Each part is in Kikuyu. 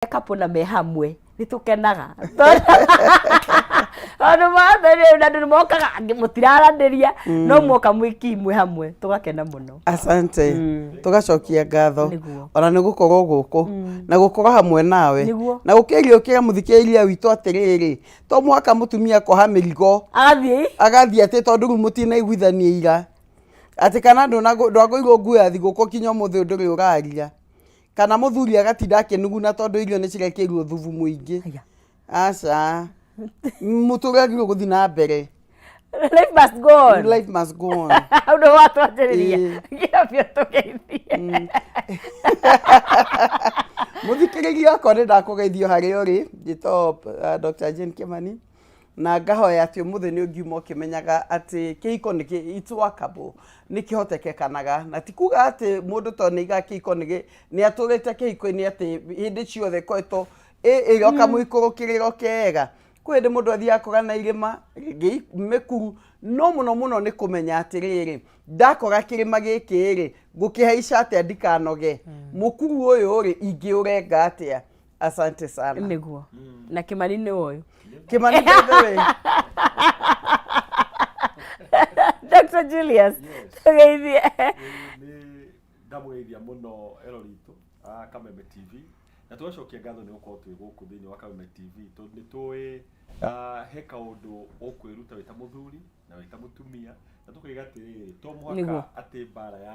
Couple na me hamwe nĩ tũkenaga tondũ mothe rĩu na andũ nĩ mokaga angĩ mũtiraranĩria no mwoka mwĩki mwĩ hamwe tũgakena mũno. Asante. Tũgacokia ngatho. Ona nĩ gũkorwo gũkũ na gũkorwo hamwe nawe. Na gũkĩria ũkĩra mũthikĩrĩria witũ atĩrĩrĩ, to mũhaka mũtumia koha mĩrigo agathiĩ agathiĩ atĩ tondũ rĩu mũtinaiguithania ira, atĩ kana ndwagũirwo nguo ya thigũkũ kinya ũmũthĩ ũyũ ndũrĩ ũraria, kana mũthuri agatinda akĩnuguna tondũ irio nĩ cirekĩirwo thubu mũingĩ. Aya. Aca, mũtũrĩre wagĩrĩirwo gũthiĩ na mbere. Life must go on. Life must go on. Hau nĩho watwanjĩrĩria. Nginya tũgeithie. Mũthikĩrĩria wakwa, nĩ ndakũgeithio harĩa ũrĩ. Njĩtagwo Dr. Jane Kimani na ngahoya atĩ ũmũthĩ nĩ ũngiuma ũkĩmenyaga atĩ kĩhiko nĩ it's workable, nĩ kĩhotekekanaga, na ti kuga atĩ mũndũ tondũ nĩ aigaga kĩhiko nĩ atũrĩte kĩhiko-inĩ atĩ hĩndĩ ciothe ĩkoretwo ĩroka mũikũrũkĩrĩro kega. Kwĩ hĩndĩ mũndũ athiaga akora na irĩma rĩngĩ mĩkuru, no mũno mũno nĩ kũmenya atĩrĩrĩ, ndakora kĩrĩma gĩkĩ rĩ, ngũkĩhaica atĩa ndikanoge, mũkuru ũyũ rĩ, ingĩũrenga atĩa? Asante sana. Nĩguo na Kĩmani nĩ ũyũ. Kĩmani, by the way. Dr. Julius, tũgeithie. Nĩ ndamũgeithia mũno erori itũ a Kameme TV na tũgacokia ngatho nĩ gũkorwo twĩ gũkũ thĩinĩ wa Kameme TV, tondũ nĩ tũĩ he kaũndũ ũkwĩruta wĩ ta mũthuri na wĩ ta mũtumia, na tũkaiga atĩrĩrĩ, to mũhaka atĩ mbara ya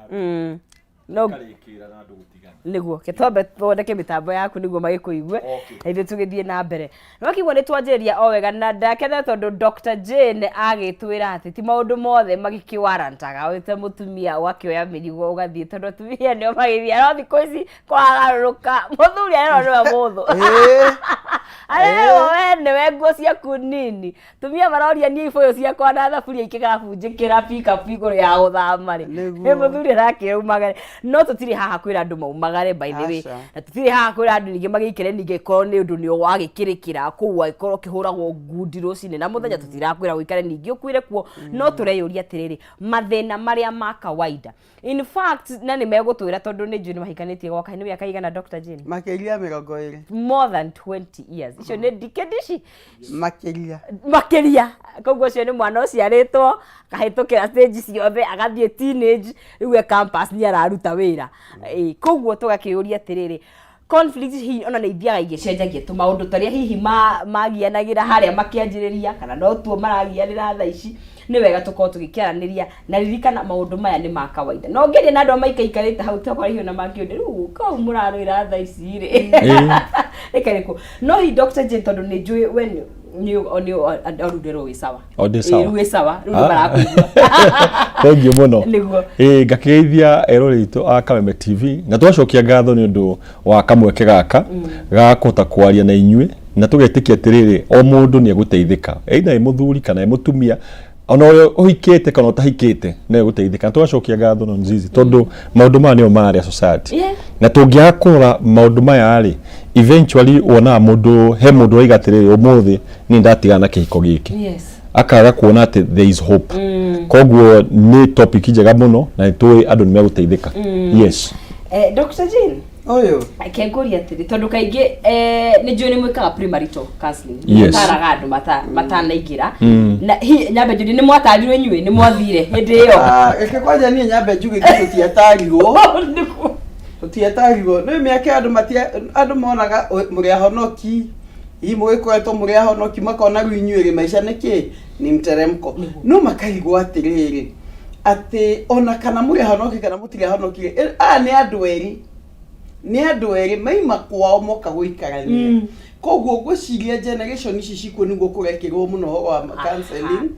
No ĩkarĩkĩra na andũ gũtigana. Nĩguo ke twambe thondeke mĩtambo yaku nĩguo magĩkũigue. Okay. Na ithuĩ tũgĩthiĩ na mbere. Nĩwakĩigua nĩ twanjĩrĩria o wega na ndakena tondũ Dr. Jane agĩtwĩra atĩ ti maũndũ mothe magĩkĩwarantaga wĩ ta mũtumia ũgakĩoya mĩrigo ũgathiĩ, tondũ atumia nĩo magĩthiaga, no thikũ ici kũragarũrũka, mũthuri arerwo nĩwe mũthũ, arerwo we nĩwe nguo ciaku nini. Tumia maroria niĩ ibũyũ ciakwa na thaburia ikĩgabunjĩkĩra pickup igũrũ ya gũthama rĩ. Nĩguo. Nĩ mũthuri arakĩra umagare, no tũtirĩ haha kwĩra andũ maumagare, by the way. Aca. Na tũtirĩ haha kwĩra andũ ningĩ magĩikare, ningĩ korwo nĩ ũndũ nĩ wagĩkĩrĩkĩra kũu angĩkorwo ũkĩhũragwo ngundi rũcinĩ na mũthenya, tũtirakwĩra ũikare ningĩ ũkuire kuo, no tũreyũria atĩrĩrĩ, mathĩna marĩa ma kawaida, in fact, na nĩ megũtwĩra tondũ nĩ njũĩ nĩ mahikanĩtie gwa kahinda. Nĩ mĩaka igana, Dr. Jane? Makĩria 20. More than 20 years, icio nĩ ndikĩndi ici. Makĩria. Makĩria. Koguo ũcio nĩ mwana ũciarĩtwo akahĩtũkĩra stage ciothe, agathiĩ teenage, rĩu e campus nĩ araruta wĩra. Ĩĩ, koguo tũgakĩũria atĩrĩrĩ, conflict hihi ona nĩ ithiaga igĩcenjagia tũmaũndũ tarĩa hihi magianagĩra harĩa makĩanjĩrĩria, kana no tuo maragianĩra thaa ici? Nĩ wega tũkorwo tũgĩkĩaranĩria na ririkana maũndũ maya nĩ ma kawaida, no ngĩaria na andũ a maikaikarĩte hau tokorwo hihi ona makĩũria rĩu kau mũrarũĩra thaa ici rĩ rĩkarĩkũ. No hihi Dr. Jane, tondũ nĩ njũĩ we nĩ rĩu ndĩrwo wĩ sawa. O, ndĩ sawa. Ĩĩ, rĩu wĩ sawa, rĩu nĩ Ah. marakũigua. Thengiũ mũno. Nĩguo. Ĩĩ, ngakĩgeithia eroreri aitũ a Kameme TV na tũgacokia ngatho nĩ ũndũ wa kamweke gaka ga kũhota kwaria na inyuĩ, na tũgetĩkia atĩrĩrĩ, o mũndũ nĩ egũteithĩka, either ĩ mũthuri kana ĩ mũtumia, ona ũrĩa ũhikĩte kana ũtahikĩte nĩ egũteithĩka. Na tũgacokia ngatho na Nzizi tondũ maũndũ maya nĩo marĩa society. Na tũngĩaga kũrora maũndũ maya rĩ, eventually wonaga mũndũ, he mũndũ ũraiga atĩrĩrĩ, ũmũthĩ niĩ ndatigana na kĩhiko gĩkĩ, akaga kuona atĩ there is hope. Koguo nĩ topic njega mũno na nĩ tũĩ andũ nĩ megũteithĩka, yes. Dr. Jane, Ũyũ. Reke ngũrie atĩrĩ, tondũ kaingĩ nĩ njũĩ nĩ mwĩkaga premarital counseling. Yes. Mũtaraga andũ matanaingĩra na hihi nyambe njũrie, nĩ mwatarirwo inyuĩ? Nĩ mwathire hĩndĩ ĩyo? Ah, reke kwanja niĩ nyambe njuge ithuĩ tũtiatarirwo. Nĩguo. Tũtiatarirwo nĩ mĩaka ĩyo andũ matia andũ monaga mũrĩ ahonoki, hihi mũgĩkoretwo mũrĩ ahonoki, makona rĩu inyuĩ rĩ, maica nĩ kĩ ni mteremko, no makarigwo atĩrĩrĩ, atĩ ona kana mũrĩ ahonoki kana mũtirĩ ahonoki rĩ, aya nĩ andũ erĩ, nĩ andũ erĩ maima kwao moka gũikarania. Koguo ngwĩciria generation ici cikuo nĩguo kũrekĩrwo mũno ũhoro wa counseling,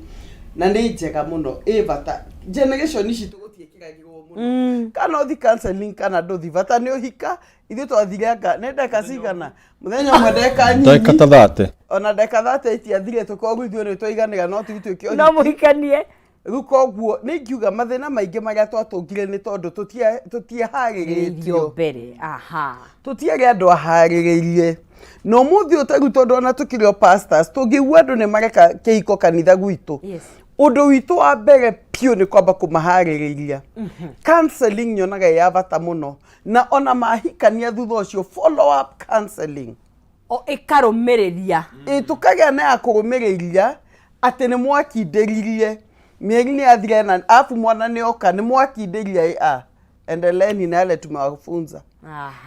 na nĩ njega mũno, ĩ bata. Generation ici tũgũtiĩkĩragĩrwo mũno kana ũthi counseling kana ndũthi, bata nĩ ũhika. Ithuĩ twathire anga nĩ ndeka cigana, mũthenya ũmwe ndeka ndagĩka nyinyi ta 30. Ona ndeka 30 itiathire, tũkorwo ithuĩ nĩ twaiganĩra, no tũtuĩke No mũhikanie. Rĩu koguo nĩ ingiuga mathĩna maingĩ marĩa twatũngire nĩ tondũ tũtiaharĩrĩtio irio mbere, aha. Tũtiarĩ andũ aharĩrĩrie. Na ũmũthĩ ũyũ tarĩu, tondũ ona tũkĩrĩ o pastors, tũngĩigua andũ nĩ mareka kĩhiko kanitha gwitũ, Ũndũ witũ wa mbere piũ nĩ kwamba kũmaharĩrĩria. Counseling nyonaga ĩ ya bata mũno, na ona mahikania thutha ũcio follow up counseling. O ĩkarũmĩrĩria. Ĩ tũkagĩa na ya kũrũmĩrĩria atĩ nĩ mwakindĩririe mĩeri nĩ yathira ĩna arabu mwana nĩ oka nĩ mwakindĩria ĩ a endeleeni na yale tumewafunza.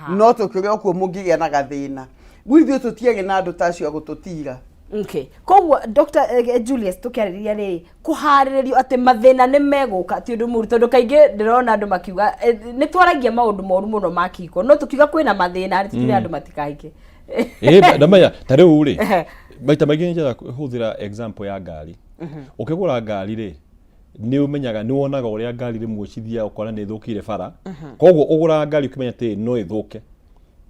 No tũkĩrĩ o kuo mũngĩgĩa na gathĩna. Rĩu ithuĩ tũtiarĩ na andũ ta acio a gũtũtira. Okay. Koguo Dr. Julius tũkĩarĩrĩria rĩrĩ kũharĩrĩrio atĩ mathĩna nĩ megũka ti ũndũ mũru tondũ kaingĩ ndĩrona andũ makiuga nĩ twaragia maũndũ moru mũno ma kĩhiko no tũkiuga kwĩna mathĩna rĩ tũtire andũ matikahike. Ĩĩ ndamenya ta rĩu rĩ maita maingĩ nĩ njendaga kũhũthĩra example ya ngari. Ũkĩgũra ngari rĩ nĩ ũmenyaga nĩ wonaga ũrĩa ngari rĩmwe cithiaga ũkona nĩ ĩthũkĩire bara koguo ũgũraga ngari ũkĩmenya atĩ no ĩthũke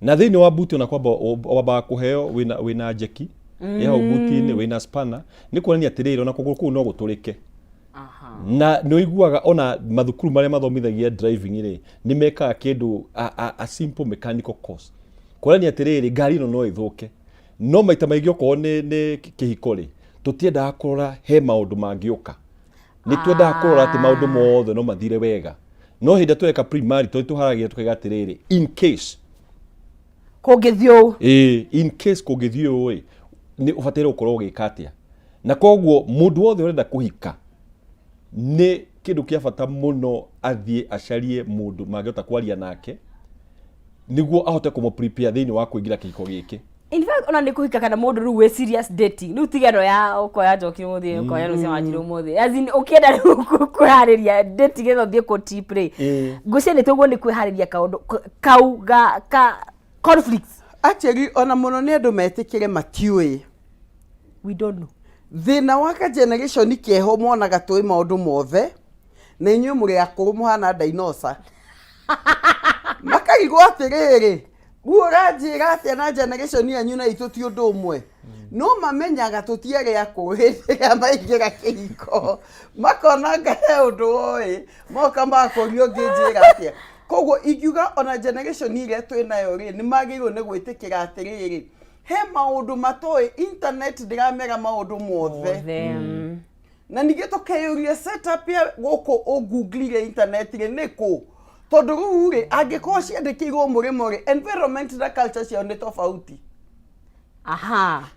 na thĩinĩ wa buti ona kwamba wambaga kũheo wĩna wĩna njeki ĩ hau buti-inĩ wĩna spana nĩ kuonania atĩrĩrĩ ona kũgũrũ kũu no gũtũrĩke na nĩ ũiguaga ona mathukuru marĩa mathomithagia driving rĩ nĩ mekaga kĩndũ a simple mechanical course kuonania atĩrĩrĩ ngari ĩno no ĩthũke no maita maingĩ okorwo nĩ kĩhiko rĩ tũtiendaga kũrora he maũndũ mangĩũka nĩ twendaga kũrora atĩ maũndũ mothe no mathire wega no hĩndĩ ĩrĩa tũreka pre-marital tũharagia tũkaiga atĩrĩrĩ in case Kũngĩthiĩ ũũ. Ĩĩ, in case kũngĩthiĩ ũũ ĩ nĩ ũbataire gũkorwo ũgĩka atĩa na koguo mũndũ wothe ũrenda kũhika nĩ kĩndũ kĩa bata mũno athiĩ acarie mũndũ mangĩhota kwaria nake nĩguo ahote kũmũ prepare thĩinĩ wa kũingĩra kĩhiko gĩkĩ. In fact ona nĩ kũhika kana mũndũ rĩu wĩ serious dating rĩu tiga ĩno ya ũkoya njoki ũmũthĩ ũkoya rũciũ wanjiru ũmũthĩ as in ũkĩenda rĩu kwĩharĩria dating ĩno ũthiĩ kũ trip rĩ ngwĩciria nĩ toguo nĩ kwĩharĩria kaũndũ kau ga ka conflicts. Actually ona mũno nĩ andũ metĩkĩre matiũĩ. We don't know. Thĩna wa ka generation keho monaga tũĩ maũndũ mothe na inyuĩ mũrĩ akũrũ mũhana dinosaur. Makarigwo atĩrĩrĩ, rĩu ũranjĩra atĩa na generation yanyu na itũ ti ũndũ ũmwe. No mamenyaga tũtiarĩ akũrũ hĩndĩ ĩrĩa maingĩra kĩhiko. Makona anga he ũndũ oĩ, moka makũria ũngĩnjĩra atĩa. Koguo ingiuga ona generation ĩrĩa twĩ nayo rĩ, nĩ magĩrĩirwo nĩ gwĩtĩkĩra atĩrĩrĩ, he maũndũ matoĩ, internet ndĩramera maũndũ mothe. Mothe. Na ningĩ tũkeyũria setup ya gũkũ ũngunglire internet rĩ nĩ kũ tondũ rĩu rĩ angĩkorwo ciandĩkĩirwo mũrĩmo rĩ environment na culture ciao nĩ tofauti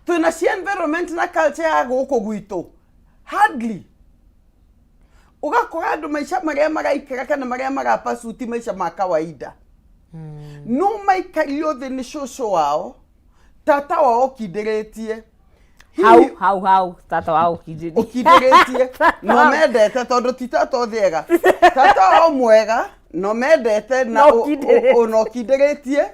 twĩna cia environment na culture ya gũkũ gwitũ hardly ũgakora andũ maica marĩa maraikara kana marĩa marapursue ti maica ma kawaida no maikario thĩ nĩ cũcũ wao tata wao ũkindĩrĩtie hau hau hau tata wao ũkindĩrĩtie ũkindĩrĩtie no mendete tondũ ti tata othe ega tata wao mwega no mendete na No ũkindĩrĩtie. na ũkindĩrĩtie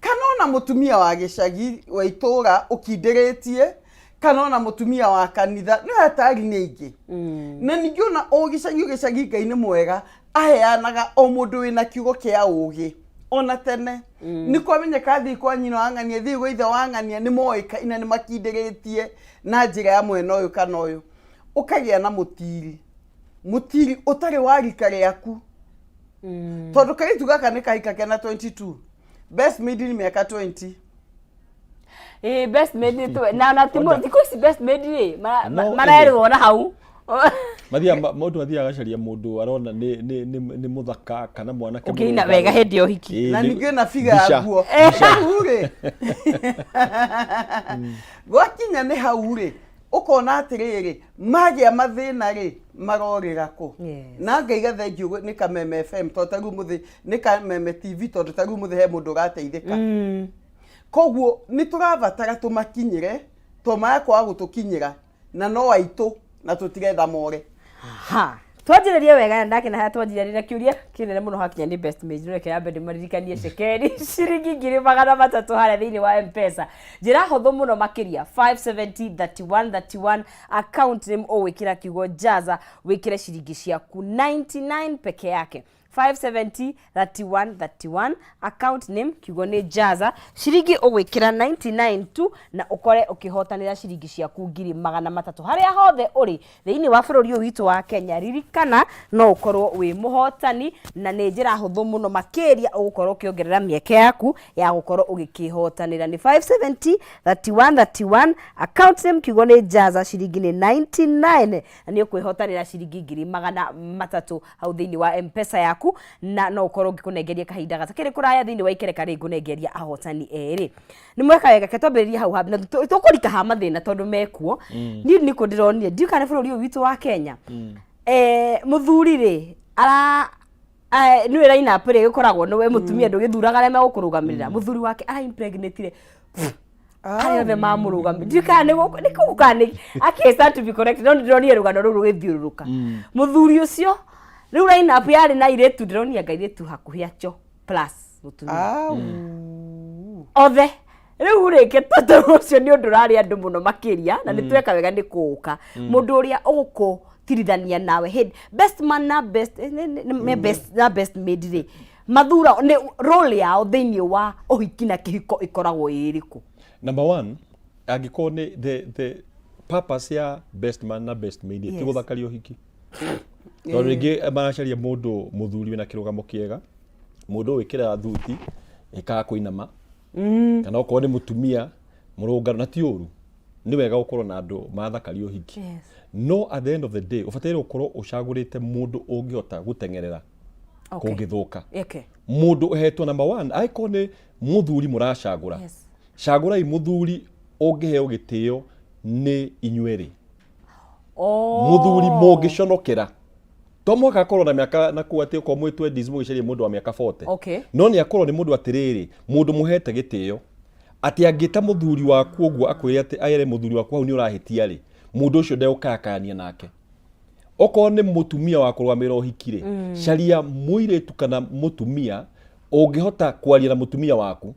kana ona mũtumia wa gĩcagi wa itũra ũkindĩrĩtie kana ona mũtumia wa kanitha nĩ hatari nĩ aingĩ na ningĩ ona o gĩcagi o gĩcagi Ngai nĩ mwega aheanaga o mũndũ wĩna kiugo kĩa ũgĩ ona tene nĩ kwamenyeka thiĩ kwa nyina wa ng'ania thiĩ gwa ithe wa ng'ania nĩ moĩkaine nĩ makindĩrĩtie na njĩra ya mwena ũyũ kana ũyũ ũkagĩa na mũtiri mũtiri ũtarĩ wa rika rĩaku tondũ kairĩtu gaka nĩ kahika kena 22 best maid nĩ mĩaka 20 Ĩĩ best maid nĩ tũ na na ti thikũ ici best maid rĩ No, marerwo na hau. Mathiaga mũndũ athiaga agacaria mũndũ arona nĩ nĩ nĩ nĩ mũthaka kana mwanake Ũngĩina mũrũngarũ. wega hĩndĩ ya ũhiki. Ĩĩ, na ningĩ na figa mbica. yaguo hau rĩ gwakinya nĩ hau rĩ ũkona atĩrĩrĩ magĩa mathĩna rĩ marorĩra kũ na ngaiga thengiũ nĩ Kameme FM tondũ ta rĩu mũthĩ nĩ Kameme TV tondũ ta rĩu mũthĩ he mũndũ ũrateithĩka koguo nĩ tũrabatara tũmakinyĩre to maya kwaga gũtũkinyĩra na no aitũ na tũtirenda more. Ha. Twanjĩrĩrie wega na ndakena harĩa twanjĩrĩria na kĩũria kĩnene mũno hakinya nĩ best mate reke yambe ndĩmaririkanie cekeri ciringi 300,000 harĩa thĩinĩ wa Mpesa njĩra hũthũ mũno makĩria 570 31 31 account name ũgwĩkĩra kiugo jaza wĩkĩre ciringi ciaku 99 peke yake. 570 31 31, account name kiugo nĩ Jaza, ciringi ũgwĩkĩra 99 tu na ũkore ũkĩhotanĩra ciringi ciaku 300,000 harĩa hothe ũrĩ thĩinĩ wa bũrũri ũyũ witũ wa Kenya. Ririkana no ũkorwo wĩ mũhotani na nĩ njĩra hũthũ mũno makĩria ũgũkorwo ũkĩongerera mĩeke yaku ya gũkorwo ũgĩkĩhotanĩra. Nĩ 570 31 31, account name kiugo nĩ Jaza, ciringi nĩ 99 na nĩ ũkwĩhotanĩra ciringi 300,000 hau thĩinĩ wa Mpesa yaku, na no ũkorwo ngĩkũnengeria kahinda gatakĩrĩ kũraya thĩinĩ wa ikereka rĩ ngũnengeria ahotani erĩ. Nĩ mweka wega, ke twambĩrĩrie hau na tũkũrika ha mathĩna tondũ mekuo. Niĩ nĩkũ ndĩronire ndiũĩ kana nĩ bũrũri ũyũ witũ wa Kenya, mũthuri rĩ ara nĩwe line up ĩrĩa ĩgĩkoragwo nĩwe mũtumia ndũgĩthuraga arĩa megũkũrũgamĩrĩra, mũthuri wake ara impregnatire arĩa othe mamũrũgamĩrĩra. Ndiũĩ kana nĩ gũkũ nĩ kũu kana nĩ ake stand to be corrected, no nĩndĩronire rũgano rũu rũgĩthiũrũrũka. Mũthuri ũcio rĩu line up yarĩ na airĩtu, ndĩronire anga airĩtu hakuhĩ acio plus mũtumia. Au. Othe rĩu rĩ tondũ ũcio nĩ ũndũ ũrarĩ andũ mũno makĩria na nĩ tweka wega nĩ kũũka mũndũ ũrĩa ũgũkũtirithania nawe hĩndĩ best man na best best na best maid rĩ mathura nĩ role yao thĩinĩ wa ũhiki na kĩhiko ĩkoragwo ĩ ĩrĩkũ? Number one, angĩkorwo nĩ the purpose ya best man na best maid ti gũthakaria ũhiki, tondũ rĩngĩ maracaria mũndũ mũthuri wĩna kĩrũgamo kĩega, mũndũ wĩkĩraga thuti ĩkaga kũinama, kana okorwo nĩ mũtumia mũrũngaru, na ti ũru, nĩ wega gũkorwo na andũ mathakaria ũhiki. No at the end of the day ũbataire gũkorwo ũcagũrĩte mũndũ ũngĩhota gũteng'erera kũngĩthũka. Mũndũ ũhetwo number one, angĩkorwo nĩ mũthuri mũracagũra, cagũrai mũthuri ũngĩheo gĩtĩo nĩ inyuerĩ. Mũthuri mũngĩconokera, to mũhaka akorwo na mĩaka na kũu atĩ okorwo mwĩ 20s mũgĩcaria mũndũ wa mĩaka 40. No nĩ akorwo nĩ mũndũ atĩrĩrĩ, mũndũ mũhete gĩtĩo atĩ angĩta mũthuri waku ũguo akwĩre atĩ aere mũthuri waku hau nĩ ũrahĩtia rĩ, mũndũ ũcio ndegũkayakayania nake. Okorwo nĩ mũtumia wa kũrũgamĩrĩra ũhiki rĩ, caria mũirĩtu kana mũtumia ũngĩhota kwaria na mũtumia waku,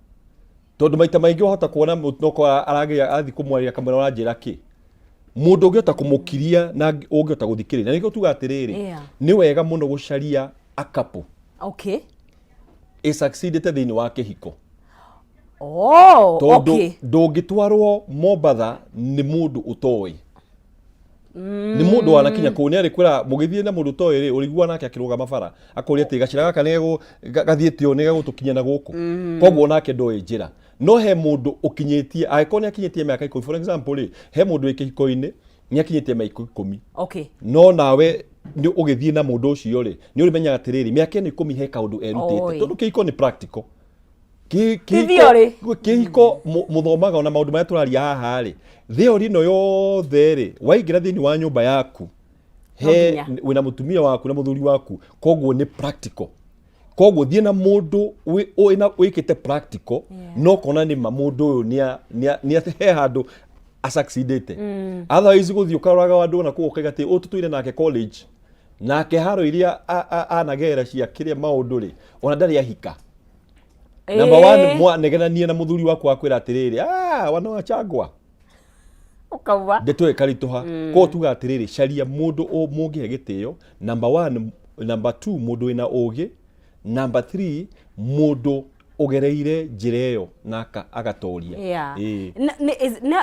tondũ maita maingĩ wahota kuona okorwo aragĩa athiĩ kũmwarĩria kamwĩra ũranjĩra kĩ, mũndũ ũngĩhota kũmũkiria na ũngĩhota gũthikĩrĩria. Na nĩkĩo tuga atĩrĩrĩ, nĩ wega mũno gũcaria a couple ĩsucceedĩte thĩinĩ wa kĩhiko. Tondũ ndũngĩtwarwo Mombatha nĩ mũndũ ũtoĩ, nĩ mũndũ wanakinya kũu nĩ arĩkwĩra mũgĩthiĩ na mũndũ ũtoĩ rĩ, ũrĩigua nake akĩrũgama bara akũria atĩ gacĩra gaka nĩ gathiĩte ũũ nĩ gegũtũkinya na gũkũ, koguo nake ndoĩ njĩra. No he mũndũ ũkinyĩtie, angĩkorwo nĩ akinyĩtie mĩaka 10, for example rĩ, he mũndũ wĩ kĩhiko-inĩ nĩ akinyĩtie mĩaka 10. No nawe nĩ ũgĩthiĩ na mũndũ ũcio rĩ, nĩ ũrĩmenyaga atĩrĩrĩ, mĩaka ĩno 10 he kaũndũ erutĩte. Tondũ kĩhiko nĩ practical. Ti theory. Kĩhiko mũthomaga ona maũndũ marĩa tũraria haha rĩ, theory ĩno yothe rĩ, waingĩra thĩinĩ wa nyũmba yaku No he nginya. wĩna mũtumia waku na mũthuri waku, koguo nĩ practical. Koguo thiĩ na mũndũ wĩkĩte practical. No kona nĩ ma mũndũ ũyũ nĩ he handũ asucceedĩte. Otherwise gũthiĩ ũkaroraga andũ na kũu ũkaiga atĩ ũyũ tũtũire nake college nake haro iria anagera cia kĩrĩa maũndũ rĩ, ona ndarĩ ahika. Number one, mwanegenanie na mũthuri waku akwĩra atĩrĩrĩ, ah, wana wachangwa. Ũkauma. Ndeto ĩkaritũha. Koguo tuga atĩrĩrĩ, caria mũndũ mũngĩhe gĩtĩo, number one. Number two, mũndũ wĩna ũgĩ. Number three, mũndũ ũgereire njĩra ĩyo na agatoria.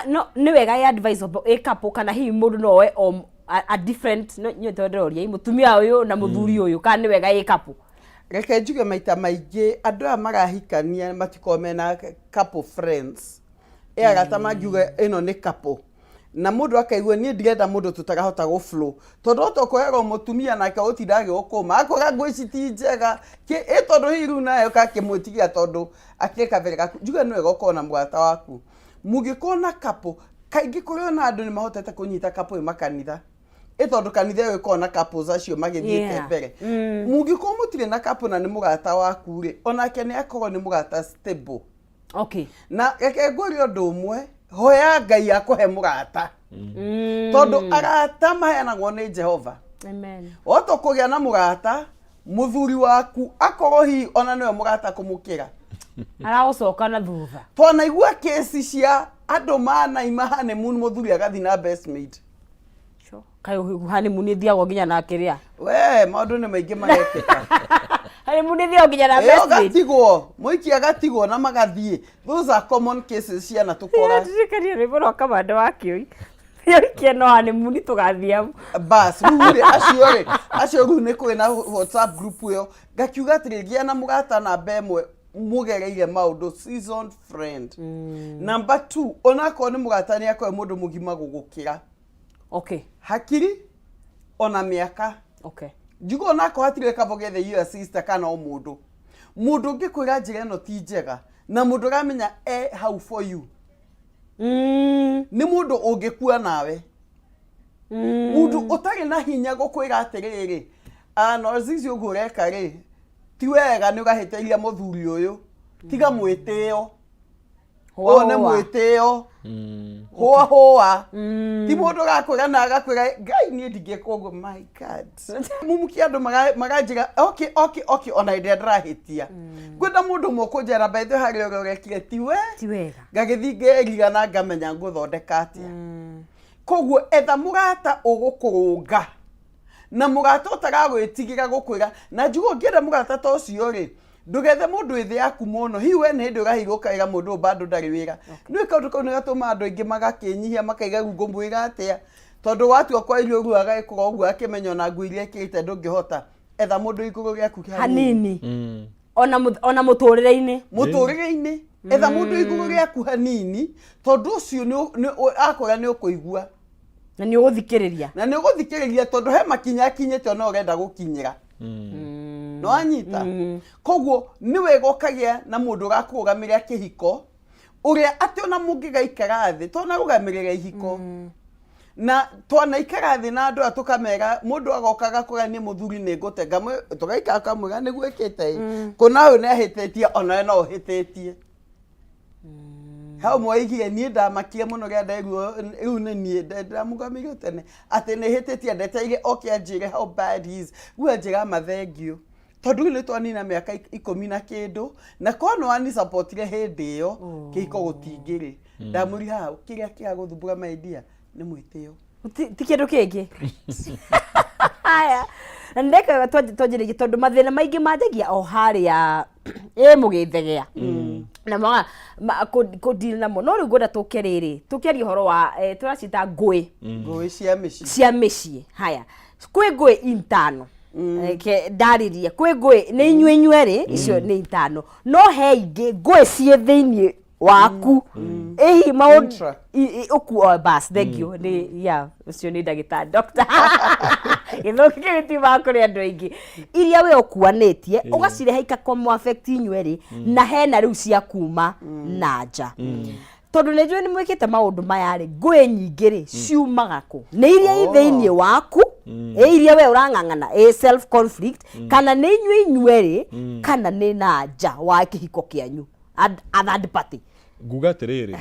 No, nĩ wega ĩ advisable ĩ couple kana hihi mũndũ no oe o a different no nĩ tondũ mũtumia ũyũ na mũthuri ũyũ, kana nĩ wega ĩ couple? Reke njuge maita maingĩ andũ aya marahikania matikoragwo mena couple friends, ĩ arata mangiuga ĩno nĩ couple, na mũndũ akaigua niĩ ndirenda mũndũ tũtarahota gũ flow, tondũ ota ũkoraga mũtumia nake ũtinda agĩgũkũma akwĩra nguo ici ti njega ĩ tondũ hihi rĩu nawe ũgakĩmwĩtigĩra tondũ akĩrĩ kabere gaku. Njuge nĩ wega ũkorwo na mũrata waku, mũngĩkorwo na couple kaingĩ kũrĩ ona andũ nĩ mahotete kũnyita couple ĩ makanitha, ĩ tondũ kanitha ĩyo ĩkoragwo na couples acio magĩthiĩte mbere. Mũngĩkorwo mũtirĩ na couple na nĩ mũrata waku rĩ, onake nĩ akorwo nĩ mũrata stable. Na reke ngwĩre ũndũ ũmwe, hoya Ngai akũhe mũrata, tondũ arata maheanagwo nĩ Jehova. Amen. Wahota kũgĩa na mũrata, mũthuri waku akorwo hihi ona nĩwe mũrata kũmũkĩra. Aragũcoka na thutha. Twanaigua kesi cia andũ manaima honeymoon, mũthuri agathiĩ na best maid. Kaĩ honeymoon ĩthiagwo nginya na kĩrĩa? We, maũndũ nĩ maingĩ marekĩka. Honeymoon ĩthiaga nginya na Ĩyo best mate. gatigwo mũiki agatigwo na magathiĩ. Those are common cases ciana tũkora. Ndirikania rwĩmbo rwa Kamande wa Kĩũi. Kĩũi no honeymoon tũgathiĩ hamwe. Bas rĩu rĩ, acio rĩ, acio rĩu nĩ kũrĩ na WhatsApp group ĩyo, ngakiuga atĩrĩ, gĩa na mũrata namba ĩmwe mũgereire maũndũ, seasoned friend. Number two, onakorwo nĩ mũrata, nĩ akorwo mũndũ mũgima gũgũkĩra hakiri ona mĩaka. Njuga onakorwo hatirĩ kabo gethe your sister kana o mũndũ mũndũ ũngĩkwĩra njĩra ĩno ti njega, na mũndũ ũramenya e hau for you, nĩ mũndũ ũngĩkua nawe, mũndũ ũtarĩ na hinya gũkwĩra atĩrĩrĩ, "Ah, no Azizi, ũguo ũreka rĩ ti wega, nĩ ũrahĩtĩria mũthuri ũyũ, tiga mwĩtĩo." Ũyũ nĩ mwĩtĩo, hũa hũa, ti mũndũ ũrakwĩra na agakwĩra, "Ngai, niĩ ndingĩka ũguo." My God, mumuki andũ maranjĩra okay ona hĩndĩ ĩrĩa ndĩrahĩtia, ngwenda mũndũ ũmwe ũkũnjĩra, "By the way, harĩa ũrĩa ũrekire ti we." Ti wega. Ngagĩthiĩ ngeriga na ngamenya ngũthondeka atĩa. Koguo etha mũrata ũgũkũrũnga na mũrata ũtaragwĩtigĩra gũkwĩra. Na njuga ũngĩenda mũrata ta ũcio rĩ, ndũgethe mũndũ ĩthĩ yaku mũno. Hihi we nĩ hĩndĩ ũraheirwo ũkaĩra mũndũ ũyũ bado ndarĩ wĩra. Nĩũĩ kaũndũ kau nĩ gatũmaga andũ aingĩ magakĩnyihia, makaiga rĩu ngũmwĩra atĩa, tondũ watua kwa irio rĩu agagĩkũra ũguo akĩmenya ona nguo iria ekĩrĩte ndũngĩhota. Etha mũndũ igũrũ rĩaku hanini ona mũtũrĩre-inĩ. Mũtũrĩre-inĩ, etha mũndũ igũrũ rĩaku hanini, tondũ ũcio akwĩra nĩ ũkũigua. Na nĩ ũgũthikĩrĩria. Na nĩ ũgũthikĩrĩria, tondũ he makinya akinyĩte ona ũrenda gũkinyĩra, nĩ wanyita. Koguo nĩ wega ũkagĩa na mũndũ ũrakũrũgamĩrĩra kĩhiko, ũrĩa atĩ ona mũngĩgaikara thĩ, twanarũgamĩrĩra ihiko na twanaikara thĩ na andũ aya, tũkamera, mũndũ agoka agakũra, "Niĩ mũthuri nĩ ngũte." Tũgaikara kamwĩra, "Nĩguo ĩkĩte ĩ kũna ũyũ nĩ ahĩtĩtie, onawe no ũhĩtĩtie." Hau mwaigire niĩ ndamakire mũno rĩrĩa nderirwo rĩu nĩ niĩ ndamũgamĩire tene atĩ nĩ hĩtĩtie. Ndetereire oke anjĩre how bad he is, rĩu anjĩra mathengio, tondũ rĩu nĩ twanina mĩaka 10 na kĩndũ, na korwo nĩ wanisapotire hĩndĩ ĩyo, kĩhiko gũtingĩrĩ. Ndamũri haha, kĩrĩa kĩragũthumbũra, my dear, nĩ mwĩtĩo. Ti kĩndũ kĩngĩ. Haya, na nĩndekaga twanjĩrĩrie, tondũ mathĩna maingĩ manjagia o harĩa ĩ mũgĩthegea na maga kũ deal namo. No rĩu ngwenda tũke rĩrĩ tũkĩaria ũhoro wa tũracita ngũĩ. Ngũĩ cia mĩciĩ. Cia mĩciĩ. Haya, kwĩ ngũĩ intano. Reke ndarĩrie, kwĩ ngũĩ nĩ inyuĩ inyuerĩ, icio nĩ intano, no he ingĩ ngũĩ ciĩ thĩiniĩ waku, ĩhi maũndũ Intra. Ũku, oh, bas, thank you. Nĩ yeah, ũcio nĩ ndagĩtarĩ, doctor. Gĩthũki kĩu gĩtiumaga kũrĩ andũ aingĩ, iria we ũkuanĩtie ũgacirehe ikakũmũ affect inyuerĩ, na hena rĩu cia kuma na nja, tondũ nĩ njũĩ nĩ mwĩkĩte maũndũ maya rĩ. Ngũĩ nyingĩ rĩ ciumaga kũ? Nĩ iria i thĩiniĩ waku, ĩ iria we ũrang'ang'ana, ĩ self conflict, kana nĩ inyuĩ inyuerĩ, kana nĩ na nja wa kĩhiko kĩanyu, a third party? Nguga atĩrĩrĩ,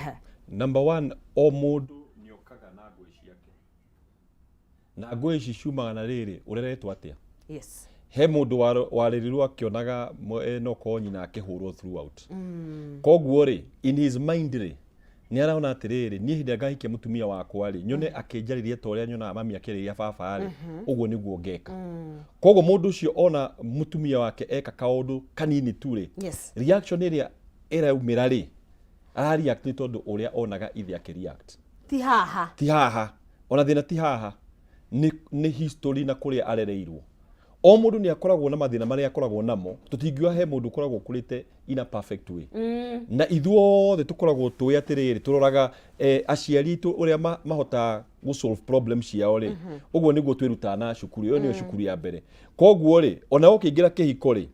number one, o mũndũ nĩ okaga na ngũĩ ciake, na ngũĩ ici ciumaga na rĩrĩ ũreretwo atĩa. He mũndũ warerirwo akĩonaga no korwo nyina akĩhũrwo throughout. Koguo rĩ, in his mind rĩ, nĩ arona atĩrĩrĩ, niĩ hĩndĩ ĩrĩa ngahikia mũtumia wakwa rĩ, nyone akĩnjarĩria ta ũrĩa nyonaga mami akĩarĩria baba rĩ, ũguo nĩguo ngeka. Koguo mũndũ ũcio ona mũtumia wake eka kaũndũ kanini tu rĩ, reaction ĩrĩa ĩraumĩra rĩ, ara react nĩ tondũ ũrĩa onaga ithe akĩreact. Ti haha. Ti haha, ona thĩna ti haha, nĩ history na kũrĩa arereirwo. O mũndũ nĩ akoragwo na mathĩna marĩa akoragwo namo. Tũtingiuga he mũndũ ũkoragwo ũkũrĩte in a perfect way, na ithuothe tũkoragwo tũĩ atĩrĩrĩ, tũroraga aciari aitũ ũrĩa mahotaga gũ solve problem ciao rĩ, ũguo nĩguo twĩrutaga na cukuru. Ĩyo nĩyo cukuru ya mbere. Koguo rĩ, ona ũkĩingĩra kĩhiko rĩ,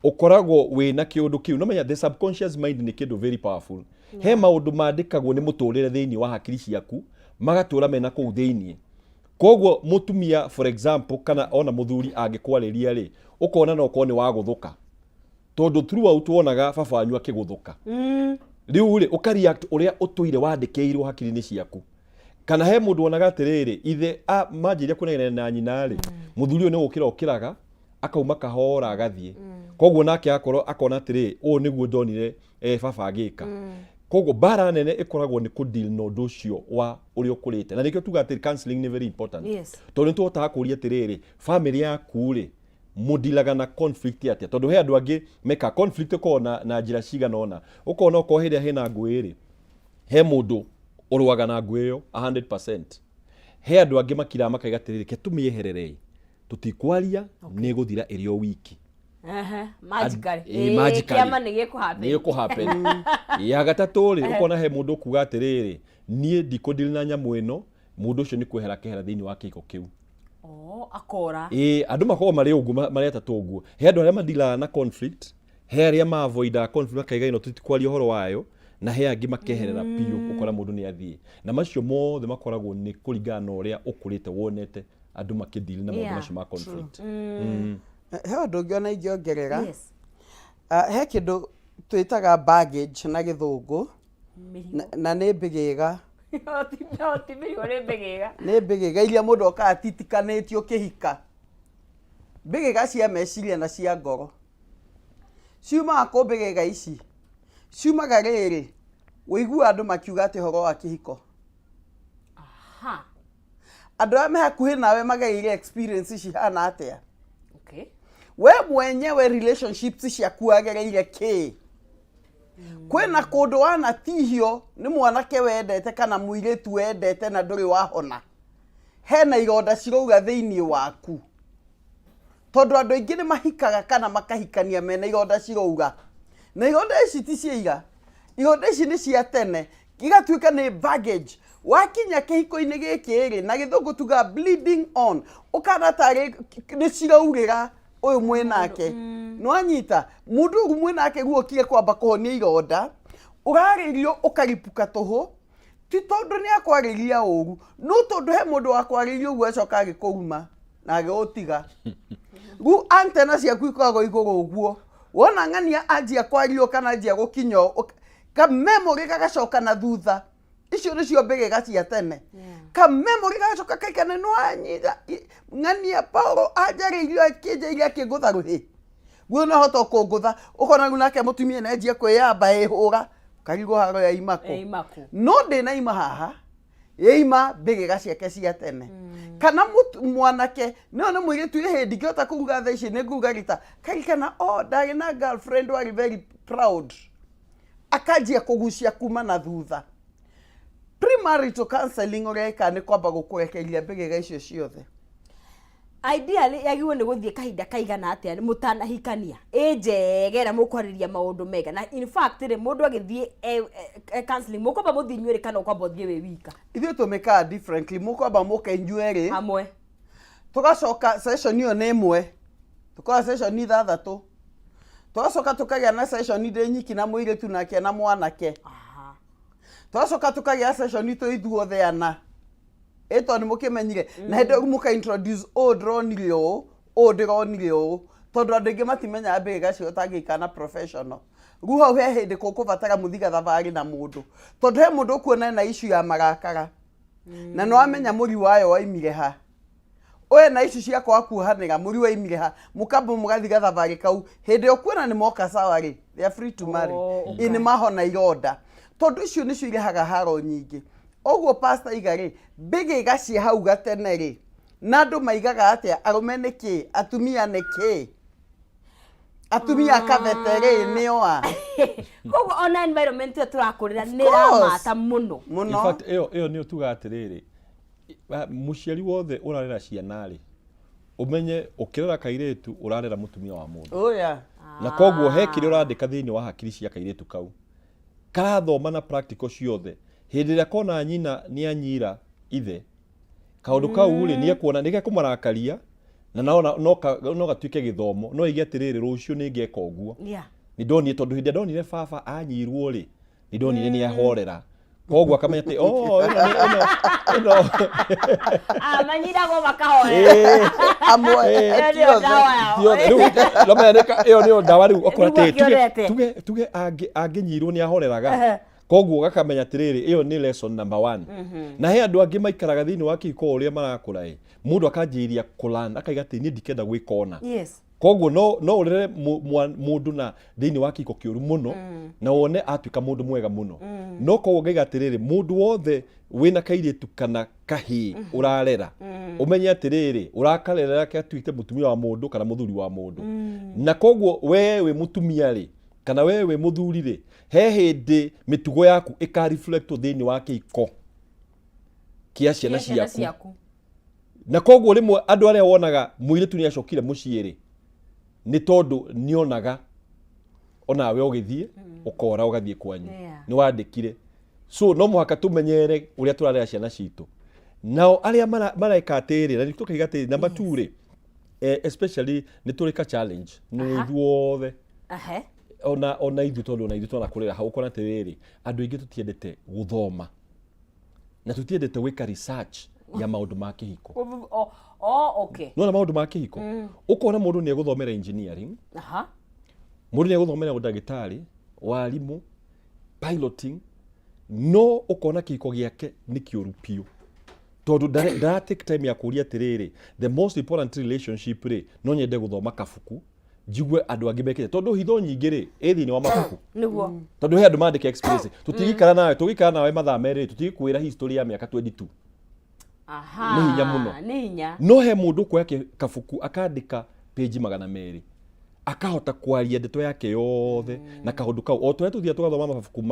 ũkoragwo wĩna kĩũndũ kĩu. No menya the subconscious mind nĩ kĩndũ very powerful. He maũndũ mandĩkagwo nĩ mũtũrĩre thĩinĩ wa hakiri ciaku, magatũra mena kũu thĩinĩ. Koguo mũtumia, for example, kana ona mũthuri angĩkwarĩria rĩ, ũkona no korwo nĩ wagũthũka, tondũ throughout wonaga baba wanyu akĩgũthũka. Rĩu rĩ, ũka react ũrĩa ũtũire wandĩkĩirwo hakiri-inĩ ciaku. Kana he mũndũ wonaga atĩrĩrĩ, ithe manjĩria kũnegena na nyina rĩ, mũthuri ũyũ nĩ gũkĩra okĩraga akauma kahora agathiĩ. Koguo nake akorwo akona atĩrĩ, ũũ nĩguo ndonire baba agĩka. Koguo mbara nene ĩkoragwo nĩ kũ deal na ũndũ ũcio wa ũrĩa ũkũrĩte, na nĩkĩo tuga atĩ counseling nĩ very important, tondũ nĩ tũhotaga kũria atĩrĩrĩ, family yaku rĩ, Mũdilaga na conflict atĩa? Tondũ he andũ angĩ meka conflict ũkoragwo na njĩra cigana ũna. Ũkona okorwo hĩrĩa hena ngũĩ rĩ, he mũndũ ũrũaga na ngũĩ ĩyo 100%. He andũ angĩ makiraga makaiga atĩrĩrĩ, reke tũmĩeherere, tũtikwaria, nĩ ĩgũthira ĩrĩ o wiki. Ehe, magically. Ĩĩ, Ĩĩ, magically. kĩama nĩ gĩkũ happen. Nĩ gĩkũ happen. Ya gatatũ rĩ, ũkona he mũndũ ũkuga atĩrĩrĩ, niĩ ndikũdeal na nyamũ ĩno, mũndũ ũcio nĩ kwehera kehera thĩinĩ wa kĩhiko kĩu. Oh, akora. Ĩĩ, andũ makoragwo marĩ ũguo, marĩ atatũ ũguo. He andũ arĩa madilaga na conflict, he arĩa ma avoidaga conflict makaiga ĩno tũtikwaria ũhoro wayo, na he angĩ makeherera biũ ũkora mũndũ nĩ athiĩ. Na macio mothe makoragwo nĩ kũringana na ũrĩa ũkũrĩte wonete andũ makĩdeal na maũndũ macio ma conflict. He ũndũ ũngĩ ona ingĩongerera. Ah, he kĩndũ twĩtaga baggage na gĩthũngũ. Mĩrigo. Na nĩ mbĩgĩga. No ti mĩrigo, nĩ mbĩgĩga. Nĩ mbĩgĩga iria mũndũ okaga atitikanĩtio kĩhika. Mbĩgĩga cia meciria na cia ngoro. Ciumaga kũ mbĩgĩga ici? Ciumaga rĩrĩ, ũiguaga andũ makiuga atĩ ũhoro wa kĩhiko. Andũ arĩa me hakuhĩ nawe magereire experience cihana atĩa? We mwenyewe relationships ciaku wagereire kĩ? Kwĩna kũndũ wanatihio nĩ mwanake wendete kana mũirĩtu wendete na ndũrĩ wahona. Hena ironda cirauga thĩinĩ waku. Tondũ andũ aingĩ nĩ mahikaga kana makahikania mena ironda cirauga. Na ironda ici ti cia ira. Ironda ici nĩ cia tene. Igatuĩka nĩ baggage. Wakinya kĩhiko-inĩ gĩkĩ rĩ, na gĩthũngũ tugaga bleeding on. Ũkana tarĩ nĩ ciraurĩra ũyũ mwĩnake. Nĩwanyita? Mũndũ ũyũ mwĩnake rĩu okire kwamba kũhonia ironda, ũrarĩrio ũkaripũka tũhũ, ti tondũ nĩ akwarĩria ũru, no tondũ he mũndũ wakwarĩirie ũguo acoka agĩkũruma na agĩgũtiga. Rĩu antena ciaku ikoragwo igũrũ ũguo. Wona ng'ania anjia kwario kana anjia gũkinya ũũ, ka memory gagacoka na thutha. Icio nĩcio mbĩgĩga cia tene. Ka memory gagacoka kaikana nĩ wanyita ng'ania Paulo anjarĩirie akĩnjĩire akĩngũtha rũhĩ. Guo no hota kũngũtha ũkona rĩu nake mũtumia nĩ anjia kwĩyamba ĩhũra karigwo haro ya imako. Ĩimako. No ndĩnaima haha ĩima mbĩgĩga ciake cia tene. Kana mwanake no nĩ mũirĩtu ĩhĩ ndingĩhota kũruga thaa ici nĩ nguga rita karikana oh ndarĩ na girlfriend warĩ very proud. Akanjia kũgucia kuma na thutha. Premarital counseling ũrĩa ĩkaga nĩ kwamba gũkũrekereria mbĩgĩga icio ciothe. Ideally yagĩrĩirwo nĩ gũthiĩ kahinda kaigana atĩa mũtanahikania ĩ njega ĩrĩa mũkwarĩria maũndũ mega na in fact rĩ mũndũ agĩthiĩ counseling mũkwamba mũthiĩ inyuerĩ kana ũkwamba ũthiĩ wĩ wika? Ithuĩ tũmĩkaga differently, mũkwamba mũka inyuerĩ hamwe, tũgacoka session ĩyo nĩ ĩmwe, tũkoya session ithathatũ, tũgacoka tũkagĩa na session ndĩ nyiki na mũirĩtu nake na mwanake, tũgacoka tũkagĩa session twĩ ithuothe ana. Ĩ tondũ nĩ mũkĩmenyire na hĩndĩ ĩyo mũka introduce ũũ ndĩronire ũũ, ũũ ndĩronire ũũ, tondũ andũ aingĩ matimenyaga mbĩgĩga ciao ũtangĩikara na professional. Rĩu hau he hĩndĩ kũkũbatara mũthiĩ gathabarĩ na mũndũ, tondũ he mũndũ ũkuona ena issue ya marakara na nĩ wamenya mũri wayo waimire ha. Ũyũ ena issue cia kwaga kuohanĩra, mũri waimire ha, mũkamba mũgathiĩ gathabarĩ kau, hĩndĩ ĩyo ũkuona nĩ moka sawa rĩ, they are free to marry. Ĩ nĩ mahona ironda. Tondũ icio nĩcio irehaga haro nyingĩ. Ũguo pastor aiga rĩ, mbĩgĩga cia hau gatene rĩ, na andũ maigaga atĩa, arũme nĩ kĩ, atumia nĩ kĩ? Atumia kabete rĩ, nĩo a? Koguo ona environment ĩyo tũrakũrĩra nĩ Of course. ĩramata mũno. Mũno. In fact, ĩyo nĩyo tugaga atĩrĩrĩ, mũciari wothe ũrarera ciana rĩ, ũmenye ũkĩrera kairĩtu ũrarera mũtumia wa mũndũ. Oh yeah. Na koguo he kĩrĩa ũrandĩka thĩinĩ wa hakiri cia kairĩtu kau. Karathoma na practical ciothe. Hĩndĩ ĩrĩa kona nyina nĩ anyira ithe, kaũndũ kau rĩ, nĩ ekuona nĩ gekũmarakaria na no gatuĩke gĩthomo. No aige atĩrĩrĩ, rũciũ nĩ ngeka ũguo. Nĩ ndonire, tondũ hĩndĩ ĩrĩa ndonire baba anyirwo rĩ, nĩ ndonire nĩ ahorera. Koguo akamenya atĩ, oh, ĩno nĩ, ĩno, ĩno. Ah, manyiragwo makahorera. Amwe, Ĩyo ti nĩyo othe. ndawa yao. Ti othe. Rĩu, no menya nĩ ka- ĩyo nĩyo ndawa rĩu, okorwo Nĩguo atĩ akĩonete. tuge angĩnyirwo nĩ ahoreraga. Koguo gakamenya atĩrĩrĩ, ĩyo nĩ lesson number one. Na he andũ angĩ maikaraga thĩinĩ wa kĩhiko ũrĩa marakũra ĩ, mũndũ akanjĩrĩria kũlan, akaiga atĩ niĩ ndikenda gwĩka ũna. Koguo no ũrere mũndũ na thĩinĩ wa kĩhiko kĩũru mũno na wone atuĩka mũndũ mwega mũno. No koguo ngaiga atĩrĩrĩ, mũndũ wothe wĩna kairĩtu kana kahĩĩ ũrarera, ũmenye atĩrĩrĩ, ũrakarera gatuĩke mũtumia wa mũndũ kana mũthuri wa mũndũ. Na koguo we wĩ mũtumia rĩ, kana we wĩ mũthuri rĩ, he hĩndĩ mĩtugo yaku ĩka reflect thĩinĩ wa kĩhiko kĩa ciana Kĩa ciana ciaku. Ciaku. Na koguo rĩmwe andũ arĩa wonaga mũirĩtu nĩ acokire mũciĩ rĩ, nĩ tondũ nĩonaga onawe ũgĩthiĩ ũkora ũgathiĩ kwanyu. Nĩ wandĩkire. So no mũhaka tũmenyere ũrĩa tũrarera ciana citũ. Nao arĩa mareka atĩrĩ, na tũkaiga atĩrĩ, number 2 rĩ, especially nĩ tũrĩ ka challenge nĩ ithuothe. Ona ithuĩ tondũ ona ithuĩ twanakũrĩra hau, ũkona atĩrĩrĩ, andũ aingĩ tũtiendete gũthoma na tũtiendete gwĩka research ya maũndũ ma kĩhiko. Oh, okay. Nona maũndũ ma kĩhiko, ũkona mũndũ nĩ egũthomera engineering, mũndũ nĩ egũthomera ũndagĩtarĩ, warimũ, piloting, no ũkona kĩhiko gĩake nĩ kĩũru biũ tondũ ndara take time ya kũria atĩrĩrĩ, the most important relationship rĩ, no nyende gũthoma kabuku njigue andũ angĩ mekĩte, tondũ hitho nyingĩ rĩ ĩ thĩinĩ wa mabuku. Tondũ he andũ mandĩke experience. Tũtigĩikara nawe, tũgĩikara nawe mathaa 2, tũtigĩkwĩra history ya mĩaka 22. Nĩ hinya mũno. Nĩ hinya. No he mũndũ ũkuoya kabuku akandĩka page 200, akahota kwaria ndeto yake yothe na kaũndũ kau. O tũrĩa tũthiaga tũgathoma mabuku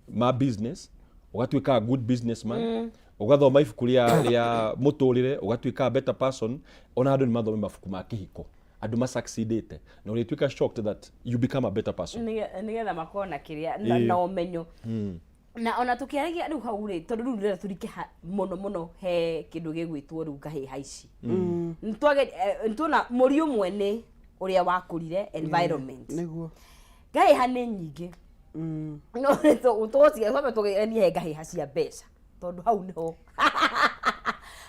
ma business, ũgatuĩka a good businessman, ũgathoma ibuku rĩa mũtũrĩre, ũgatuĩka a better person. Ona andũ nĩ mathome mabuku ma kĩhiko, andũ ma succeedĩte, na ũrĩtuĩka shocked that you become a better person. Nĩgetha makorwo na kĩrĩa na ũmenyo. Na ona tũkĩaragia rĩu hau rĩ, tondũ rĩu ndĩrenda tũrike mũno mũno he kĩndũ gĩgwĩtwo rĩu ngahĩha ici. Nĩtuona mũri ũmwe nĩ ũrĩa wakũrire, environment. Ngahĩha nĩ nyingĩ. No tũgũciga tũgerie he ngahĩha cia mbeca, tondũ hau nĩho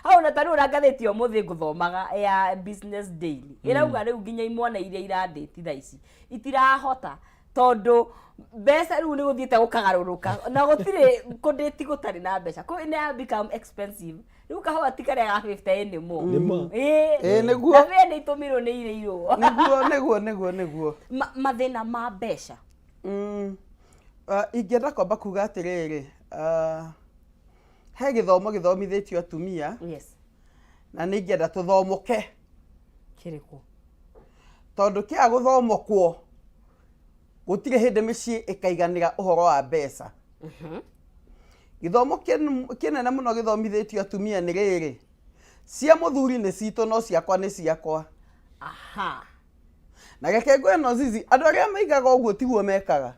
hau na tarĩu ũrĩa ngathĩti ũmũthĩ ngũthomaga ya Business Daily ĩrauga rĩu nginya imwana iria irandĩti thaa ici itirahota, tondũ mbeca rĩu nĩ gũthiĩte gũkagarũrũka na gũtirĩ kũndĩti gũtarĩ na mbeca. Kũ nĩ ya become expensive rĩu, kahũa ti karĩa ga 50 anymore. Nĩ ma. Ĩĩ, nĩguo. Na mbĩa nĩ itũmirwo nĩ irĩirwo. Nĩguo. Mathĩna ma mbeca. Ingĩenda kwamba kuga atĩrĩrĩ, he gĩthomo gĩthomithĩtio atumia na nĩ ingĩenda tũthomoke. Kĩrĩkũ? Tondũ kĩa gũthomokwo gũtirĩ hĩndĩ mĩciĩ ĩkaiganĩra ũhoro wa mbeca. Gĩthomo kĩnene mũno gĩthomithĩtio atumia nĩ rĩrĩ: cia mũthuri nĩ citũ, no ciakwa nĩ ciakwa. Na reke ngwĩre, no zizi andũ arĩa maigaga ũguo tiguo mekaga.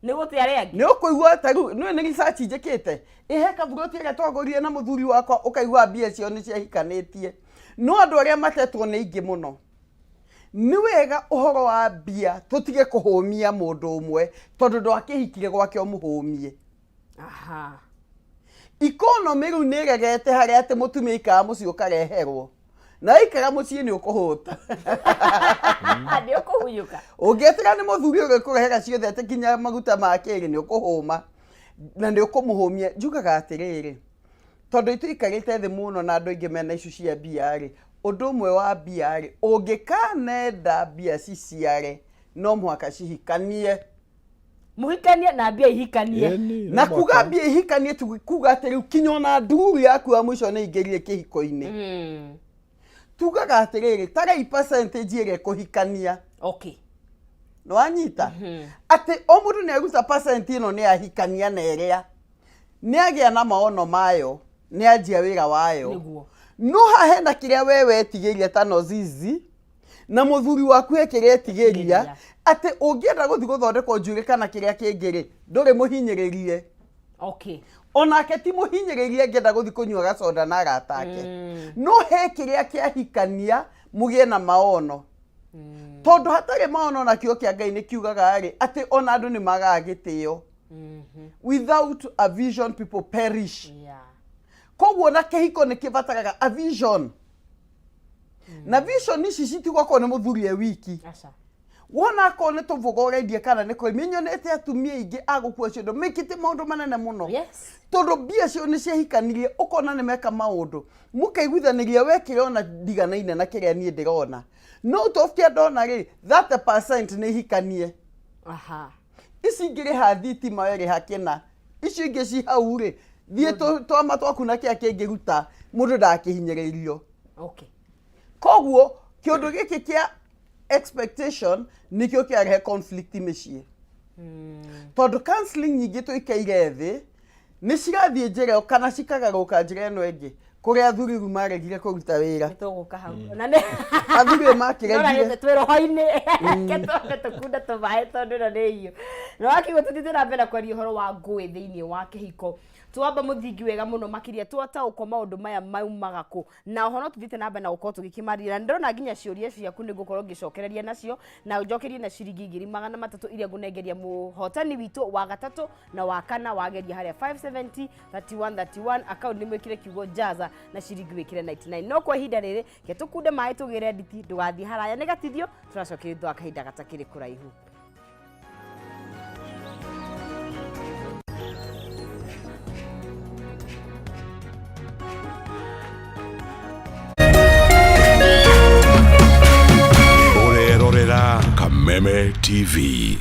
Nĩ gũte arĩa angĩ. Nĩ ũkũigua ta rĩu nĩ research njĩkĩte ĩhe kaburoti ĩrĩa twagũrire na mũthuri wakwa, ũkaigua mbia cio nĩ ciahikanĩtie, no andũ arĩa matetwo nĩ aingĩ mũno. Nĩ wega ũhoro wa mbia tũtige kũhũmia mũndũ ũmwe, tondũ ndwakĩhikire gwake ũmũhũmie. Economy rĩu nĩ ĩregete harĩa atĩ mũtumia ikara mũciĩ ũkareherwo, na waikara mũciĩ nĩ ũkũhũta. Nĩ ũkũhunyũka. Ũngĩetera nĩ mũthuri ũrĩkũrehera ciothe, atĩ nginya maguta ma kĩrĩ, nĩ ũkũhũma na nĩ ũkũmũhũmia. Njugaga atĩrĩrĩ, tondũ itũikarĩte thĩ mũno na andũ aingĩ mena icu cia mbia rĩ, ũndũ ũmwe wa mbia rĩ, ũngĩkanenda mbia ciciare, no mũhaka cihikanie. Mũhikanie na mbia ihikanie. Ĩni, no Na kuga mũhaka. mbia ihikanie ti kuga atĩ rĩu kinya ona nduru yaku ya mũico nĩ ingĩrire kĩhiko-inĩ. Tugaga atĩrĩrĩ, tarei percentage ĩrĩa ĩkũhikania. Nĩ wanyita atĩ o mũndũ nĩ aruta percent ĩno, nĩ ahikania na ĩrĩa nĩ agĩa na maono mayo, nĩ anjia wĩra wayo. No haha hena kĩrĩa we wetigĩria ta nozizi na mũthuri waku he kĩrĩa etigĩria. Etigĩria. Atĩ ũngĩenda gũthiĩ gũthondekwo njuĩrĩ kana kĩrĩa kĩngĩ rĩ, ndũrĩ mũhinyĩrĩrie. Onake ti mũhinyĩrĩrie angĩenda gũthiĩ kũnyua gacoda na arata ake. No he kĩrĩa kĩahikania mũgĩe na maono, tondũ hatarĩ maono, na kĩo kĩa Ngai nĩ kiugaga rĩ atĩ ona andũ nĩ magaga gĩtĩo. Without a vision, people perish. Koguo na kĩhiko nĩ kĩbataraga a vision, na vision ici citigokorwo nĩ mũthuri e wiki. Aca. Wona akorwo nĩ tũboga ũrendia kana nĩ kũrĩmi, nyonete atumia aingĩ a gũkua ciondo mekĩte maũndũ manene mũno. Tondũ mbia cio nĩ ciahikanirie, ũkona nĩ meka maũndũ mũkaiguithanĩria, we kĩrĩa ona ndiganaine na kĩrĩa niĩ ndĩrona, no out of kĩrĩa ndona rĩ, 30% nĩ hikanie. Ici ingĩ rĩha thitima, we rĩha kĩna, icio ingĩ ci hau rĩ, thiĩ twama twaku na kĩrĩa kĩngĩruta mũndũ ndakĩhinyĩrĩrio. Koguo kĩũndũ gĩkĩ kĩa expectation nĩkĩo kĩarehe conflict mĩciĩ, tondũ counseling nyingĩ tũikaire thĩ nĩ cirathiĩ njĩra ĩyo kana cikagarũka njĩra ĩno ĩngĩ, kũrĩa athuri rĩu maregire kũruta wĩra. Nĩ tũgũka hau na nĩ Athuri ĩ makĩregire. Twĩ roho-inĩ, reke twambe tũkunde tũmaĩ tondũ ĩno nĩ irio na wakiuga. Tũthiĩte na mbere na kwaria ũhoro wa ngũĩ thĩinĩ wa kĩhiko. Twamba mũthingi wega mũno makĩria, twataũkwo maũndũ maya maumaga kũ, na ũhoro tũthiĩte na mbere na gũkorwo tũgĩkĩmaria, na ndĩrona nginya ciũria ciaku nĩ ngũkorwo ngĩcokereria nacio na njokerie na ciringi 300,000 iria ngũnengeria mũhotani witũ wa gatatũ na wa kana. Wageria harĩa 570 31 31 account, nĩ mwĩkĩre kiugo jaza na ciringi wĩkĩre 99. No kwa ihinda rĩrĩ ke tũkunde maĩ tũgĩre nditi, ndũgathiĩ haraya, nĩ gatithio tũracokeria thutha wa kahinda gatakĩrĩ kũraihu. Ũrerorera Kameme TV.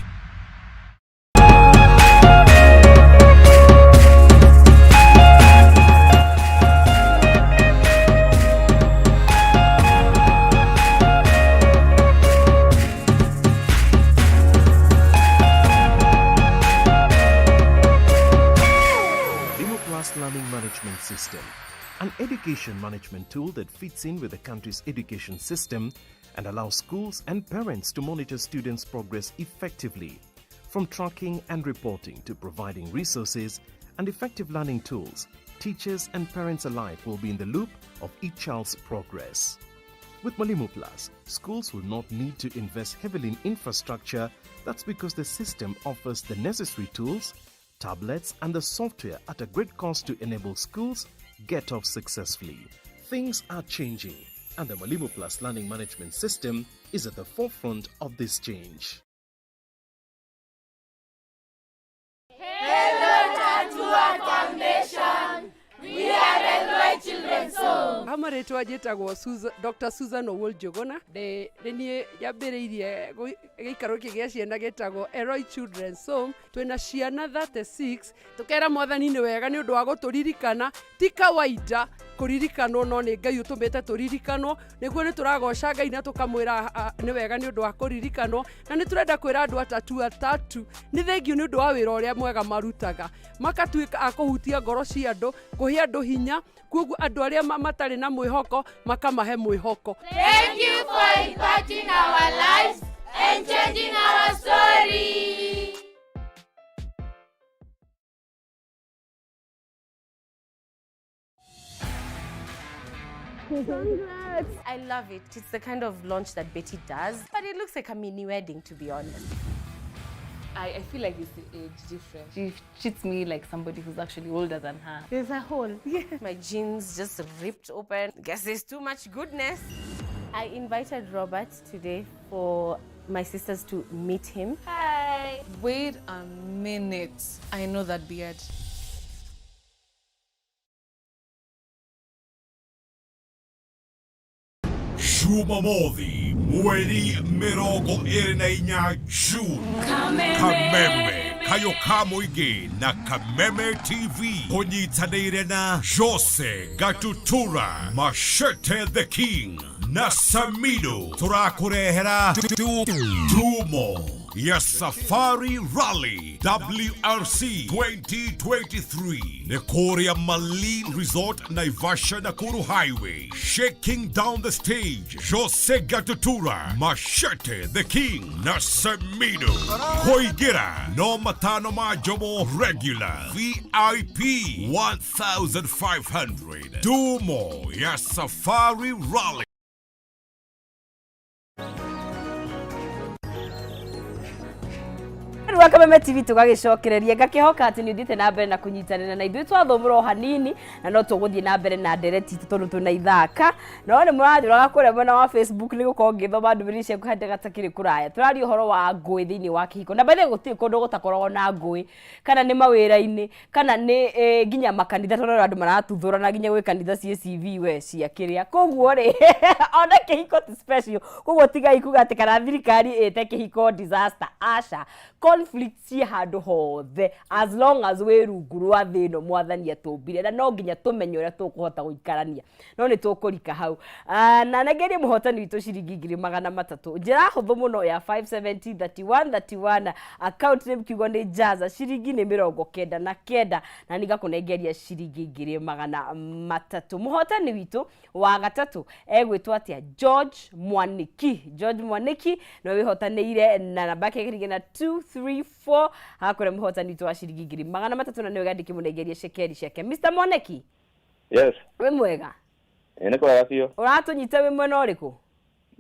Mwalimu Plus Learning Management System, an education management tool that fits in with the country's education system and allows schools and parents to monitor students' progress effectively. From tracking and reporting to providing resources and effective learning tools, teachers and parents alike will be in the loop of each child's progress. With Mwalimu Plus, schools will not need to invest heavily in infrastructure. That's because the system offers the necessary tools, tablets, and the software at a great cost to enable schools get off successfully. Things are changing, and the Mwalimu Plus Learning Management System is at the forefront of this change. Hello, Foundation. We are Elroy Children's Home. Ha marĩtwa njĩtagwo Dr. Susan Owuor Njũgũna. Nĩ niĩ njambĩrĩirie gĩikaro gĩkĩ gĩa ciana gĩtagwo Elroy Children's Home. Twĩna ciana 36. Tũkera mwathani nĩ wega nĩ ũndũ wa gũtũririkana. Ti kawaida kũririkanwo, no nĩ Ngai ũtũmĩte tũririkanwo, nĩguo nĩ tũragoca Ngai na tũkamwĩra nĩ wega nĩ ũndũ wa kũririkanwo. Na nĩ tũrenda kwĩra andũ atatu atatu nĩ thengiũ nĩ ũndũ wa wĩra ũrĩa mwega marutaga, makatuĩka a kũhutia ngoro cia andũ, kũhe andũ hinya, koguo andũ arĩa matarĩ na mwĩhoko makamahe mwĩhoko. Thank you for impacting our lives and changing our story. Congrats! I love it. It's the kind of launch that Betty does, but it looks like a mini wedding, to be honest. I feel like it's the age difference. She treats me like somebody who's actually older than her. There's a hole. Yeah. My jeans just ripped open. Guess there's too much goodness. I invited Robert today for my sisters to meet him. Hi. Wait a minute. I know that beard. Jumamothi mweri 24 June, Kameme kayo ka mũingĩ na Kameme TV kũnyitanĩire na Jose Gatutura, Machete the King na Samido, tũrakũrehera Tumo ya Safari Rally WRC 2023 nĩ kũrĩa Malin Resort, Naivasha, Nakuru Highway. Shaking down the stage, Jose Gatutura, Machete the King na Samido. Kũingĩra no matano ma njomo regular, VIP 1500. Dumo ya Safari Rally. Rĩu wa Kameme TV tũgagĩcokereria ngakĩhoka atĩ nĩ ũthiĩte na mbere na kũnyitanĩra na ithuĩ twathũmũra o hanini na no tũgũthiĩ na mbere na ndereti itũ tondũ twĩna ithaka no nĩ mũranjũraga kũrĩa mwena wa Facebook nĩ gũkorwo ngĩthoma ndũmĩrĩri ciaku handĩ gatakĩrĩ kũraya. Tũraria ũhoro wa ngũĩ thĩinĩ wa kĩhiko na by the way gũtirĩ kũndũ gũtakoragwo na ngũĩ kana nĩ mawĩra-inĩ kana nĩ eh, nginya makanitha tondũ andũ maratuthũrana nginya gwĩ kanitha ciĩ CV we cia kĩrĩa koguo rĩ ona kĩhiko ti special koguo tigai kuga atĩ kana thirikari ĩte kĩhiko disaster aca conflict ciĩ handũ hothe as long as wĩ rungu rwa thĩ ĩno mwathani atũmbire na no nginya tũmenye ũrĩa tũkũhota gũikarania no nĩ tũkũrika hau. Ah, na nengerie mũhotani witũ ciringi 300,000 njĩra hũthũ mũno ya 570 31 31 account name kiugo nĩ jaza ciringi nĩ 99 na ningakũnengeria ciringi 300,000 mũhotani witũ wa gatatũ egwĩtwo atĩa George Mwaniki George Mwaniki nĩwe wĩhotanĩire na namba yake ĩkĩringa na 234 hakũrĩa mũhotani witũ wa ciringi 300,000 na nĩwe gandĩkĩmũnengeria cekeri ciake Mr Mwaniki Yes. Wĩ mwega? Ĩ nĩ kwega biũ. Ũratũnyita wĩ mwena ũrĩkũ?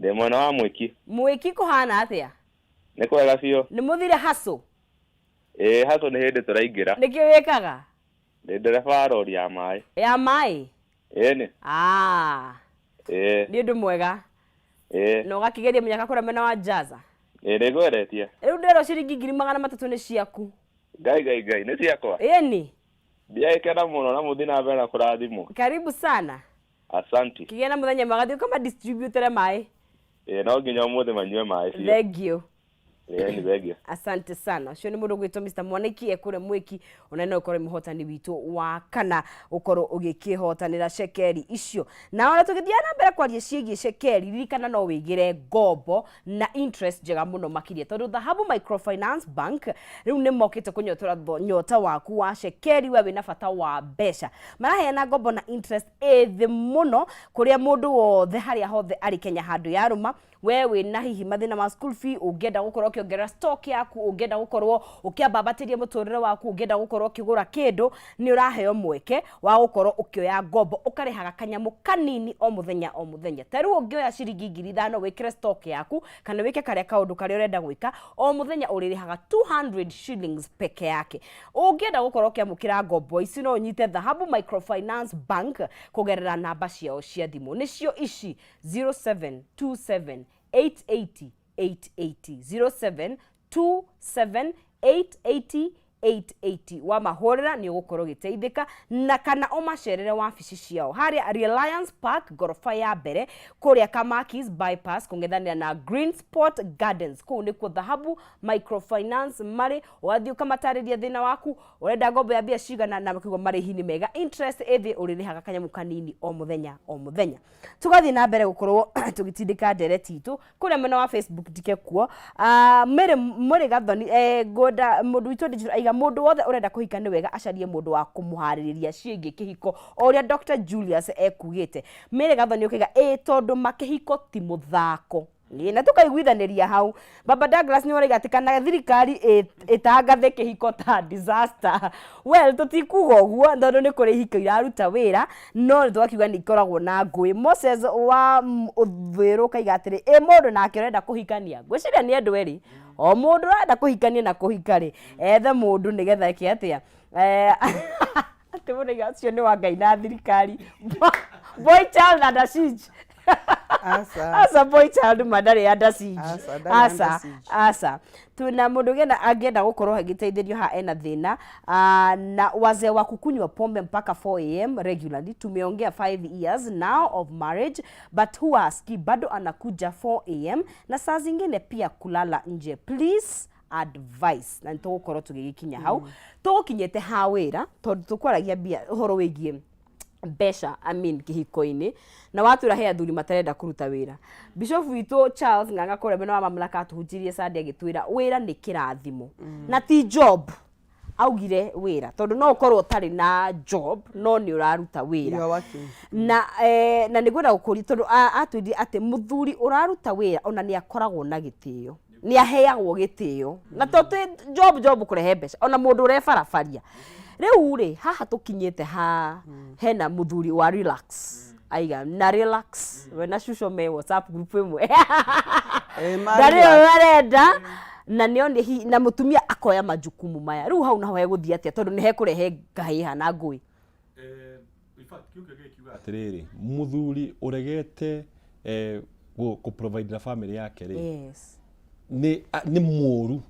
Ndĩ mwena wa Mwĩki. Mwĩki kũhana atĩa? Nĩ kwega biũ. Nĩ mũthire hustle? Ĩ hustle nĩ hĩndĩ tũraingĩra. Nĩkĩ wĩkaga? Ndĩ ndereba wa rori ya maĩ. Ya maĩ? Ĩni. Ah. Ĩ. Nĩ ũndũ mwega. Ĩ. Na ũgakĩgeria mũnyaka kũrĩa mwena wa Jaza? Ĩ nĩ ngweretie. Rĩu ndĩrerwo ciringi 300,000 nĩ ciaku. Ngai ngai ngai nĩ ciakwa? Ĩni. Ndiagĩkena mũno na mũthiĩ na mbere na kũrathimwo. Karibu sana. Asanti. Kĩgĩa na mũthenya mwega thiĩ ũkama distributere maĩ. Ĩĩ no nginya ũmũthĩ manyue maĩ biũ. Thank you. Ĩĩ nĩ thengiũ. Asante sana. Ũcio nĩ mũndũ ũgwĩtwo Mr. Mwaniki ekũrĩa Mwĩki, ona no ũkorwo mũhotani witũ wa kana ũkorwo ũgĩkĩhotanĩra cekeri icio. Na ona tũgĩthiaga na mbere kwaria ciĩgiĩ cekeri, ririkana no wĩigĩre ngombo na interest njega mũno makĩria tondũ Dhahabu Microfinance Bank rĩu nĩ mokĩte kũnyotora nyota waku wa cekeri we wĩna bata wa mbeca. Maraheana ngombo na interest ĩ thĩ mũno kũrĩa mũndũ wothe harĩa hothe arĩ Kenya handũ yarũma we wĩna hihi mathĩna ma school fee ũngĩenda gũkorwo ũkĩongerera stock yaku ũngĩenda gũkorwo ũkĩambambatĩria mũtũrĩre waku ũngĩenda gũkorwo ũkĩgũra kĩndũ nĩ ũraheo mweke wa gũkorwo ũkĩoya ngombo ũkarĩhaga kanyamũ kanini o mũthenya o mũthenya ta rĩu ũngĩoya ciringi 5,000 wĩkĩre stock yaku kana wĩke karĩa kaũndũ karĩa ũrenda gwĩka o mũthenya ũrĩrĩhaga 200 shillings peke yake ũngĩenda gũkorwo ũkĩamũkĩra ngombo ici no ũnyite Dhahabu Microfinance Bank kũgerera namba ciao cia thimũ nĩcio ici 0727 880 880 0727 880 880 wamahũrĩra nĩ ũgũkorwo ũgĩteithĩka na kana ũmacerere wabici ciao harĩa Reliance Park ngoroba ya mbere kũrĩa Kamakis bypass kũng'ethanĩra na Green Spot Gardens kũu nĩkuo Dhahabu Microfinance marĩ ũgathiĩ ũkamatarĩria thĩna waku ũrenda ngombo ya mbia cigana na makiuga marĩhi nĩ mega interest ĩthĩ ũrĩrĩhaga kanyamũ kanini o mũthenya o mũthenya tũgathiĩ na mbere gũkorwo tũgĩtindĩka ndereti itũ kũrĩa mwena wa Facebook ndike kuo. Ah, Mary Mũrĩ Gathoni eh, ngwenda mũndũ witũ digital aiga mũndũ wothe ũrenda kũhika nĩ wega acarie mũndũ wa kũmũharĩrĩria ciĩgiĩ kĩhiko o ũrĩa Dr. Julius ekugĩte. Mary Gathoni ũkaiga ĩ tondũ makĩhiko ti mũthako. Ĩ, na tũkaiguithanĩria hau Baba Douglas nĩ ũraiga atĩ kana thirikari ĩtangathe kĩhiko ta disaster. Well, tũtikuga ũguo tondũ nĩ kũrĩ ihiko iraruta wĩra no nĩ twakiuga nĩ ikoragwo na ngũĩ. Moses wa Ũthĩrũ ũkaiga atĩrĩ, ĩ mũndũ nake ũrenda kũhikania? Ngwĩciria nĩ andũ erĩ, o mũndũ ũrenda kũhikania na kũhika rĩ, ethe mũndũ nĩgetha eke atĩa? Eh, atĩ mũndũ aiga ũcio nĩ wa Ngai na thirikari. Boy child under siege. Aca. Aca boy child ma ndarĩ under siege. Aca, ndarĩ Aca, under siege. aca. Twĩna mũndũ ũngĩenda angĩenda gũkorwo agĩteithĩrio haha ena thĩna ah, na wazee wa kukunywa pombe mpaka 4 am regularly tumeongea 5 years now of marriage but huwa hasikii bado anakuja 4 am na saa zingine pia kulala nje please advice na nĩ tũgũkorwo tũgĩgĩkinya hau tũgũkinyĩte ha wĩra tondũ tũkwaragia mbia ũhoro wĩgiĩ mbeca I mean kĩhiko-inĩ na watwĩra he athuri matarenda kũruta wĩra bishop witũ Charles Ng'ang'a kũrĩa mwena wa mamlaka atũhunjirie Sunday agĩtwĩra wĩra nĩ kĩrathimo na ti job augire wĩra tondũ no ũkorwo ũtarĩ na job no nĩ ũraruta wĩra You are working. na eh, na nĩngwenda gũkũria tondũ atwĩrire atĩ mũthuri ũraruta wĩra ona nĩ akoragwo na gĩtĩo nĩ aheagwo gĩtĩo na to ti job job kũrehe mbeca ona mũndũ ũrebarabaria rĩu rĩ haha tũkinyĩte ha hena mũthuri wa relax aiga na relax we na cuco me whatsapp group ĩmwe Eh, ma ndarĩ relax. ũrĩa arenda Na nĩ hi na mũtumia akoya majukumu maya, rĩu hau naho hegũthiĩ atĩa? Tondũ nĩ hekũrehe ngahĩha na ngũĩ. Atĩrĩrĩ, mũthuri ũregete kũ provide family yake rĩ, nĩ mũru.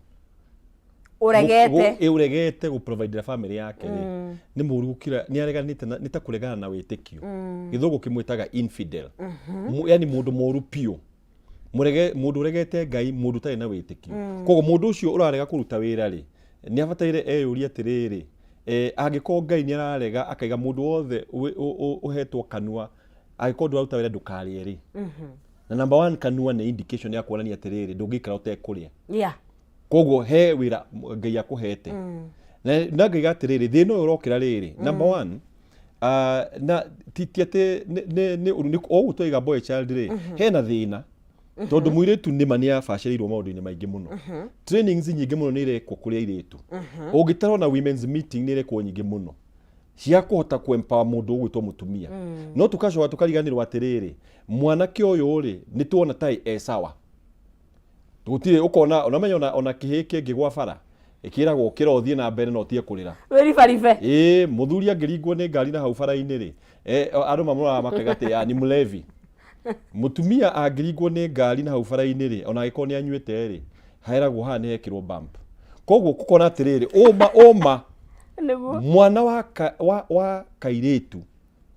Ũregete. Ũregete gũ provide family yake rĩ, nĩ mũru gũkĩra nĩ areganĩte nĩ ta kũregana na wĩtĩkio. Gĩthũngũ kĩmwĩtaga infidel. Yani mũndũ mũru biũ. Mũrege mũndũ ũregete Ngai, mũndũ ũtarĩ na wĩtĩkio. Koguo mũndũ ũcio ũrarega kũruta wĩra rĩ, nĩ abataire eyũrie atĩrĩrĩ, angĩkorwo Ngai nĩ ararega akaiga mũndũ wothe ũhetwo kanua, angĩkorwo ndũraruta wĩra ndũkarĩe rĩ, na number one, kanua nĩ indication ya kuonania atĩrĩrĩ, ndũngĩikara ũtekũrĩa. Koguo he wĩra Ngai akũhete. Na ngaiga atĩrĩrĩ, thĩna ũyũ ũrokĩra rĩrĩ, number one, na ti atĩ nĩ ũru, o ũguo twaiga boy child rĩ, hena thĩna tondũ mũirĩtu nĩma nĩ abacĩrĩirwo maũndũ-inĩ maingĩ mũno. Trainings nyingĩ mũno nĩ irekwo kũrĩ airĩtu. Ũngĩtarwo na women's meeting nĩ irekwo nyingĩ mũno cia kũhota kũ empower mũndũ ũgwĩtwo mũtumia. No tũkacoka tũkariganĩrwo atĩrĩrĩ, mwanake ũyũ rĩ, nĩ tuona ta e sawa, gũtirĩ ũkona ũnamenya ona kĩhĩ kĩngĩgwa bara ĩkĩragwo ũkĩra ũthiĩ na mbere na ũtige kũrĩra. Wĩribaribe. Ĩĩ, mũthuri angĩringwo nĩ ngari na hau bara-inĩ rĩ, andũ mamũroraga makaiga atĩ, "Ah, ni mlevi." Mũtumia angĩringwo nĩ ngari na hau bara-inĩ rĩ, ona angĩkorwo nĩ anyuĩte rĩ, heragwo haha nĩ hekĩrwo bump. Koguo kũkona atĩrĩrĩ, ũma ũma mwana wa kairĩtu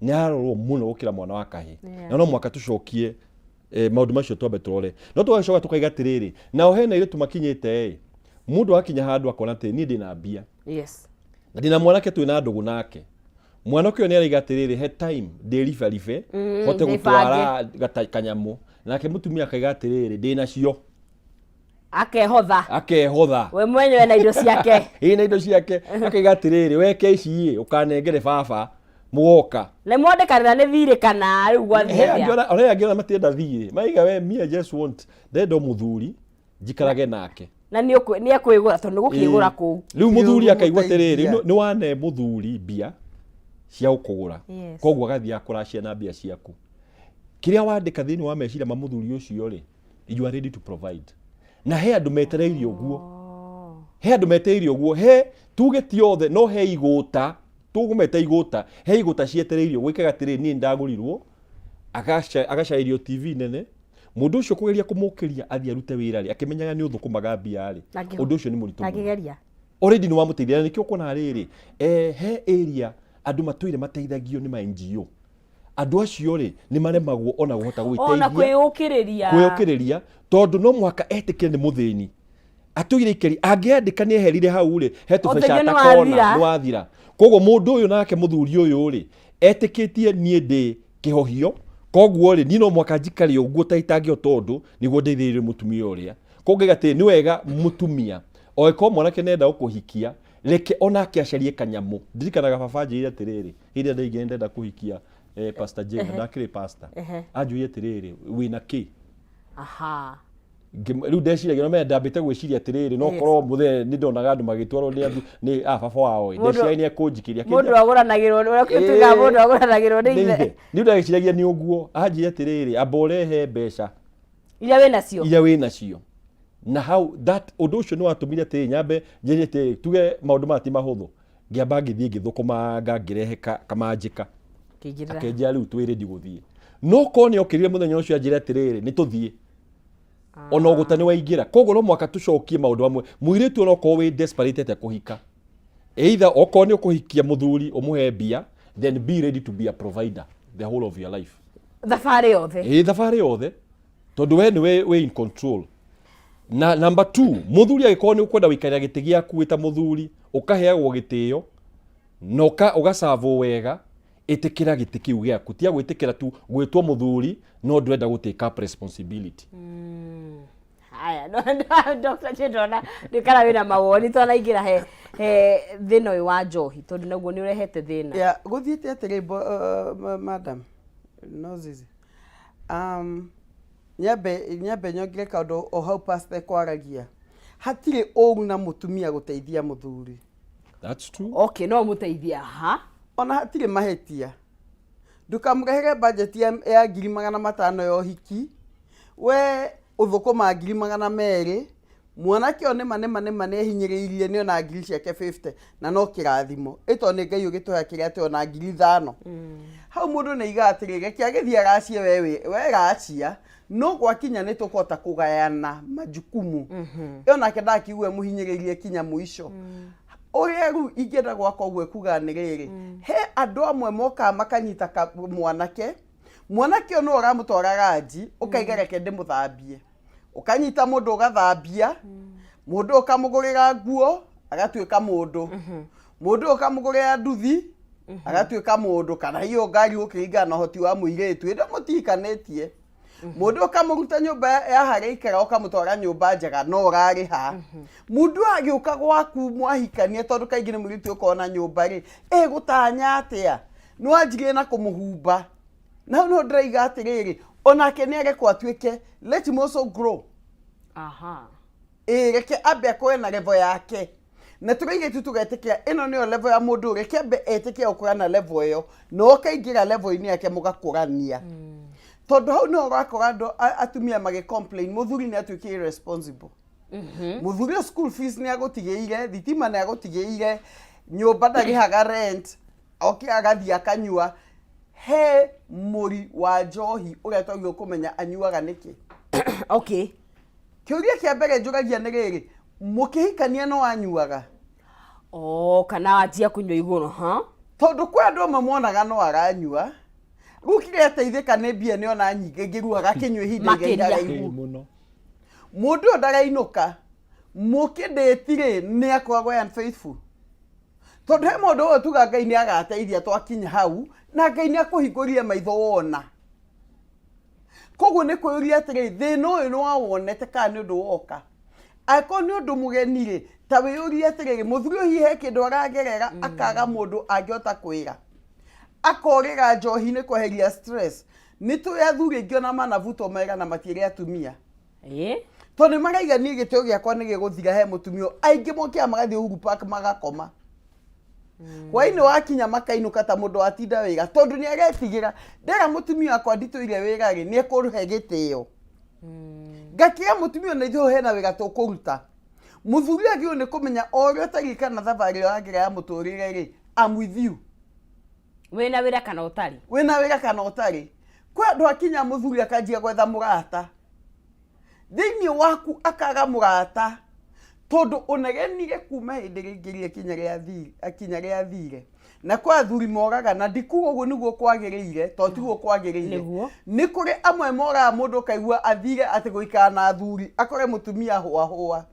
nĩ ararorwo mũno gũkĩra mwana wa kahĩ. Na no mũhaka tũcokie maũndũ macio, twambe tũrore. No tũgacoka tũkaiga atĩrĩrĩ, nao hena airĩtu makinyĩte ĩ, mũndũ akinya handũ akona atĩ niĩ ndĩna mbia na ndĩna mwanake twĩna ndũgũ nake, mwanake ũyũ nĩ araiga atĩrĩrĩ, he time ndĩribaribe hote ndĩbange. Gũtwara kanyamũ, nake mũtumia akaiga atĩrĩrĩ, ndĩnacio. Akehotha. Akehotha. We mwenyewe na indo ciake. Ĩ, na indo ciake, akaiga atĩrĩrĩ, weke ici ĩ, ũkanengere baba mũgoka. Na mwandĩkanĩra nĩ thirĩ kana rĩu gwathiĩ He angĩ atĩa? ona angĩ ona matienda thirĩ, maiga we, me I just want, ndenda o mũthuri njikarage nake. Na nĩ ekwĩgũra tondũ nĩ gũkĩgũra kũu. Rĩu mũthuri akaigua atĩrĩrĩ, Ũgũmũteithia. nĩ wane mũthuri mbia cia gũkũgũra. Koguo agathiĩ akũracia na mbia ciaku. Kĩrĩa wandĩka thĩinĩ wa meciria ma mũthuri ũcio rĩ, you are ready to provide. Na he andũ metereire ũguo, he andũ metereire ũguo, he tuge ti othe, no he igũta tũgũmeta igũta, he igũta cietereire ũguo ikaga atĩrĩrĩ, niĩ ndagũrirwo, agacaĩrio TV nene. Mũndũ ũcio kũgeria kũmũkĩria athiĩ arute wĩra rĩ, akĩmenyaga nĩ ũthũkũmaga mbia rĩ, ũndũ ũcio nĩ mũritũ mũno. Angĩgeria. Already nĩ wamũteithia. Na nĩkĩo ũkuona rĩrĩ, he area andũ matũire mateithagio nĩ ma NGO. Andũ acio rĩ, nĩ maremagwo ona kũhota ona gwĩteithia, kwĩyũkĩrĩria. Kwĩyũkĩrĩria, tondũ no mũhaka etĩkĩre nĩ mũthĩni atũire ikeri. Angĩandĩka nĩ eherire hau rĩ, he tũbeca Ũteithio nĩ atakona. wathira. Nĩ wathira. Koguo mũndũ ũyũ nake mũthuri ũyũ rĩ, etĩkĩtie niĩ ndĩ kĩhohio, koguo rĩ, niĩ no mũhaka njikare ũguo ta itangĩhota ũndũ nĩguo ndeithĩrĩrie mũtumia ũrĩa. Koguo ngaiga atĩ nĩ wega mũtumia o ĩkorwo mwanake nenda gũkũhikia, reke onake acarie kanyamũ. Ndirikanaga baba anjĩrire atĩrĩrĩ, hĩndĩ ĩrĩa ndaigire ndenda kũhikia Pastor Jane, na ndakĩrĩ pastor, anjũrie atĩrĩrĩ, wĩna kĩ? Rĩu ndeciragia no menya ndambĩte gwĩciria atĩrĩrĩ, no korwo mũthee nĩ ndonaga andũ magĩtwarwo nĩ athu nĩ a baba wao ĩ, ndeciragia nĩ ekũnjikĩria. Mũndũ agũranagĩrwo, ũrĩa tugaga mũndũ agũranagĩrwo nĩ nĩ ithe. Ithe nĩ ndagĩciragia nĩ ũguo. Anjĩre atĩrĩrĩ, amba ũrehe mbeca iria wĩ nacio. Iria wĩ nacio. Na hau that ũndũ ũcio nĩ watũmire atĩrĩ, nyambe njerie atĩrĩ, tuge maũndũ maya ti mahũthũ. Ngĩamba ngĩthiĩ ngĩthũkũmanga, ngĩrehe kamanjĩka. Kĩingĩrĩra. Akĩnjĩra rĩu twĩ ready gũthiĩ. No korwo nĩ okĩrire mũthenya ũcio anjĩre atĩrĩrĩ, nĩ tũthiĩ, ona ũgũta nĩ waingĩra. Koguo no mũhaka tũcokie maũndũ amwe. Mũirĩtu ona okorwo wĩ desperate atĩa kũhika, either okorwo nĩ ũkũhikia mũthuri ũmũhe mbia, then be ready to be a provider the whole of your life. Thabarĩ yothe. Ĩ, thabarĩ yothe, tondũ we nĩwe wĩ in control. Na number two, mũthuri angĩkorwo nĩ ũkwenda gũikarĩra gĩtĩ gĩaku wĩ ta mũthuri, ũkaheagwo gĩtĩo na ũgacavwo wega, ĩtĩkĩra gĩtĩ kĩu gĩaku. Tiga gwĩtĩkĩra tu gwĩtwo mũthuri no ndũrenda gũ take up responsibility. Haya, no Dr. Chindona ndikara wĩna mawoni twanaingĩra he thĩna ũyũ wa njohi, tondũ naguo nĩ ũrehete thĩna. Ya gũthiĩte atĩrĩ, madam no zizi, nyambe nyongere kaũndũ o hau pastor kwaragia, hatirĩ ũru na mũtumia gũteithia mũthuri. That's true. Okay, no mũteithia ha. Ona hatirĩ mahĩtia. Ndũkamũrehere budget ya 500,000 ya ũhiki, we ũthũkũma 200,000. Mwanake ũyũ nĩma nĩma nĩma nĩ ehinyĩrĩirie nĩ ona ngiri ciake 50 na no kĩrathimo. Ĩ tondũ nĩ Ngai ũgĩtũhe kĩrĩa atĩ ona ngiri ithano. Hau mũndũ nĩ aigaga atĩrĩrĩ, reke agĩthiĩ aracie we wĩ we racia, no gwakinya nĩ tũkũhota kũgayana majukumu. Ĩ onake ndakĩigue mũhinyĩrĩrie kinya mũico. Ũrĩa rĩu ingĩenda gwaka ũguo kuga nĩ rĩrĩ, he andũ amwe mokaga makanyita ka mwanake, mwanake ũyũ nĩwe ũramũtwara ranji, ũkaiga reke ndĩmũthambie. Ũkanyita mũndũ ũgathambia, mũndũ ũkamũgũrĩra nguo, agatuĩka mũndũ. Mũndũ ũkamũgũrĩra nduthi, agatuĩka mũndũ, kana hiyo ngari gũkĩringana na ũhoti wa mũirĩtu, hĩndĩ ĩyo mũtihikanĩtie. Mũndũ ũkamũruta nyũmba ya harĩa aikaraga ũkamũtwara nyũmba njega no ũrarĩha. Mũndũ agĩũka gwaku mwahikania tondũ kaingĩ nĩ mũirĩtu ũkoragwo na nyũmba rĩ, ĩgũtanya atĩa? Nĩ wanjirie na kũmũhumba. Na hau nĩho ndĩraiga atĩrĩrĩ, onake nĩ arekwo atuĩke, let him also grow. Aha. Ĩĩ reke ambe akũre na level yake. Na tũrĩ airĩtu tũgetĩkĩra ĩno nĩyo level ya mũndũ, reke ambe etĩkĩre gũkũra na level ĩyo, na ũkaingĩra level-inĩ yake mũgakũrania. Tondũ hau nĩho ũrakora andũ atumia magĩ complain, mũthuri nĩ atuĩkire irresponsible. Mũthuri ũyũ school fees nĩ agũtigĩire, thitima nĩ agũtigĩire, nyũmba ndarĩhaga rent, oke agathiĩ akanyua. He mũri wa njohi ũrĩa twagĩrĩirwo kũmenya anyuaga nĩkĩ. Okay. Kĩũria kĩa mbere njũragia nĩ rĩrĩ, mũkĩhikania no anyuaga? Oh, kana wanjia kũnyua igũrũ, ha? Tondũ kwĩ andũ amwe monaga no aranyua, rĩu kĩrĩa ateithĩka nĩ mbia nĩ ona nyingĩ ngĩrua agakĩnyua ihinda Makĩria. iraihu. Mũno. Mũndũ ũyũ ndarainũka, mũkĩndĩti rĩ, nĩ akoragwo e unfaithful. Tondũ he mũndũ ũyũ tuga Ngai nĩ agateithia twakinya hau, na Ngai nĩ akũhingũrire maitho wona. Koguo nĩ kwĩyũria atĩrĩ, thĩna ũyũ nĩ wawonete kana nĩ ũndũ woka? Angĩkorwo nĩ ũndũ mũgeni rĩ, ta wĩyũrie atĩrĩrĩ, mũthuri ũyũ hihi he kĩndũ aragerera akaga mũndũ angĩhota kwĩra. Akorĩra njohi-inĩ kweheria stress. Nĩ tũĩ athuri aingĩ ona manabutwo mawĩra na matiĩre atumia. Tondũ nĩ maraiga niĩ gĩtĩo gĩakwa nĩ gĩgũthira he mũtumia ũyũ. Aingĩ mokĩra magathiĩ Uhuru Park magakoma. Hwainĩ wakinya makainũka ta mũndũ watinda wĩra tondũ nĩ aretigĩra ndera mũtumia wakwa nditũire wĩra rĩ nĩ ekũhe gĩtĩo. Ngakĩra mũtumia ona ithuĩ hena wĩra tũkũruta. Mũthuri agĩrĩirwo nĩ kũmenya o ũrĩa ũtariĩ kana thabarĩ ĩyo yagĩra ya mũtũrĩre rĩ, I'm with you. Wĩna wĩra kana ũtarĩ? Wĩna wĩra kana ũtarĩ. Kwĩ andũ akinya mũthuri akanjia gwetha mũrata. Thĩinĩ waku akaga mũrata tondũ ũnegenire kuma hĩndĩ ĩrĩa aingĩrire kinya kinya rĩa thire. Na kwĩ athuri moraga na ndikuga ũguo nĩguo kwagĩrĩire tondũ tiguo kwagĩrĩire. Nĩguo. Nĩ kũrĩ amwe moraga mũndũ ũkaigua athire atĩ gũikara na athuri akore mũtumia hũa hũa.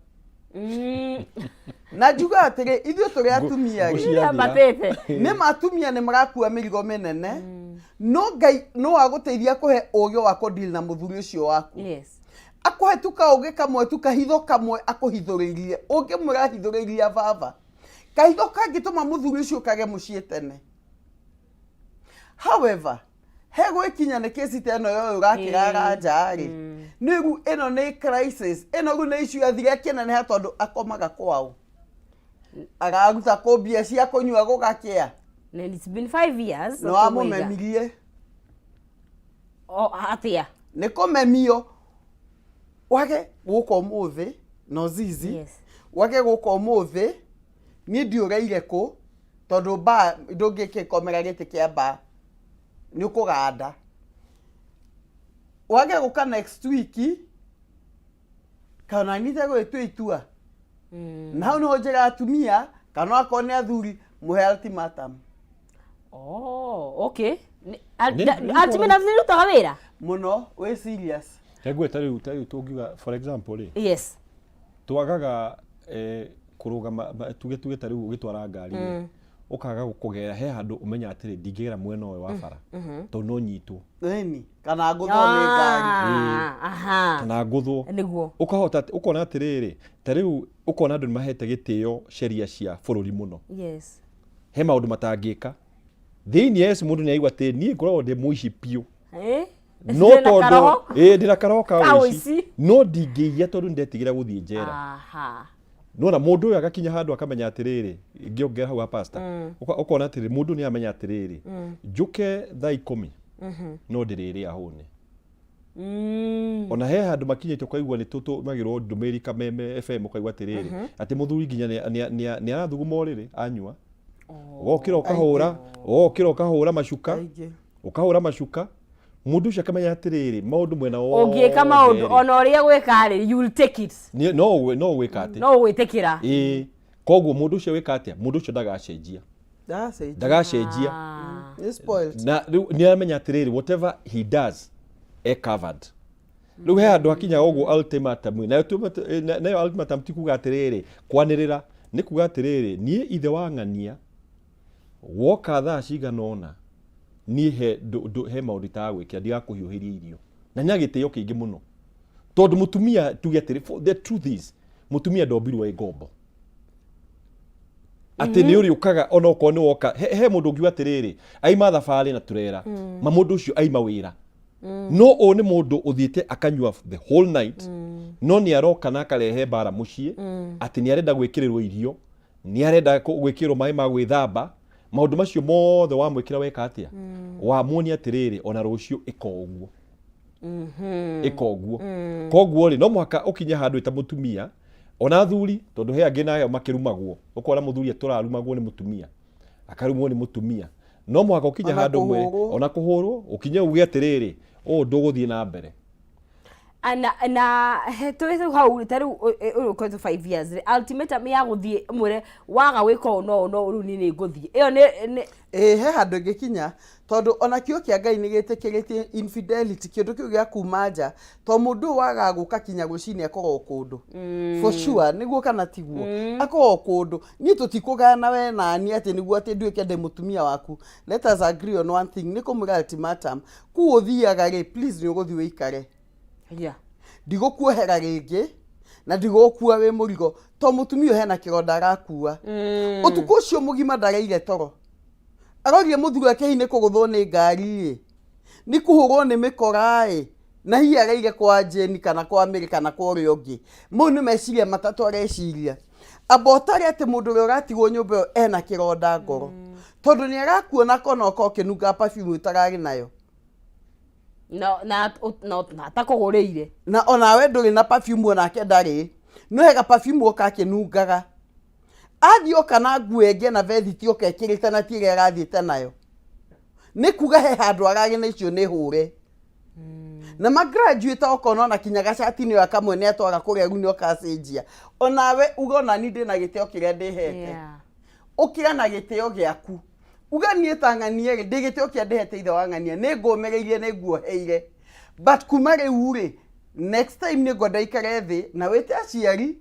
Na njuga atĩrĩ, ithuĩ tũrĩ atumia rĩ, Nĩambatĩte. nĩ ma atumia nĩ marakua mĩrigo mĩnene, no Ngai no agũteithia kũhe ũgĩ wa kũ deal na mũthuri ũcio waku. Yes. Akũhe tu kaũgĩ kamwe tu kahitho kamwe akũhithũrĩirie, ũngĩmwĩra hithũrĩria baba. Kahitho kangĩtũma mũthuri ũcio kage mũciĩ tene. However, he gwĩkinya nĩ kesi ta ĩno yoyo ũrakĩrara nja rĩ, nĩ rĩu ĩno nĩ crisis, ĩno rĩu nĩ issue yathire akĩneneha tondũ akomaga kwao. Araruta kũ mbia cia kũnyua gũgakĩa. And it's been 5 years. Nĩ wamũmemirie. O, atĩa? Nĩ kũmemio. Wage gũka ũmũthĩ, no zizi. Yes. Wage gũka ũmũthĩ, niĩ ndiũreire kũ, tondũ mbaa ndũngĩkĩkomera gĩtĩ kĩa mbaa. Nĩ ũkũganda. Wage gũka next week, kana nĩ itegũgĩtua itua. Na hau nĩho njĩra atumia, kana akorwo nĩ athuri, mũhe ultimatum. Oh, okay. Ultimatum nĩ ĩrutaga wĩra? Mũno, wĩ serious. Rĩngwe ta rĩu ta rĩu tũngiuga for example rĩ. Yes. Twagaga kũrũgama tuge tuge ta rĩu ũgĩtwara ngari rĩ. Ũkaga kũgera he handũ ũmenya atĩrĩ ndingĩgera mwena ũyũ wa bara. Tondũ no nyitwo. Ĩni, kana ngũthwo nĩ ngari. Kana ngũthwo. Nĩguo. Ũkahota ũkona atĩrĩrĩ ta rĩu ũkona andũ nĩ mahete gĩtĩo sheria cia bũrũri mũno. Yes. He maũndũ matangĩka. Thĩinĩ yes mũndũ nĩ aigua atĩ niĩ ngoragwo ndĩ mũici biũ. No Ndĩna tondũ karoho. ĩĩ ndĩna karoho ka Ka ũici. ũici. No ndingĩiya tondũ nĩndetigĩra gũthiĩ njera. Aha. Nona mũndũ ũyũ agakinya handũ akamenya atĩrĩrĩ, ngĩongera hau ha pastor, ũkona atĩrĩrĩ, mũndũ nĩ amenya atĩrĩrĩ, njũke thaa ikũmi, no ndĩrĩrĩa hũne. Ona he handũ makinyĩte ũkaigua nĩ tũtũmagĩrwo ndũmĩrĩri Kameme FM, ũkaigua atĩrĩrĩ, atĩ mũthuri nginya nĩ arathuguma ũrĩrĩ anyua, ũgokĩra ũkahũra, ũgokĩra ũkahũra macuka, Aingĩ. Ũkahũra macuka, mũndũ ũcio akamenya atĩrĩrĩ, maũndũ mwena Ũngĩka maũndũ wothe rĩ, ona ũrĩa gwĩka rĩ, you will take it. No ũgwĩka atĩ No ũgwĩtĩkĩra. Ĩĩ, koguo mũndũ ũcio wĩka atĩa? Mũndũ ũcio ndagacenjia. Ndacenjia. Ndagacenjia. Nĩ spoiled. Na rĩu nĩ aramenya atĩrĩrĩ, whatever he does e covered. Rĩu he handũ hakinyaga ũguo ultimatum nayo nayo ultimatum ti kuga atĩrĩrĩ kwanĩrĩra, nĩ kuga atĩrĩrĩ, niĩ ithe wa ng'ania woka thaa cigana ũna, niĩ he maũndũ itagwĩkĩra, ndigakũhiũhĩria irio, na nĩ gĩtĩo kĩingĩ mũno, tondũ mũtumia, tuge atĩrĩ, for the truth is, mũtumia ndombirwo ĩ ngombo atĩ nĩ ũrĩũkaga ona okorwo nĩ woka. He mũndũ ũngiuga atĩrĩrĩ, aima thabarĩ na turera ma mũndũ ũcio aima wĩra, no ũyũ nĩ mũndũ ũthiĩte akanyua the whole night, no nĩ aroka na akarehe mbara mũciĩ atĩ nĩ arenda gwĩkĩrĩrwo irio, nĩ arenda gwĩkĩrwo maĩ ma gwĩthamba. Maũndũ macio mothe wamwĩkĩra, weka atĩa? Wamuonia atĩrĩrĩ, ona rũciũ ĩka ũguo, ĩka ũguo. Koguo rĩ, no mũhaka ũkinye handũ ĩta mũtumia ona athuri, tondũ he angĩ nayo makĩrumagwo, ũkona mũthuri atũrarumagwo nĩ mũtumia, akarumwo nĩ mũtumia. No mũhaka ũkinye Ona handũ mwĩrĩ kũhũrwo. Ona kũhũrwo, ũkinye uge atĩrĩrĩ, ũũ ndũgũthiĩ na mbere. Na twĩ rĩu hau, ta rĩu ũyũ ũkoretwo 5 years rĩ, ultimatum ya gũthiĩ mwĩre waga gwĩka ũũ no ũũ no ũũ, rĩu niĩ nĩ ngũthiĩ, ĩyo nĩ Ĩĩ, he handũ ĩngĩkinya, tondũ ona kiugo kĩa Ngai nĩ gĩtĩkĩrĩtie infidelity, kĩndũ kĩu gĩa kuma nja, to mũndũ ũyũ wagaga gũka kinya rũcinĩ akoragwo kũndũ for sure, nĩguo kana tiguo? Akoragwo kũndũ. Niĩ tũtikũgayana we nani atĩ nĩguo atĩ nduĩke ndĩ mũtumia waku. Let us agree on one thing, nĩ kũmwĩra ultimatum kuu ũthiaga rĩ, please, nĩ ũgũthiĩ ũikare. Ndigũkuohera rĩngĩ na ndigũgũkua wĩ mũrigo, to mũtumia ũyũ hena kĩronda arakua. Ũtukũ ũcio mũgima ndareire toro, arorire mũthuri wake hihi nĩ kũgũthwo nĩ ngari ĩ, nĩ kũhũrwo nĩ mĩkora ĩ, na hihi areire kwa Jane kana kwa Mary kana kwa ũrĩa ũngĩ. Mau nĩ meciria matatũ areciria. Amba ũtare atĩ mũndũ ũrĩa ũratigwo nyũmba ĩyo ena kĩronda ngoro, tondũ nĩ arakuona kona oka ũkĩnunga perfume ũtararĩ nayo. Na atakũgũrĩire. Na onawe ndũrĩ na perfume, onake ndarĩ, no hega perfume oka akĩnungaga, athiĩ oka na nguo ĩngĩ na vethiti oka ĩkĩrĩte na ti ĩrĩa arathiĩte nayo, nĩ kuga he handũ ararĩ na icio nĩ hũre na magraduate okona ona kinya gacati nĩ oya kamwe nĩ atwara kũrĩa, rĩu nĩ oka acenjia. Onawe uga ona ni ndĩna gĩtĩo kĩrĩa ndĩhete. Ũkĩra na gĩtĩo gĩaku, uga niĩ ta ng'ania rĩ, ndĩ gĩtĩo kĩa ndĩhete ithe wa ng'ania, nĩ ngũmĩrĩirie, nĩ nguoheire, but kuma rĩu rĩ, next time nĩ ngwenda ikare thĩ na wĩte aciari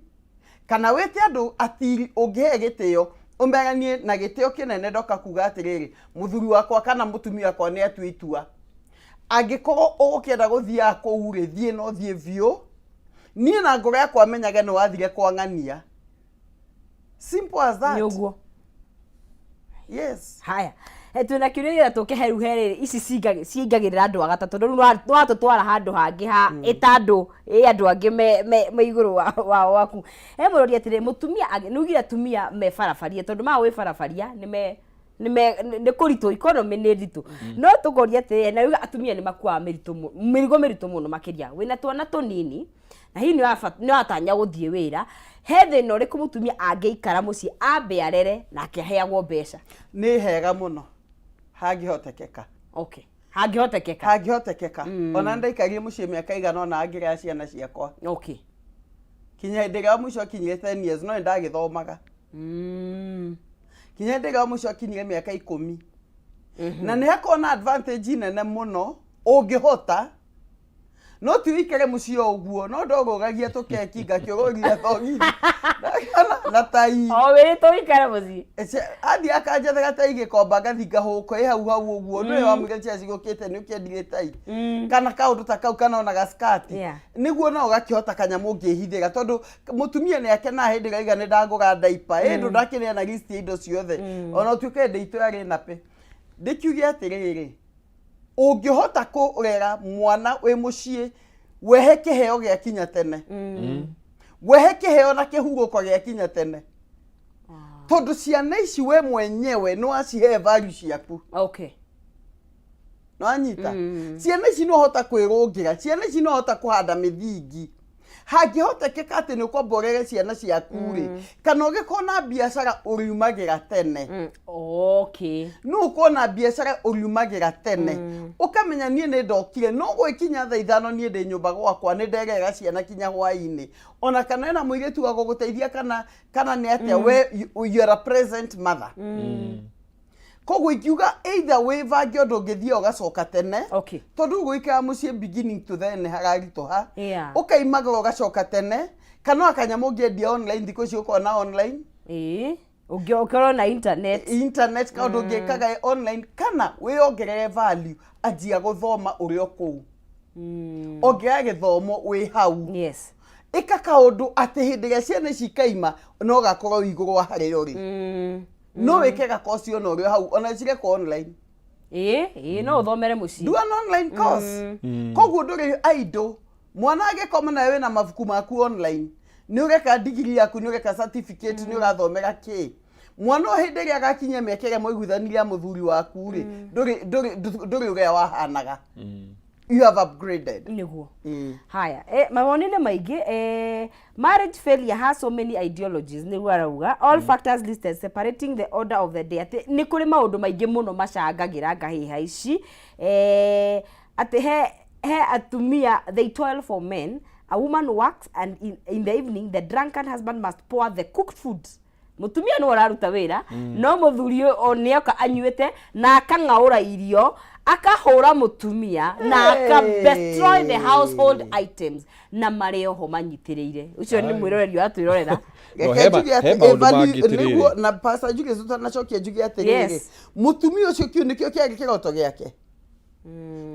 kana wĩte andũ atiri ũngĩhe gĩtĩo, ũmeranie na gĩtĩo kĩnene, ndoka kuga atĩrĩrĩ, mũthuri wakwa kana mũtumia wakwa nĩ atue itua. Angĩkorwo ũgũkĩenda gũthiaga kũu rĩ, thiĩ, no thiĩ biũ. Niĩ na ngoro yakwa menyage nĩ wathire kwa ng'ania. Simple as that. Nĩ ũguo. Yes. Haya. Twĩna kĩũria gĩra tũke heru herĩrĩ ici cingagĩrĩra andũ a gatatũ, tondũ rĩu nĩwatũtwara handũ hangĩ ha ĩta andũ ĩ andũ angĩ me igũrũ wa waku. He mũrori atĩrĩ, mũtumia nĩ ugire atumia me barabaria, tondũ ma wĩ barabaria nĩ me nĩ me nĩ kũritũ, economy nĩ nditũ, no tũkoria atĩrĩ, na uga atumia nĩ makuaga mĩritũ mĩrigo mĩritũ mũno makĩria wĩna twana tũnini, na hihi nĩ watanya gũthiĩ wĩra, he thĩna ũrĩkũ mũtumia angĩikara mũciĩ ambe arere nake aheagwo mbeca? Nĩ hega mũno hangĩhotekeka. Okay, hangĩhotekeka. Hangĩhotekeka. Ona ndaikarire mũciĩ mĩaka igana ona ngĩrera ciana ciakwa. Kinya hĩndĩ ĩrĩa wa mũico akinyire 10 years, no nĩ ndagĩthomaga. Kinya hĩndĩ ĩrĩa wa mũico akinyire mĩaka 10. Na nĩ hakoragwo na advantage nene mũno ũngĩhota, no ti ũikare mũciĩ o ũguo, no ndorũgagia tũkeki ngakĩũrũria thogithi na tai. O wĩrĩtwo ũikare mũciĩ. Athiĩ akanjethera tai gĩkomba, ngathi ngahũka ĩ hau hau ũguo nĩwe wamwĩra cia cigũkĩte nĩ ũkĩendire tai kana kaũndũ ta kau kana ona gaskati. Nĩguo no ũgakĩhota kanyamũ ũngĩhithĩra, tondũ mũtumia nĩ akenaga hĩndĩ ĩrĩa aiga nĩ ndagũra ndaipa ĩ ndũ ndakĩneana list ya indo ciothe, ona ũtuĩke hĩndĩ itũ yarĩ nape. Ndĩkiuge atĩrĩrĩ, ũngĩhota kũrera mwana wĩ mũciĩ, wehe kĩheo gĩa kinya tene, wehe kĩheo na kĩhurũko gĩa kinya tene, tondũ ciana ici we mwenyewe nĩ wacihe value ciaku. Nĩwanyita? Ciana ici no hota kwĩrũngĩra, ciana ici no hota kũhanda mĩthingi. Hangĩhotekeka atĩ nĩ ũkwamba ũrere ciana ciaku rĩ, kana ũgĩkorwo na biacara ũriumagĩra tene. No ũkorwo na biacara ũriumagĩra tene, ũkamenya niĩ nĩ ndokire no gwĩkinya thaa 5, niĩ ndĩ nyũmba gwakwa, nĩ nderera ciana kinya hwaĩ-inĩ, ona kana ena mũirĩtu wa gũgũteithia kana nĩ atĩa, we you are a present mother. Koguo ingiuga either wĩbange ũndũ ũngĩthiĩ ũgacoka tene, tondũ gũikara mũciĩ beginning to then hararitũha, ũkaimagara ũgacoka tene, kana kanyamũ ũngĩendia online thikũ ici, ũkona online. Ĩĩ, ũngĩkorwo na internet. Internet, kaũndũ ũngĩkaga online, kana wĩongerere value, anjia gũthoma ũrĩ o kũu, ongerera gĩthomo wĩ hau. Ĩka kaũndũ atĩ hĩndĩ ĩrĩa ciana ici ikaima no gakorwo wĩ igũrũ wa harĩa ũrĩ. No wĩke gakoci ona ũrĩ o hau, ona cirekwo online. Ĩĩ ĩĩ, no ũthomere mũciĩ. Do an online course. Koguo ndũrĩ idle. Mwana agĩkoma nawe wĩna mabuku maku online, nĩ ũreka degree yaku, nĩ ũreka certificate, nĩ ũrathomera kĩ. Mwana o hĩndĩ ĩrĩa agakinyia mĩaka ĩrĩa mwaiguithanirie ya mũthuri waku rĩ, ndũrĩ ũrĩa wahanaga, you have upgraded. Nĩguo. Haya, mawoni nĩ maingĩ. Marriage failure has so many ideologies, nĩguo arauga. All factors listed separating the order of the day, atĩ nĩ kũrĩ maũndũ maingĩ mũno macangagĩra ngahĩha ici. Atĩ he atumia, they toil for men. A woman works and in the evening the drunken husband must pour the cooked food. Mutumia nĩwe ũraruta wĩra, no mũthuri ũyũ o nĩoka anyuĩte na akang'aũra irio, akahũra mũtumia na aka destroy the household items, na marĩ oho manyitĩrĩire. Ũcio nĩ mwĩroreri ũratwĩrorera. No, Reke njuge he atĩ maũndũ value- mangĩ atĩrĩrĩ. Nĩguo na Pastor Julius, ũtanacokia, njuge atĩrĩrĩ, mũtumia ũcio kĩu nĩkĩo kĩarĩ kĩroto gĩake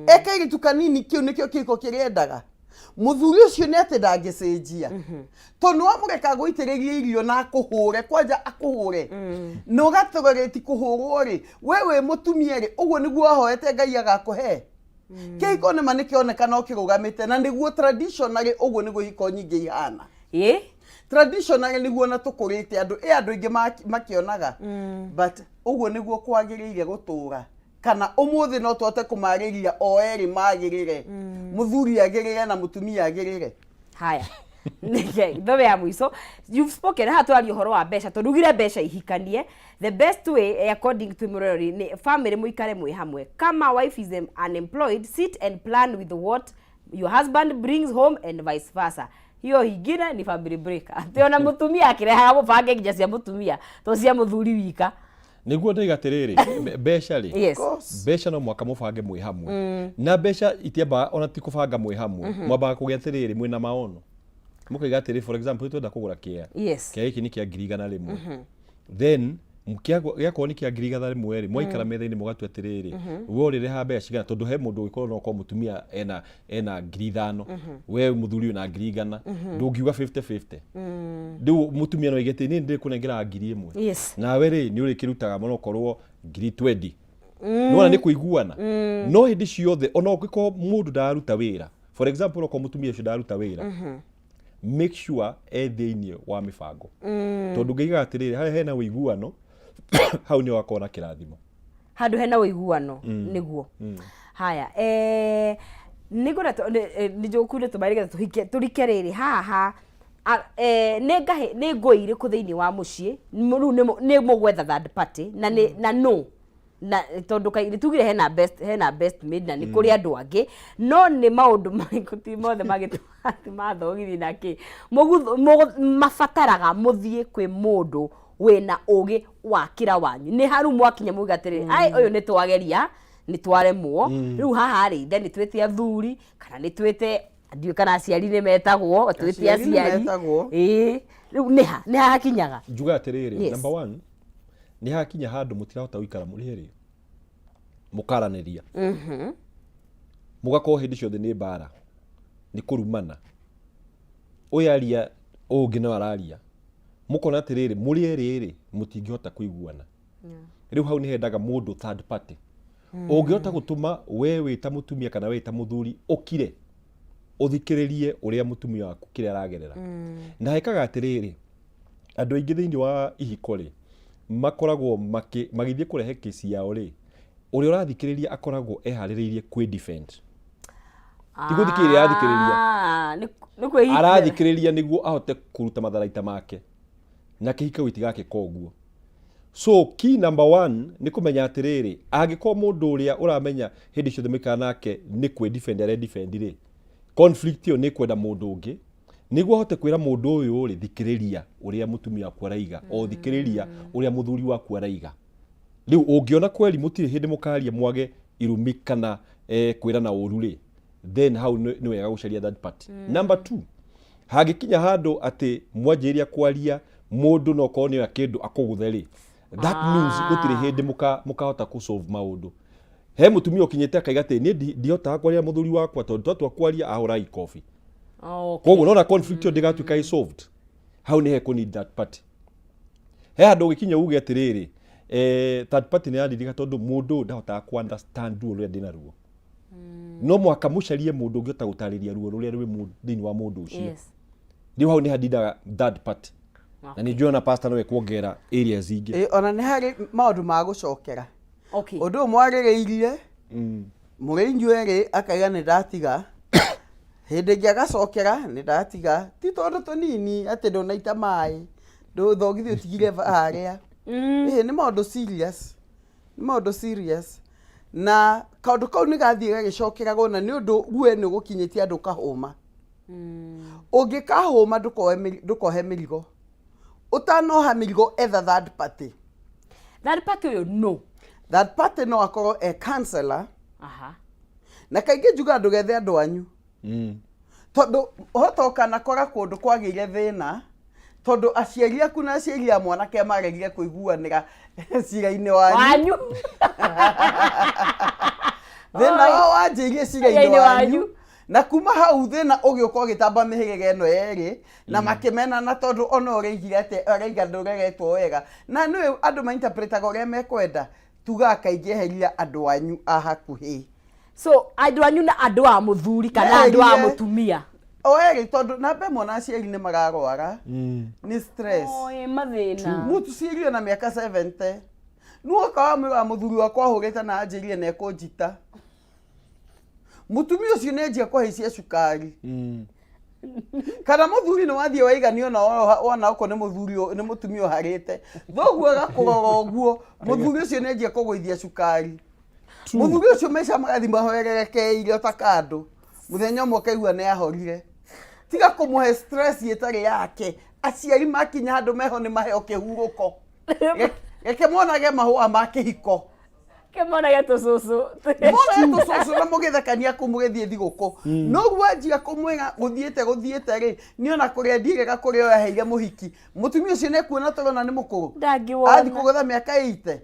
ekairĩtu kanini, kĩu nĩkĩo kĩko kĩrĩa endaga. Mũthuri ũcio nĩ atĩ ndangĩcenjia, tondũ nĩ wamũreka agũitĩrĩrie irio na akũhũre, kwanja akũhũre na ũgatolerate kũhũrwo rĩ, we wĩ mũtumia rĩ, ũguo nĩguo wahoete Ngai agakũhe kĩhiko? Nĩma nĩkĩoneka no kĩrũgamĩte, na nĩguo traditionally ũguo nĩguo ihiko nyingĩ ihana. Traditionally nĩguo na tũkũrĩte andũ ĩ andũ aingĩ makĩonaga, but ũguo nĩguo kwagĩrĩire gũtũra? Kana ũmũthĩ no tũhote kũmarĩria o erĩ magĩrĩre, mũthuri agĩrĩre na mũtumia agĩrĩre? Haya. Okay, ithobe ya mũico, you've spoken haha, twaria ũhoro wa mbeca, tondũ ugire mbeca ihikanie. The best way, according to mũrori, nĩ family mũikare mwĩ hamwe. Kama wife is unemployed, sit and plan with what your husband brings home and vice versa. Hiyo ingine ni family break, atĩ ona mũtumia akĩrehaga mũbange nginya cia mũtumia, to cia mũthuri wika. Nĩguo ndaiga atĩrĩrĩ, mbeca rĩ, mbeca no mwaka mũbange mwĩ hamwe, na mbeca itiambaga ona ti kũbanga mwĩ hamwe. Mwambaga kũgĩa atĩrĩrĩ, mwĩna maono, mũkaiga atĩrĩ, for example, twenda kũgũra kĩea. Kĩea gĩkĩ nĩ kĩa 100,000. Then gĩakorwo nĩ kĩa 100,000 rĩ, mwaikara metha-inĩ mũgatua atĩrĩrĩ, we ũrĩrĩhaga mbeca cigana? Tondũ he mũndũ ũngĩkorwo no ũkorwo mũtumia ena 5,000, we mũthuri wĩna 100,000, ndũngiuga 50-50. Rĩu mũtumia no aige atĩ niĩ ndĩkũnengeraga 1,000, nawe rĩ, nĩ ũrĩkĩrutaga mũno ũkorwo 20,000. Nĩwona nĩ kũiguana. No hĩndĩ ciothe ona ũngĩkorwo mũndũ ndararuta wĩra, for example, okorwo mũtumia ũcio ndararuta wĩra, make sure e thĩinĩ wa mĩbango, tondũ ngaigaga atĩrĩrĩ, harĩa hena ũiguano, hau nĩ wakorwo na kĩrathimo. Handũ hena ũiguano nĩguo. Haya, nĩngwenda nĩ njũkure tũmaĩ nĩgetha tũhike tũrike rĩrĩ haha. Nĩ ngahĩ nĩ ngũĩ irĩkũ thĩinĩ wa mũciĩ rĩu nĩ mũgwetha third party na nĩ na no na tondũ kaingĩ tugire hena best maid na nĩ kũrĩ andũ angĩ, no nĩ maũndũ marĩkũ, ti mothe magĩtũma mathogithi na kĩ mabataraga mũthiĩ kwĩ mũndũ wĩna ũgĩ wa kĩra wanyu? Nĩ haru mwakinya muga atĩrĩrĩ, ai, ũyũ nĩ twageria, nĩ twaremwo, rĩu haha rĩ, then nĩ twĩte athuri kana nĩ twĩte, ndiũĩ kana aciari nĩ metagwo, twĩte Aciari nĩ aciari. Metagwo. Ĩĩ, rĩu nĩ ha hakinyaga? Njuga atĩrĩrĩ, number one, nĩ hakinya handũ mũtirahota gũikara mũrĩ erĩ mũkaranĩria, mũgakorwo hĩndĩ ciothe nĩ mbara, nĩ kũrumana, ũyũ aria, ũyũ ũngĩ no araria, mũkona atĩrĩrĩ, mũrĩ erĩ rĩ, mũtingĩhota kũiguana. Rĩu hau nĩ hendaga mũndũ third party ũngĩhota gũtũma we wĩ ta mũtumia kana we ta mũthuri ũkire ũthikĩrĩrie ũrĩa mũtumia waku kĩrĩa aragerera. Na hekaga atĩrĩrĩ, andũ aingĩ thĩinĩ wa ihiko rĩ, makoragwo magĩthiĩ kũrehe kesi yao rĩ, Ũrĩa ũrathikĩrĩria akoragwo eharĩrĩirie kwĩ defend. Ti gũthikĩrĩria arathikĩrĩria. Ah, nĩ kwĩgitĩra. Arathikĩrĩria nĩguo ahote kũruta matharaita make. Na kĩhiko gĩtigakĩka ũguo. So key number one nĩ kũmenya atĩrĩrĩ, angĩkorwo mũndũ ũrĩa ũramenya hĩndĩ ciothe mũikara nake nĩ kwĩ defend are defend rĩ, conflict ĩyo nĩ kwenda mũndũ ũngĩ nĩguo ahote kwĩra mũndũ ũyũ rĩ, thikĩrĩria ũrĩa mũtumia waku araiga, o thikĩrĩria ũrĩa mũthuri waku araiga. Rĩu ũngĩona kweri mũtirĩ hĩndĩ mũkaria mwage irumi kana kwĩrana ũru rĩ, then hau nĩ wega gũcaria third party. Number two, hangĩkinya handũ atĩ mwanjĩrĩria kwaria mũndũ no korwo nĩoya kĩndũ akũgũthe rĩ, that means gũtirĩ hĩndĩ mũkahota kũ solve maũndũ. He mũtumia ũkinyĩte akaiga atĩ niĩ ndihotaga kwaria mũthuri wakwa tondũ twatua kwaria ahũraga ikobi. Koguo nona conflict ĩyo ndĩgatuĩka ĩ solved. Hau nĩ hekũ need that party. He handũ ũgĩkinya uge atĩrĩrĩ, third party nĩ yaririka tondũ mũndũ ũyũ ndahotaga kũ understand ruo rũrĩa ndĩna ruo. No mũhaka mũcarie mũndũ ũngĩhota gũtarĩria ruo rũrĩa rwĩ thĩinĩ wa mũndũ ũcio. Rĩu hau nĩ handindaga third party. Na nĩ njũĩ ona pastor no ekuongerera areas ingĩ. Ona nĩ harĩ maũndũ ma gũcokera. Ũndũ ũyũ mwarĩrĩirie, mũrĩ inyuĩ erĩ akaiga nĩ ndatiga, hĩndĩ ĩngĩ agacokera nĩ ndatiga, ti tondũ tũnini atĩ ndũnaita maĩ, thogithi ũtigire harĩa. Ĩ, nĩ maũndũ serious, nĩ maũndũ serious. Na kaũndũ kau nĩ gathiĩ gagĩcokeragwo na nĩ ũndũ we nĩ ũgũkinyĩtie andũ kahũma. Ũngĩkahũma ndũkohe mĩrigo. Ũtanoha mĩrigo etha third party. Third party ũyũ no? Third party no akorwo e counselor. Na kaingĩ njugaga ndũgethe andũ anyu. Tondũ hota ũkanakora kũndũ kwagĩire thĩna, tondũ aciari aku na aciari a mwanake maregire kũiguanĩra cira-inĩ wanyu. Wanyu. Thĩna wao wanjĩirie cira-inĩ Cira-inĩ wanyu. wanyu. Na kuma hau thĩna ũgĩũka ũgĩtamba mĩhĩrĩga ĩno yerĩ, na makĩmenana tondũ ona ũrĩigire atĩ araiga ndũreretwo wega. Na nĩũĩ andũ mainterpretaga ũrĩa mekwenda, tugaga kaingĩ eheria andũ anyu a hakuhĩ. So andũ anyu na andũ a mũthuri kana andũ a Eherie. mũtumia. O erĩ tondũ namba ĩmwe na aciari nĩ mararwara, nĩ stress. Oi, mathĩna. Mũtucirie na mĩaka 70. Nĩwoka wamwĩra mũthuri wakwa ahũrĩte na anjĩrire nĩ ekũnjita. Mũtumia ũcio nĩ anjia kũhaicia cukari. Kana mũthuri nĩ wathiĩ waiganio na wona okorwo nĩ mũthuri nĩ mũtumia ũharĩte. Thoguo agakũrora ũguo, mũthuri ũcio nĩ anjia kũgũithia cukari. Mũthuri ũcio maica magathiĩ mahoererekeire o ta kandũ. Mũthenya ũmwe ũkaigua nĩ ahorire. Tiga kũmũhe stress ĩtarĩ yake. Aciari makinya handũ meho nĩ maheo kĩhurũko. Reke monage mahũa ma kĩhiko. Kĩmonage tũcũcũ. Monage tũcũcũ na mũgĩthekania kũu mũgĩthiĩ thigũkũ. Noguo anjia kũmwĩra gũthiĩte gũthiĩte rĩ, niĩ ona kũrĩa ndiĩrĩga kũrĩa ũyũ aheire mũhiki. Mũtumia ũcio nĩ ekuona tũrona nĩ mũkũrũ. Ndangĩwona. Athiĩ kũgũtha mĩaka ĩite.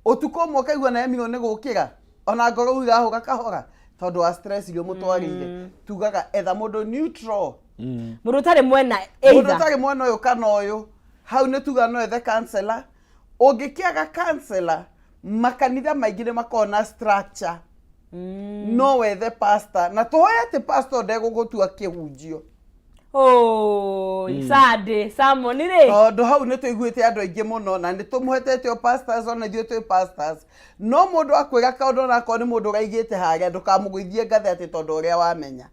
Ũtukũ ũmwe ũkaigua na emirwo nĩ gũkĩra. Ona ngoro rĩu irahũra kahora. Tondũ wa stress iria ũmũtwarĩire. Tugaga etha mũndũ neutral. Mũndũ ũtarĩ mwena Mũndũ either. ũtarĩ mwena ũyũ kana ũyũ. Hau nĩ tugaga no ethe counselor. Ũngĩkĩaga counselor, makanitha maingĩ nĩ makoragwo na structure. No wethe pastor. Na tũhoe atĩ pastor ndegũgũtua kĩhunjio. Oi, Sunday, sermon rĩ. Tondũ hau nĩ tũiguĩte andũ aingĩ mũno na nĩ tũmũhetete o pastors ona ithuĩ twĩ pastors. No mũndũ akwĩra kaũndũ ona akorwo nĩ mũndũ ũraigĩte harĩa ndũkamũgũithie ngathĩ atĩ tondũ ũrĩa wamenya.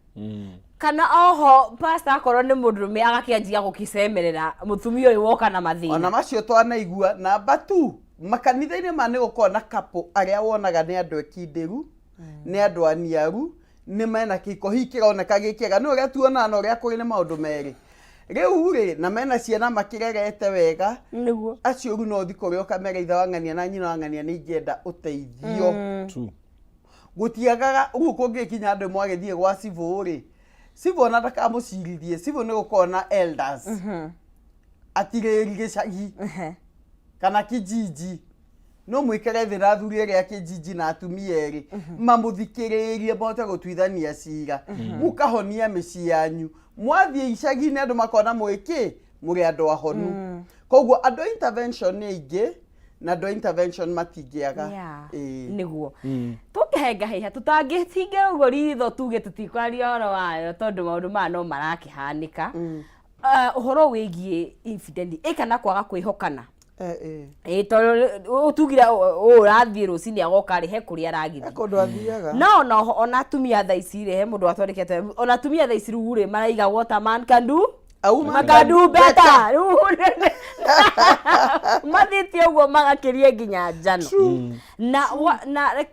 Kana oho pastor akorwo nĩ mũndũrũme agakĩanjia gũkĩcemerera mũtumia ũyũ woka na mathĩna. Ona macio twanaigua. Namba 2, makanitha-inĩ ma nĩ gũkorwo na couple arĩa wonaga nĩ andũ ekindĩru, nĩ andũ aniaru, nĩ mena kĩhiko hihi kĩroneka gĩ kĩega. Nĩ ũrĩa tuonaga na ũrĩa kũrĩ nĩ maũndũ merĩ. Rĩu rĩ, na mena ciana makĩrerete wega. Nĩguo. Acio rĩu no ũthiĩ kũrĩa ũkamera ithe wa ng'ania na nyina wa ng'ania nĩ ingĩenda ũteithio. Gũtiagaga, ũguo kũngĩkinya andũ mwagĩthiĩ gwa cibũ rĩ, cibũ ona ndakamũcirithie, cibũ nĩ gũkorwo na elders. Atirĩri gĩcagi. Kana kijiji. No mũikare thĩ na athuri erĩ a kijiji na atumia erĩ, mamũthikĩrĩrie mahote gũtuithania cira. Mũkahonia mĩciĩ yanyu. Mwathiĩ icagi-inĩ andũ makona mwĩ kĩ? Mũrĩ andũ ahonu. Koguo andũ a intervention nĩ aingĩ, na andũ a intervention matingĩaga. Nĩguo. Tũngĩhenga hĩha, tũtangĩhinga ũguo ritho tuge tũtikwaria ũhoro wayo tondũ maũndũ maya no marakĩhanĩka. Ũhoro wĩgiĩ infidelity, ĩ kana kwaga kwĩhokana. Eh, eh. Ĩ, tondũ ũtugire ũũ ũrathiĩ rũcinĩ agoka rĩ he kũrĩa aragĩthiĩ. Kũndũ athiaga. No ona ona atumia thaa ici rĩ, he mũndũ watwandĩkĩte, ona atumia thaa ici rĩu rĩ, maraiga what a man can do A woman can do better. Rĩu mathiĩte ũguo magakĩria nginya njano na na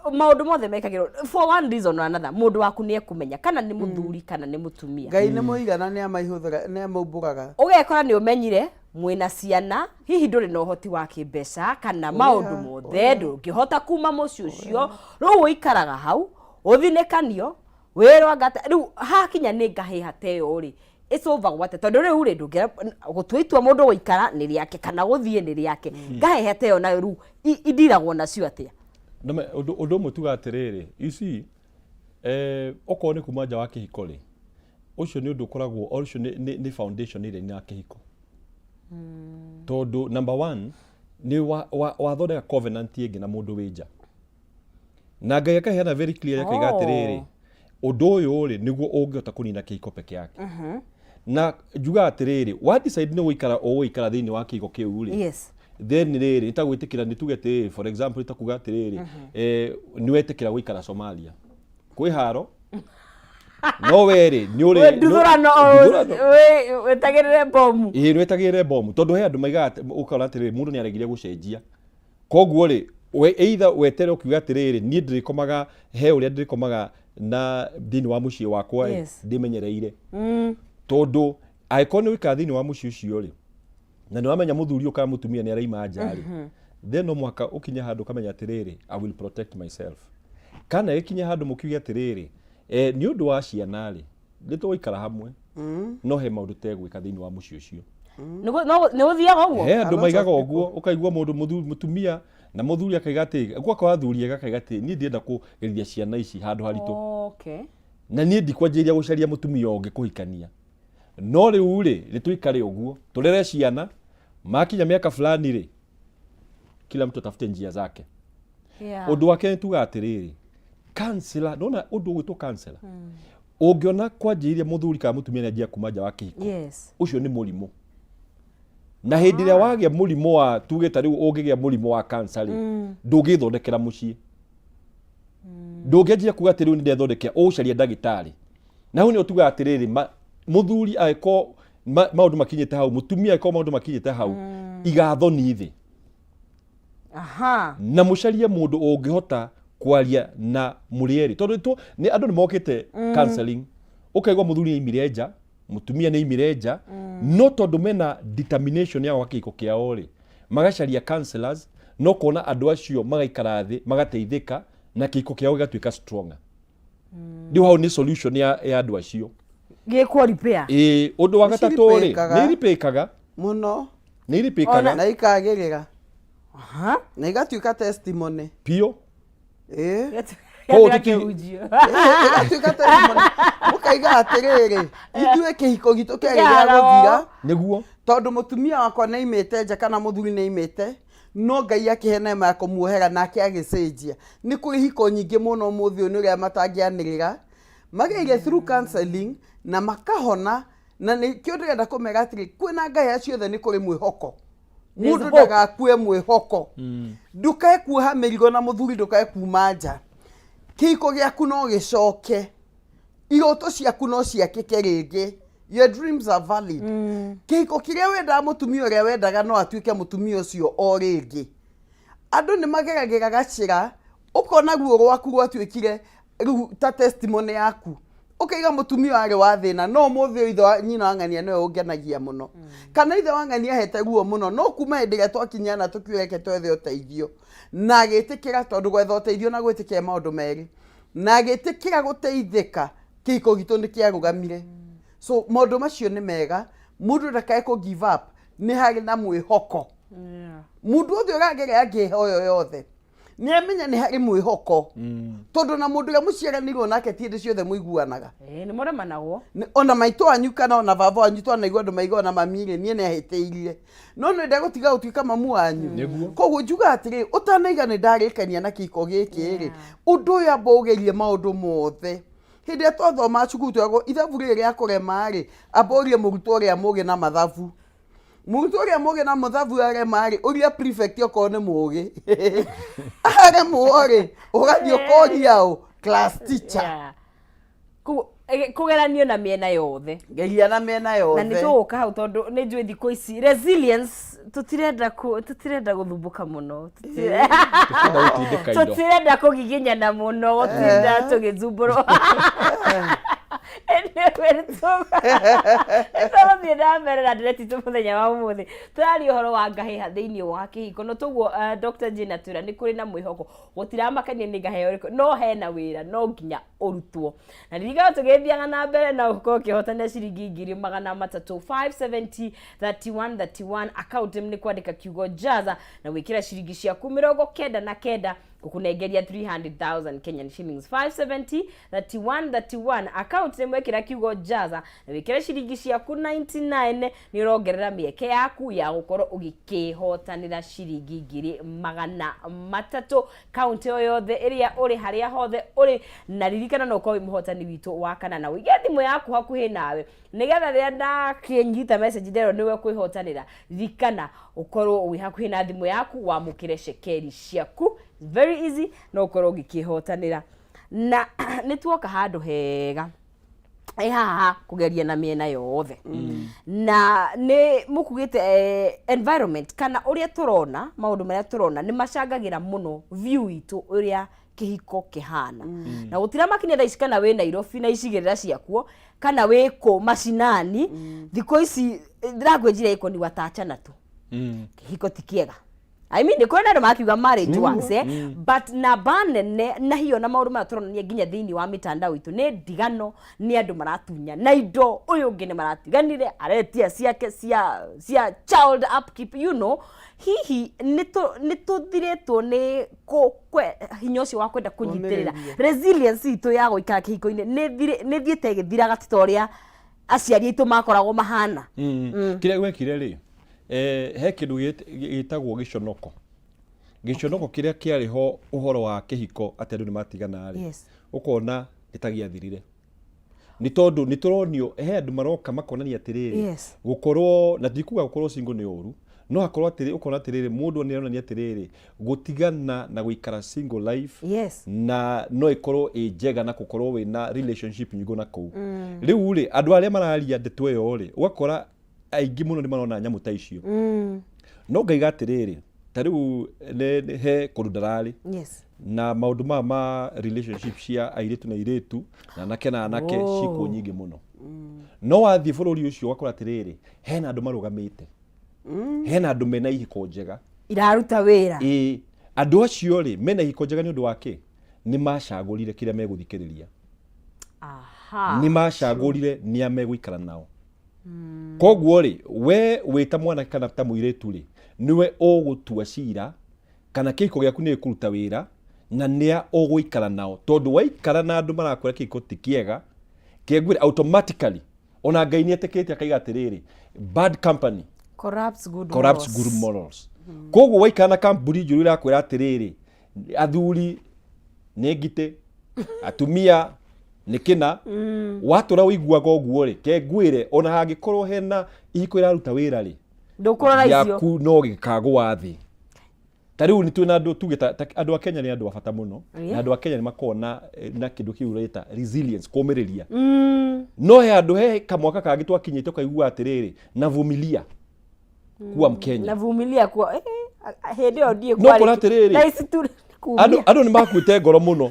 maũndũ mothe mekagĩrwo for one reason or another. Mũndũ waku nĩ ekũmenya kana nĩ mũthuri kana nĩ mũtumia. Ngai nĩ mũigana, nĩ amaihũthĩra, nĩ amaumbũraga. Ũgekora nĩ ũmenyire mwĩna ciana, hihi ndũrĩ na ũhoti wa kĩmbeca kana maũndũ mothe, ndũngĩhota kuma mũciĩ ũcio. Rĩu ũikaraga hau ũthinĩkanio wĩrwo anga rĩu hakinya nĩ ngahĩha ta ĩyo rĩ, ĩcũvagwo atĩa? Tondũ rĩu rĩ, ndũngĩra gũtua itua mũndũ gũikara nĩ rĩake kana gũthiĩ nĩ rĩake. Ngahĩha ta ĩyo nayo rĩu indiragwo nacio atĩa? Nĩme, ũndũ ũmwe tuga atĩrĩrĩ, you see, okorwo nĩ kuma nja wa kĩhiko rĩ, ũcio nĩ ũndũ ũkoragwo, ũcio nĩ foundation ĩrĩa ya kĩhiko. Tondũ number one, nĩ wathondeka covenant ĩngĩ na mũndũ wĩ nja. Na Ngai akaheana very clear, akaiga atĩrĩrĩ, ũndũ ũyũ rĩ, nĩguo ũngĩhota kũnina kĩhiko peke yake. Na njugaga atĩrĩrĩ, wa decide nĩ gũikara ũgũikara thĩinĩ wa kĩhiko kĩu rĩ, then rĩrĩ, nĩ ta gwĩtĩkĩra, nĩ tuge atĩrĩrĩ, for example, nĩ ta kuga atĩrĩrĩ, nĩ wetĩkĩra gũikara Somalia kwĩ haro, no we rĩ, nĩ ũrĩ nduthũrano, wĩtagĩrĩre bomu. Ĩĩ, nĩ wetagĩrĩre bomu, tondũ he andũ maigaga ũkora atĩrĩrĩ, mũndũ nĩ aregire gũcenjia, koguo rĩ, we either wetere ũkiuga atĩrĩrĩ, niĩ ndĩrĩkomaga he ũrĩa ndĩrĩkomaga na thĩinĩ wa mũciĩ wakwa ĩ, ndĩmenyereire, tondũ angĩkorwo nĩ ũikara thĩinĩ wa mũciĩ ũcio rĩ, na nĩ wamenya mũthuri ũyũ kana mũtumia nĩ araima nja rĩ, then no mũhaka ũkinye handũ ũkamenya atĩrĩrĩ, I will protect myself. Kana ĩkinye handũ mũkiuge atĩrĩrĩ, nĩ ũndũ wa ciana rĩ, nĩ tũgũikara hamwe, no he maũndũ tegwĩka thĩinĩ wa mũciĩ ũcio. Nĩ ũthiaga ũguo? He andũ maigaga ũguo, ũkaigua mũndũ mũtumia na mũthuri akaiga atĩ, gwakwa athuri ega akaiga atĩ, niĩ ndĩrenda kũgerithia ciana ici handũ haritũ. Na niĩ ndikwanjĩrĩria gũcaria mũtumia ũngĩ kũhikania, no rĩu rĩ, nĩ tũikare ũguo tũrere ciana, makinya mĩaka fulani rĩ, kila mtu atafute njia zake. Ũndũ wake nĩ tuga atĩrĩrĩ, counselor, nona ũndũ ũgwĩtwo counselor, ũngĩona kwanjĩrĩria mũthuri kana mũtumia nĩ anjia kuma nja wa kĩhiko, ũcio nĩ mũrimũ. Na hĩndĩ ĩrĩa wagĩa mũrimũ wa, tuge ta rĩu ũngĩgĩa mũrimũ wa cancer rĩ, ndũngĩthondekera mũciĩ, ndũngĩanjia kuga atĩ rĩu nĩ ndethondekera, ũgũcaria ndagĩtarĩ. Na hau nĩho tugaga atĩrĩrĩ, mũthuri angĩkorwo maũndũ makinyĩte hau, mũtumia angĩkorwo maũndũ makinyĩte hau, iga thoni thĩ na mũcarie mũndũ ũngĩhota kwaria na mũrĩ erĩ, tondũ nĩ andũ nĩ mokĩte counseling, ũkaigua mũthuri nĩ aimire nja, mũtumia nĩ aimire nja, no tondũ mena determination ya gwaka kĩhiko kĩao rĩ, magacaria counselors, no kona andũ acio magaikara thĩ magateithĩka na kĩhiko kĩao gĩgatuĩka stronger. Rĩu hau nĩ solution ya andũ acio. Gĩkwo repair. Ĩĩ, ũndũ wa gatatũ rĩ, Nĩciripĩkaga. nĩ iripĩkaga. Mũno. Nĩ iripĩkaga. Na ikagĩrĩra. Na igatuĩka testimony. Biũ. Ĩĩ. Koguo Ĩgatuĩka testimony. Mũkaiga atĩrĩrĩ, ithuĩ kĩhiko gitũ kĩarĩ gĩa gũthira. Nĩguo. Tondũ mũtumia wakwa nĩ aimĩte nja kana mũthuri nĩ aimĩte, no Ngai akĩhe neema ya kũmuohera nake agĩcenjia. Nĩ kũrĩ hiko nyingĩ mũno ũmũthĩ ũyũ nĩ ũrĩa matangĩanĩrĩra, mageire through counseling na makahona, na nĩkĩo ndĩrenda kũmera atĩrĩ, kwĩna ngahĩha ciothe nĩ kũrĩ mwĩhoko. There's Mũndũ hope. ndagakue mwĩhoko. Ndũkae kuoha mĩrigo na mũthuri, ndũkae kuma nja. Kĩhiko gĩaku no gĩcoke, iroto ciaku no ciakĩke rĩngĩ. Your dreams are valid. Kĩhiko kĩrĩa wendaga, mũtumia ũrĩa wendaga no atuĩke mũtumia ũcio o rĩngĩ. Andũ nĩ mageragĩra gacĩra, ũkona ruo rwaku rwatuĩkire rĩu ta testimony yaku, ũkaiga mũtumia warĩ wa thĩna, no ũmũthĩ ũyũ ithe wa nyina wa ng'ania nĩwe ũngenagia mũno, kana ithe wa ng'ania ahete ruo mũno, no kuma hĩndĩ ĩrĩa twakinyana tũkiuga reke twethe ũteithio, na agĩtĩkĩra, tondũ gwetha ũteithio na gwĩtĩkĩra maũndũ merĩ, na agĩtĩkĩra gũteithĩka, kĩhiko gitũ nĩ kĩarũgamire. So maũndũ macio nĩ mega, mũndũ ndakae kũ give up, nĩ harĩ na mwĩhoko. Mũndũ wothe ũragerera ngĩha ĩyo yothe nĩ amenya nĩ harĩ mwĩhoko, tondũ na mũndũ ũrĩa mũciaranĩirwo nake ti hĩndĩ ciothe mũiguanaga. Nĩ mũremanagwo. Ona maitũ wanyu kana ona baba wanyu, twanaigua andũ maiga ona mami rĩ, niĩ nĩ ahĩtĩirie, no nĩ ndegũtiga gũtuĩka mamu wanyu. Koguo njuga atĩrĩ, ũtanaiga nĩ ndarĩkania na kĩhiko gĩkĩ rĩ, ũndũ ũyũ amba ũgerie maũndũ mothe. Hĩndĩ ĩrĩa twathomaga cukuru tweragwo ithabu rĩrĩ rĩa kũrema rĩ, amba ũrie mũrutwo ũrĩa mũgĩ na mathabu. Mũrutwo ũrĩa mũgĩ na mũthabu arema rĩ, ũria prefect okorwo nĩ mũgĩ. Aremwo rĩ, ũgathiĩ ũkoria ũ? Class teacher. Yeah. Koguo, kũgeranio na mĩena yothe. Geria na mĩena Na yothe. nĩ tũgũka hau tondũ nĩ njũĩ thikũ ici resilience tũtirenda tũtirenda gũthumbũka mũno. Tũtirenda gũtindĩka indo. Tũtirenda kũgiginyana mũno, gũtinda tũgĩthumbũrwo. Anyway, tũgũthiĩ na mbere na ndeereti itũ mũthenya wa ũmũthĩ. Tũraria ũhoro wa ngahĩha thĩinĩ wa kĩhiko. No toguo Dr. Jane atwĩra nĩ kũrĩ na mwĩhoko. Gũtiramakania nĩ ngahĩha ĩrĩkũ, no hena wĩra no nginya ũrutwo. Na ririkana tũgĩthiaga na mbere no ũkorwo ũkĩhotanĩra ciringi 300,000 570 31 31 account nĩ kwandĩka kiugo Jaza na gwĩkĩra ciringi ciaku 99 gũkũnengeria 300,000 Kenyan shillings. 570 31 31 account nĩ mwekĩra kiugo Jaza na wĩkĩre ciringi ciaku 99 nĩ ũrongerera mĩeke yaku ya gũkorwo ũgĩkĩhotanĩra ciringi 300,000 kaunti o yothe ĩrĩa ũrĩ, harĩa hothe ũrĩ. Na ririkana no ũkorwo wĩ mũhotani witũ wa kana, na ũige thimũ yaku hakuhĩ nawe nĩgetha rĩrĩa ndakĩnyita message nderwo nĩwe kwĩhotanĩra, ririkana ũkorwo wĩ hakuhĩ na thimũ yaku wamũkĩre cekeri ciaku. Very easy, no ũkorwo ũgĩkĩhotanĩra. Na nĩ tuoka handũ hega ĩ haha kũgeria na mĩena yothe, na nĩ mũkugĩte environment kana ũrĩa tũrona, maũndũ marĩa tũrona nĩ macangagĩra mũno view itũ ũrĩa kĩhiko kĩhana. Na gũtiramakinia thaa ici kana wĩ Nairobi na icigĩrĩra ciakuo kana wĩ kũ macinani, thikũ ici ndĩrakwĩnjira ĩko ni watachana tu, kĩhiko ti kĩega. I mean, nĩ kũrĩ na andũ makiuga marriage works, but namba nene na hiyo na maũndũ maya tũronania nginya thĩinĩ wa mitandao itũ nĩ ndigano, nĩ andũ maratunya na indo, ũyũ ũngĩ nĩ maratiganire aretia ciake cia child upkeep, you know. Hihi nĩ tũthirĩtwo nĩ hinya ũcio wa kwenda kũnyitĩrĩra? Kũũmĩrĩria. Resilience itũ ya gũikara kĩhiko-inĩ nĩ thiĩte ĩgĩthiraga, ti ta ũrĩa aciari aitũ makoragwo mahana. Kĩrĩa gwekire rĩ, he kĩndũ gĩtagwo gĩconoko. Gĩconoko kĩrĩa kĩarĩ ho ũhoro wa kĩhiko atĩ andũ nĩ matigana rĩ, ũkona nĩ ta gĩathirire, nĩ tondũ nĩ tũronio he andũ maroka makonania atĩrĩrĩ, gũkorwo na ndikuga gũkorwo single nĩ ũru, no akorwo atĩrĩ, ũkona atĩrĩrĩ, mũndũ nĩ aronania atĩrĩrĩ, gũtigana na gũikara single life na no ĩkorwo ĩ njega na gũkorwo wĩna relationship nyingĩ na kũu. Rĩu rĩ, andũ arĩa mararia ndeto ĩyo rĩ, ũgakora aingĩ mũno nĩ marona nyamũ ta icio. No ngaiga atĩrĩrĩ, ta rĩu he kũndũ ndararĩ na maũndũ maya ma relationship cia airĩtu na airĩtu na anake na anake cikuo nyingĩ mũno. No wathiĩ bũrũri ũcio ũgakora atĩrĩrĩ, hena andũ marũgamĩte, hena andũ mena ihiko njega iraruta wĩra. Ĩĩ, andũ acio rĩ, mena ihiko njega nĩ ũndũ wa kĩ? Nĩ macagũrire kĩrĩa megũthikĩrĩria. Nĩ macagũrire nĩa megũikara nao. Koguo rĩ, we wĩ ta mwanake kana ta mũirĩtu rĩ, nĩwe ũgũtua cira kana kĩhiko gĩaku nĩ gĩkũruta wĩra na nĩa ũgũikara nao, tondũ waikara na andũ marakwĩra kĩhiko ti kĩega, kĩngwĩre automatically ona Ngai nĩ etĩkĩrĩte akaiga atĩrĩrĩ, bad company corrupts good corrupts morals. Good morals. Koguo waikara na kambuni njũru ĩrakwĩra atĩrĩrĩ, athuri nĩ ngitĩ, atumia nĩ kĩna, watũra ũiguaga ũguo rĩ, kengwĩre ona hangĩkorwo hena ihiko ĩraruta wĩra rĩ, ndũkũrora icio gĩaku no gĩkagũa thĩ. Ta rĩu nĩ twĩna andũ tuge ta andũ a Kenya nĩ andũ a bata mũno, na andũ a Kenya nĩ makoragwo na kĩndũ kĩu ũreta resilience, kũmĩrĩria. No he andũ, he kamwaka kangĩ twakinyĩte ũkaigua atĩrĩrĩ, na vumilia kuwa Mkenya. Na vumilia kuwa hĩndĩ ĩyo ndiĩ No kũra atĩrĩrĩ, thaa ici tu andũ andũ nĩ makuĩte ngoro mũno.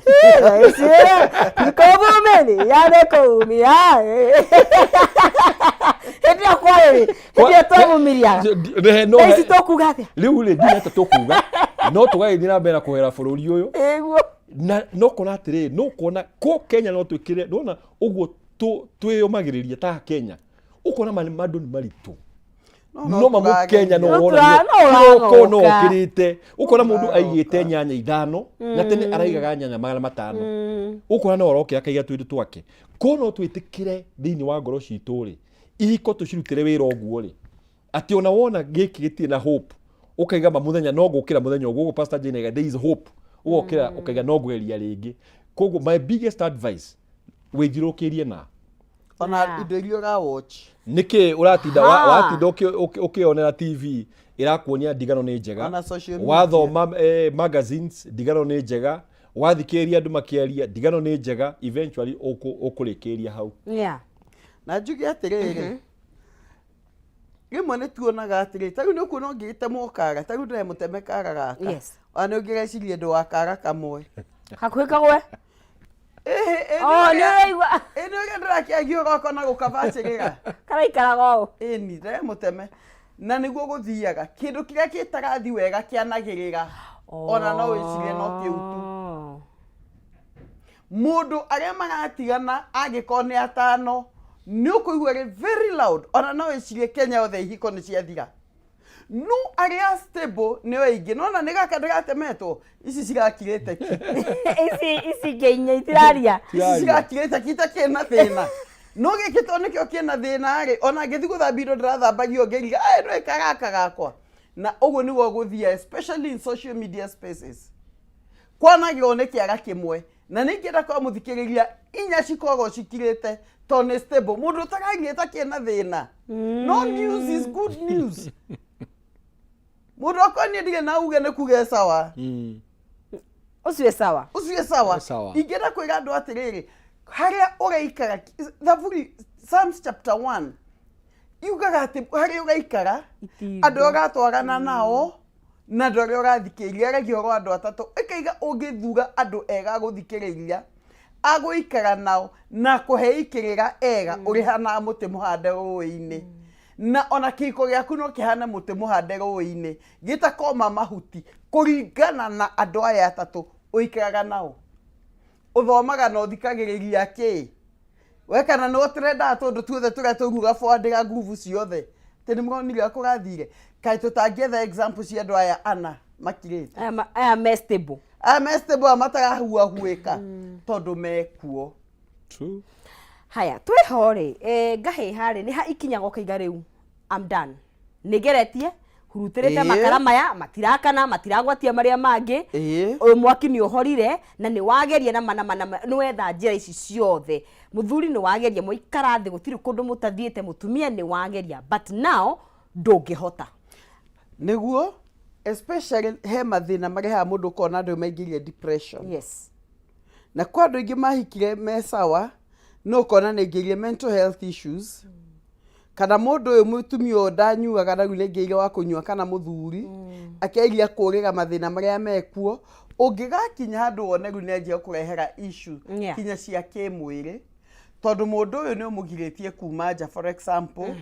Kũvumilia nĩ kũumia hĩndĩ ĩyo kwarĩ hĩndĩ ĩyo twavumiliaga. No thaa ici tũkuga atĩa? Rĩu rĩ, ndirĩ atĩa tũkuga, no tũgagĩthiĩ na mbere na kũhera bũrũri ũyũ. Ĩguo. Na no kona atĩrĩrĩ, no kuona kũ Kenya no twĩkĩre, ndona ũguo twĩyũmagĩrĩria ta Kenya, ũkona mandũ nĩ maritũ, no mamũkenya no No wonanie no kĩroko no ũragoka. ũkĩrĩte, ũkona mũndũ aigĩte nyanya 5 na tene araigaga nyanya 500, ũkona no arokĩra akaiga tũindo twake. Ko no twĩtĩkĩre thĩinĩ wa ngoro citũ rĩ, ihiko tũcirutĩre wĩra ũguo rĩ, atĩ ona wona gĩkĩ gĩtirĩ na hope, ũkaiga ma mũthenya no ngũkĩra mũthenya ũguo ũguo Pastor Jane aiga there is hope, ũgokĩra ũkaiga no ngũgeria rĩngĩ. Koguo my biggest advice, wĩthiũrũrũkĩrie na Ona indo iria ũra watch. Nĩkĩ ũratinda Ha. watinda ũkĩonera TV ĩrakuonia ndigano nĩ njega? Ona social media. Wathoma magazines, ndigano nĩ njega. Wathikĩrĩria andũ makĩaria, ndigano nĩ njega. Eventually ũkũrĩkĩria hau. Na njuge atĩrĩrĩ, rĩmwe nĩ tuonaga atĩrĩ, ta rĩu nĩ ũkuona ũngĩgĩtemwo kara, ta rĩu ndĩremũteme kara gaka. Ona nĩ ũngĩreciria ndĩ wa kara kamwe. Hakuhĩ kagwe. Ĩhĩ, Oh, nĩ ũraigua. Ĩ nĩ ũrĩa ndĩrakĩagia ũroko na gũkabacĩrĩra. Karaikaraga ũũ. Ĩni, ndĩremũteme. Na nĩguo gũthiaga, kĩndũ kĩrĩa gĩtarathi wega kĩanagĩrĩra. Ona no wĩcirie no kĩu tu. Mũndũ arĩa maratigana angĩkorwo nĩ atano, nĩ ũkũigua rĩ very loud. Ona no wĩcirie Kenya yothe ihiko nĩ ciathira. No arĩa stable nĩo aingĩ. Nona nĩ gaka ndĩratemetwo, ici cirakirĩte ki. Ici ingĩ inya itiraria. Ici cirakirĩte ki ta kĩna thĩna. No gĩkĩ tondũ nĩkĩo kĩna thĩna rĩ, ona ngĩthiĩ gũthambia indo ndĩrathambagio ngĩriga, "Ĩ, ndũĩ karaka gakwa." Na ũguo nĩguo gũthiaga, especially in social media spaces. Kwanagĩrwo nĩ kĩara kĩmwe. Na nĩ ingĩenda kwa mũthikĩrĩria inya cikoragwo cikirĩte tondũ nĩ stable. Mũndũ ũtaragia ta kĩna thĩna. No news is good news. Mũndũ akorwo niĩ ndirĩ na uge nĩ kuga e sawa. Ũcio e sawa. Ũcio e sawa. E sawa. Ingĩenda kwĩra andũ atĩrĩrĩ, harĩa ũraikara, Thaburi, Psalms chapter 1, yugaga atĩ harĩa ũraikara, andũ ũratwarana nao, na andũ arĩa ũrathikĩrĩria, aragia ũhoro wa andũ atatũ, ĩkaiga ũngĩthura andũ ega a gũthikĩrĩria, a gũikara nao, na kũhe ikĩrĩra ega, ũrĩhanaga mũtĩ mũhande rũĩ-inĩ. Na ona kĩhiko gĩaku no kĩhane mũtĩ mũhande rũĩ-inĩ, gĩtakoma mahuti, kũringana na andũ aya atatũ ũikaraga nao. Ũthomaga na ũthikagĩrĩria kĩ? We kana nĩ ũtrendaga tũndũ tuothe tũrĩa tũruga bwandĩra nguvu ciothe. Atĩ nĩ mũronire ũrĩa kũrathire? Kaĩ tũtangĩetha example cia andũ aya ana makirĩte? Aya me stable. Aya me stable, aya matarahuahuĩka tondũ mekuo. True. Haya, twĩho rĩ, ngahĩha rĩ, nĩ ha ikinyaga ũkaiga rĩu, I'm done. Nĩ ngeretie, hurutĩrĩte makara maya, matirakana, matiragwatia marĩa mangĩ. Ũyũ mwaki nĩ ũhorire, na nĩ wageria na mana mana, nĩ wetha njĩra ici ciothe. Mũthuri nĩ wageria, mwaikara thĩ gũtirĩ kũndũ mũtathiĩte, mũtumia nĩ wageria, but now ndũngĩhota. Nĩguo, especially he mathĩna marehaga mũndũ ũkona andũ maingĩrie depression. Na kwa andũ aingĩ mahikire me sawa, no ũkona nĩ aingĩrie mental health issues. Kana mũndũ ũyũ mũtumia ũyũ ndanyuaga na rĩu nĩ aingĩrire wa kũnyua kana mũthuri, akĩgeria kũrĩra mathĩna marĩa mekuo, ũngĩgakinya handũ wone rĩu nĩ anjia kũrehera issue kinya cia kĩmwĩrĩ, tondũ mũndũ ũyũ nĩ ũmũgirĩtie kuma nja for example,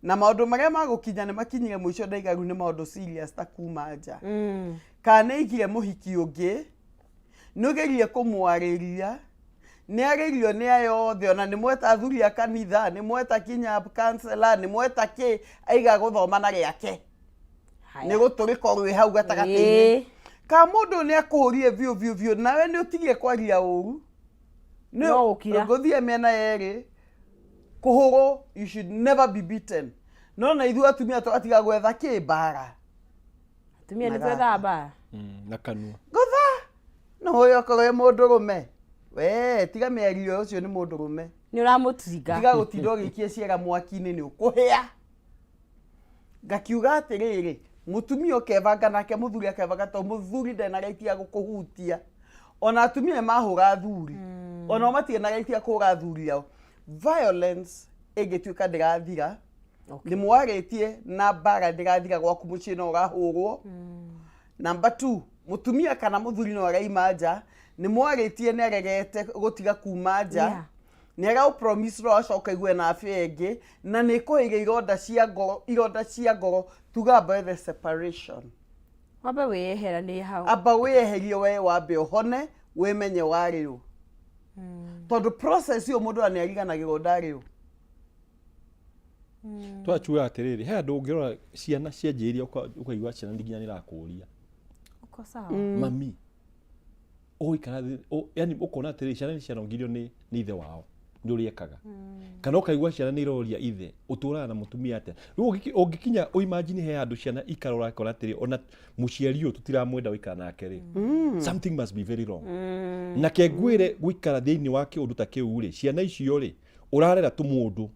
na maũndũ marĩa magũkinya nĩ makinyire mũico ndaiga rĩu nĩ maũndũ serious ta kuma nja. Kana nĩ aigire mũhiki ũngĩ, nĩ ũgerie kũmwarĩria, nĩ arĩrio nĩ aya othe, ona nĩ mweta athuri a kanitha, nĩ mweta kinya counselor, nĩ mweta kĩ, aiga gũthoma na rĩake. Nĩ gũtũrĩka rwĩ hau gatagatĩ-inĩ. Kana mũndũ ũyũ nĩ akũhũrire biũ biũ biũ, nawe nĩ ũtigire kwaria ũru. Nĩ No gũkira. Gũthiĩ mĩena yerĩ, kũhũrwo, you should never be beaten. No na ithuĩ atumia tũgatiga gwetha kĩ mbara. Atumia nĩ twethaga mbara. Na kanua. Ngũtha! No ũyũ okorwo wĩ mũndũrũme. We, tiga mĩario ũcio nĩ mũndũrũme. Nĩ ũramũtinga. Tiga gũtinda ũgĩikia ciara mwaki-inĩ nĩ ũkũhĩa. Ngakiuga atĩrĩrĩ, mũtumia ũkebanga nake mũthuri akebanga tondũ mũthuri ndarĩ na right ya gũkũhutia. Ona atumia nĩ mahũra athuri. Ona o matirĩ na right ya kũhũra athuri ao. Violence ĩngĩtuĩka ndĩrathira, nĩ mwarĩtie na mbara ndĩrathira gwaku mũciĩ no ũrahũrwo. Number 2, mũtumia kana mũthuri no araima nja, nĩ mwarĩtie nĩ aregete gũtiga kuma nja. Nĩ ara promise no acoka igue na afya ĩngĩ, na nĩ ĩkũhĩire ironda cia ngoro, ironda cia ngoro, tuga amba wethe separation. Wambe wĩyeheranie hau. Amba wĩyeherie we, wambe ũhone, wĩmenye warĩ ũ. Tondũ process ĩyo mũndũ nĩ ariganagĩrwo ndarĩ ũ. Twachuga atĩrĩrĩ, he andũ ũngĩrora ciana cianjĩrĩria ũkaigua ciana nginya nĩ irakũria. Uko sawa. Mami, ũgũikara thĩ, yani ũkona atĩrĩrĩ, ciana nĩ cianongirio nĩ ithe wao, nĩ ũrĩa ekaga. Kana ũkaigua ciana nĩ iroria ithe, ũtũraga na mũtumia atĩa. Rĩu ũngĩkinya ũimagine he handũ ciana ikarora ikona atĩrĩ, ona mũciari ũyũ tũtiramwenda gũikara nake rĩ. Something must be very wrong. Na ke ngwĩre gũikara thĩinĩ wa kĩũndũ ta kĩu rĩ, ciana icio rĩ, Ũrarera tũmũndũ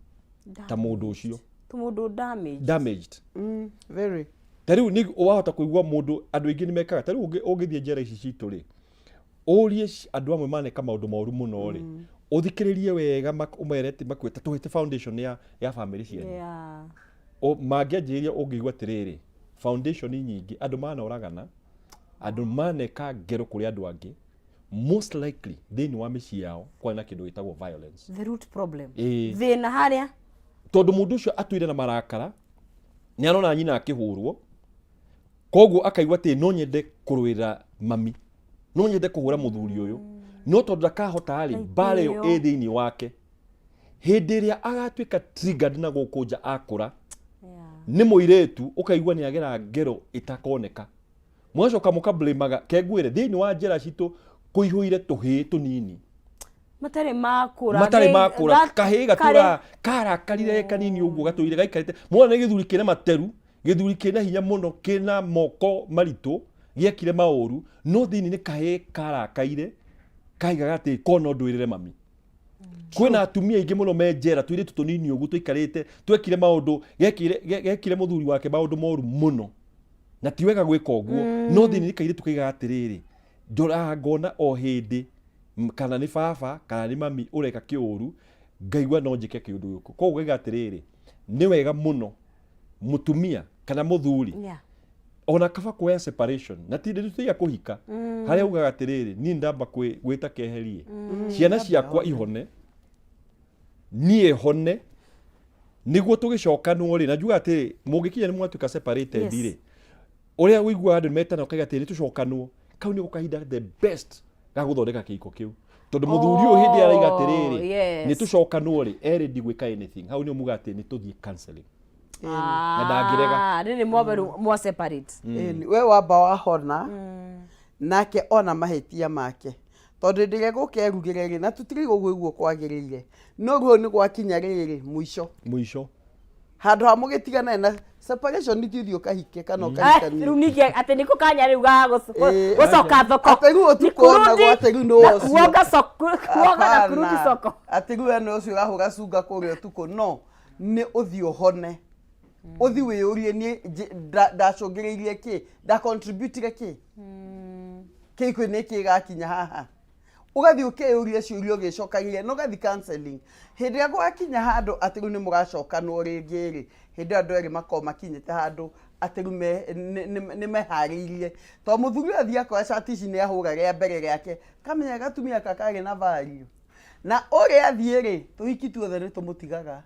ta mũndũ ũcio. Tũmũndũ damaged. Damaged. Very. Ta rĩu nĩ wahota kũigua mũndũ, andũ aingĩ nĩ mekaga ta rĩu ũngĩthiĩ njera ici citũ rĩ, ũrie andũ amwe maneka maũndũ moru mũno rĩ, ũthikĩrĩrie wega, ũmere atĩ makwĩte tũhĩte foundation ya family cianyu. Mangĩanjĩrĩria ũngĩigua atĩrĩrĩ, foundation nyingĩ andũ manoragana, andũ maneka ngero kũrĩ andũ angĩ, most likely thĩinĩ wa mĩciĩ yao kwarĩ na kĩndũ gĩtagwo violence. The root problem. Ĩĩ. Thĩna harĩa. Tondũ mũndũ ũcio atũire na marakara, nĩ arona nyina akĩhũrwo, koguo akaigua atĩ no nyende kũrũĩra mami, no nyende kũhũra mũthuri ũyũ, no tondũ ndakahota rĩ, mbara ĩyo ĩ thĩinĩ wake. Hĩndĩ ĩrĩa agatuĩka triggered na gũkũ nja akũra, nĩ mũirĩtu ũkaigua nĩ agera ngero ĩtakoneka. Mũgacoka mũkablĩmaga kengwĩre thĩinĩ wa njera citũ kũihũire tũhĩĩ tũnini matarĩ makũra. Matarĩ makũra. Kahĩĩ gatũra karakarire kanini ũguo, gatũire gaikarĩte mwana, nĩ gĩthuri kĩna materu, gĩthuri kĩna hinya mũno, kĩna moko maritũ, gĩekire maũru, no thĩinĩ nĩ kahĩĩ karakaire kaigaga atĩ ko no ndwĩrĩre mami. Kwĩna atumia aingĩ mũno me njera, tũirĩtu tũnini ũguo tũikarĩte, twekire maũndũ, gekire mũthuri wake maũndũ moru mũno, na ti wega gwĩka ũguo, no thĩinĩ nĩ kairĩtu kaigaga atĩrĩrĩ, ndoraga ngona o hĩndĩ kana nĩ baba kana nĩ mami ũreka kĩũru, ngaigua no njĩke kĩũndũ gĩkũ. Koguo ngaiga atĩrĩrĩ, nĩ wega mũno mũtumia kana mũthuri ona kaba kuoya separation na ti ndĩtũtiga kũhika, harĩa ugaga atĩrĩrĩ, niĩ ndamba gwĩta keherie ciana ciakwa ihone, niĩ hone, nĩguo tũgĩcokanwo rĩ. Na njuga atĩrĩ, mũngĩkinya nĩ mwatuĩka separated rĩ, ũrĩa ũiguaga andũ metana ũkaiga atĩrĩ tũcokanwo, kau nĩko kahinda the best ga gũthondeka kĩhiko kĩu, tondũ mũthuri ũyũ hĩndĩ ĩrĩa araiga atĩrĩrĩ, nĩ tũcokanwo rĩ, e ready gwĩka anything. Hau nĩho muga atĩ nĩ tũthiĩ counseling na ndangĩrega. Ah, rĩrĩ mwambe rĩu mwa separate. Ĩni, we wamba wahona nake ona mahĩtia make, tondũ hĩndĩ ĩrĩa gũka erugĩre rĩ, na tũtirĩ ũguo ũguo kwagĩrĩire, no rĩu nĩ gwakinya rĩrĩ mũico. Mũico. Handũ ha mũgĩtigane na separation, ti ũthiĩ ũkahike kana Ah, ũkahikanie. Rĩu ningĩ atĩ nĩkũ kanya rĩu ga gũcoka thoko. Atĩ rĩu Ni ũtukũ onagwo kurudi atĩ rĩu nĩ na ũcio. kuoga soko, kuoga na kurudi Hapana. soko. Atĩ rĩu we nĩ ũcio ũrahũra cunga kũrĩa ũtukũ, no nĩ ũthiĩ ũhone, ũthiĩ wĩyũrie, niĩ ndacũngĩrĩirie kĩ, ndacontributire kĩ kĩhiko-inĩ kĩ gakinya haha. Ũgathiĩ ũkeyũria ciũria ũgĩcokagia na ũgathiĩ counseling. Hĩndĩ ĩrĩa gwakinya handũ atĩ rĩu nĩ mũgacokanwo rĩngĩ rĩ, hĩndĩ ĩyo andũ erĩ makoragwo makinyĩte handũ atĩ rĩu nĩ meharĩirie, tondũ mũthuri ũyũ athiĩ akoya cati ici, nĩ ahũra rĩa mbere rĩake, kamenya gatumia kakarĩ na value, na ũrĩa athiĩ rĩ, tũhiki tuothe nĩ tũmũtigaga.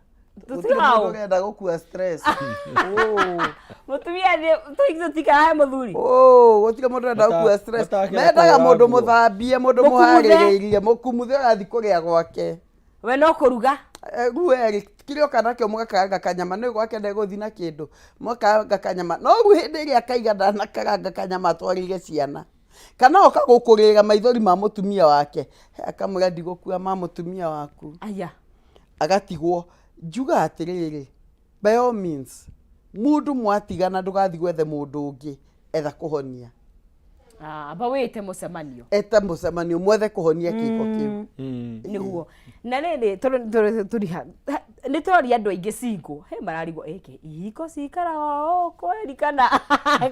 Gũtirĩ Tũtigaga mũndũ ũ? ũrenda gũkua stress. Oh. Mũtumia thĩ tũhiki tũtikara he mũthuri. Oh, gũtirĩ mũndũ ũrenda gũkua stress. Matakĩenda Mendaga kũhũra mũndũ nguo. mũthambie, mũndũ Mũkumuthe. mũharĩrĩirie, mũkumuthe, ũrathiĩ kũrĩa gwake. We no kũruga. Rĩu werĩ kĩrĩa oka nakĩo, mũgakaranga kanyama, nĩ gwake ndegũthiĩ na kĩndũ, mũgakaranga kanyama, no rĩu hĩndĩ ĩrĩa akaiga ndanakaranga kanyama atwarĩire ciana, kana oka gũkũrĩra maithori ma mũtumia wake, akamwĩra, "Ndigũkua ma mũtumia waku." Aya. Agatigwo. Njuga atĩrĩrĩ, by all means, mũndũ mwatigana, ndũgathiĩ gwethe mũndũ ũngĩ, etha kũhonia. Ah, amba wĩte mũcemanio. Eta mũcemanio, mwethe kũhonia kĩko kĩu. Nĩguo na rĩrĩ tũriha nĩ tũroria andũ aingĩ single he mararigwo ĩkĩ ihiko cikaraga o kweri kana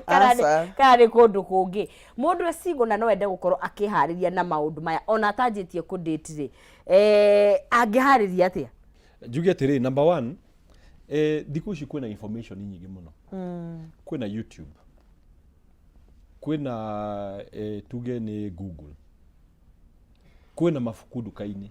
Aca. kana nĩ kũndũ kũngĩ. Mũndũ e single na no ende gũkorwo akĩharĩria na maũndũ maya ona atanjĩtie kũ-date rĩ, angĩharĩria atĩa? Njuge atĩrĩ, number one, thikũ ici kwĩna information nyingĩ mũno, kwĩna YouTube, kwĩna tuge nĩ Google, kwĩna mabuku nduka-inĩ,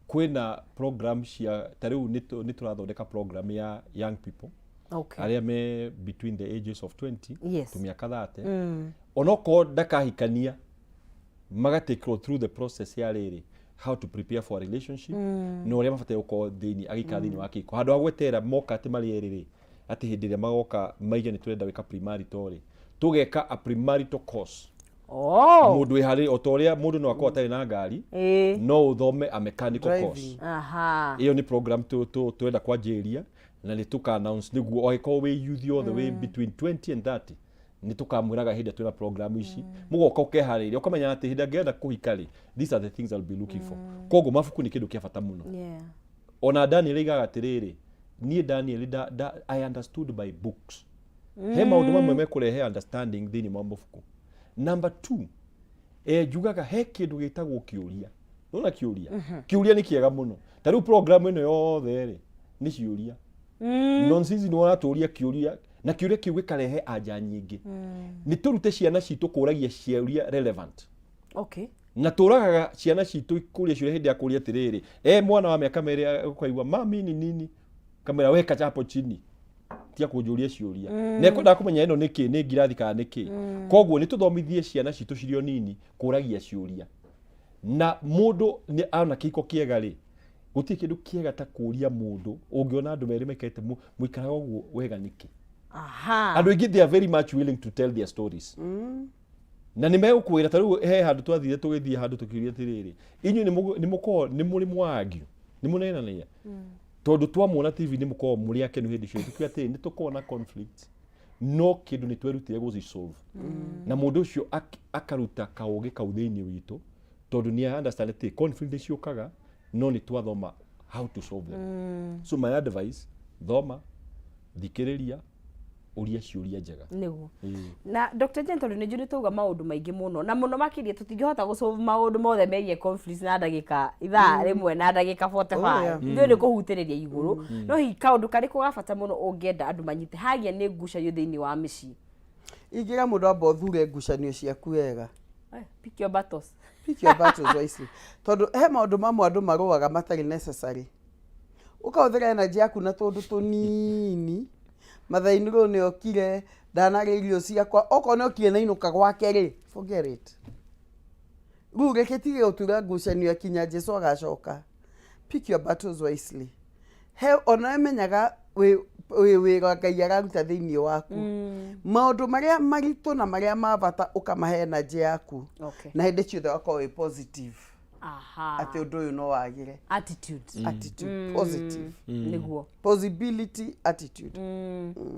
kwĩna program cia ta rĩu nĩ tũrathondeka program ya young people arĩa me between the ages of 20 to mĩaka 30, onokorwo ndakahikania, magatakwo through the process ya rĩrĩ, how to prepare for a relationship, na ũrĩa mabataire gũkorwo thĩinĩ agĩikara thĩinĩ wa kĩhiko, handũ ha gweterera moka atĩ marĩ erĩ rĩ, atĩ hĩndĩ ĩrĩa magoka maige nĩ tũrenda gwĩka premarital rĩ, tũgeka a premarital course. Mũndũ wĩharĩrie, o ta ũrĩa mũndũ no akorwo atarĩ na ngari, no ũthome a mechanical Driving. course. Ĩyo nĩ program tũrenda kwanjĩrĩria na nĩ tũka announce, nĩguo angĩkorwo wĩ youth yothe wĩ between 20 and 30, nĩ tũkamwĩraga hĩndĩ ĩrĩa twĩna program ici, mũgoka ũkeharĩria, ũkamenya atĩ hĩndĩ ĩrĩa ngĩenda kũhika rĩ, these are the things I'll be looking for. Koguo mabuku nĩ kĩndũ kĩa bata mũno. Ona Daniel aigaga atĩrĩrĩ, niĩ Daniel I understood by books. He maũndũ mamwe mekũrehe understanding thĩinĩ wa mabuku. Number two, njugaga he kĩndũ gĩtagwo kĩũria. Nona kĩũria? Kĩũria nĩ kĩega mũno. Ta rĩu program ĩno yothe rĩ, nĩ ciũria. Nonsense nĩ ũratũria kĩũria na kĩũria kĩu gĩkarehe anja nyingĩ. Nĩ tũrute ciana citũ kũragia ciũria relevant. Okay. Na tũragaga ciana citũ kũria ciũria hĩndĩ ya kũria atĩrĩrĩ, mwana wa mĩaka 2 ũkaigua mami ni nini, kamera weka chapo chini, tia kũnjũria ciũria. Na ekwendaga kũmenya ĩno nĩ kĩ, nĩ ngirathi kana nĩ kĩ. Koguo nĩ tũthomithie ciana citũ cirĩ o nini kũragia ciũria. Na mũndũ nĩ ona kĩhiko kĩega rĩ, gũtirĩ kĩndũ kĩega ta kũria mũndũ, ũngĩona andũ merĩ maikarĩte mũikaraga ũguo wega nĩkĩ. Andũ aingĩ they are very much willing to tell their stories. Na nĩ megũkwĩra, ta rĩu he handũ twathire tũgĩthiĩ handũ tũkĩũria atĩrĩrĩ, inyuĩ nĩ mũkoragwo nĩ mũrĩ mwa-argue, nĩ mũnenanagia? Tondũ twamuona TV nĩ mũkoragwo mũrĩ akenu hĩndĩ ciothe, tũkiuga atĩrĩrĩ, nĩ tũkoragwo na conflict, no kĩndũ nĩ twerutire gũci-solve. Na mũndũ ũcio akaruta kaũgĩ kau thĩinĩ witũ, tondũ nĩ understand atĩ conflict nĩ ciũkaga, no nĩ twathoma how to solve them. So my advice, thoma, thikĩrĩria, ũria ciũria njega. Nĩguo. Ĩĩ. Na Dr. Jane, tondũ nĩ njũĩ nĩ twauga maũndũ maingĩ mũno na mũno makĩria tũtingĩhota gũsolve maũndũ mothe megiĩ conflicts na ndagĩka ithaa rĩmwe na ndagĩka 45. Oh, yeah. Ithuĩ nĩ kũhutĩrĩria igũrũ, no hihi kaũndũ karĩkũ ga bata mũno ũngĩenda andũ manyite hagia nĩ ngucanio thĩinĩ wa mĩciĩ? Ingĩra mũndũ amba ũthure ngucanio ciaku wega. Pick your battles. Pick your battles wisely, tondũ he maũndũ mamwe andũ marũaga matarĩ necessary, ũkahũthĩra energy yaku na tũndũ tũnini. Mathainĩ rũ nĩ okire ndanarĩa irio ciakwa, okorwo nĩ okire na inũka gwake rĩ, forget it. Rĩu reke tige gũtura ngucanio kinya Jesu agacoka. Pick your battles wisely. He ona menyaga wĩ wĩra Ngai araruta thĩinĩ waku, maũndũ marĩa maritũ na marĩa ma bata ũkamahe energy yaku. Na hĩndĩ ciothe ũgakorwo wĩ positive atĩ ũndũ ũyũ no wagĩre. Attitude. Attitude positive. Nĩguo. Possibility attitude.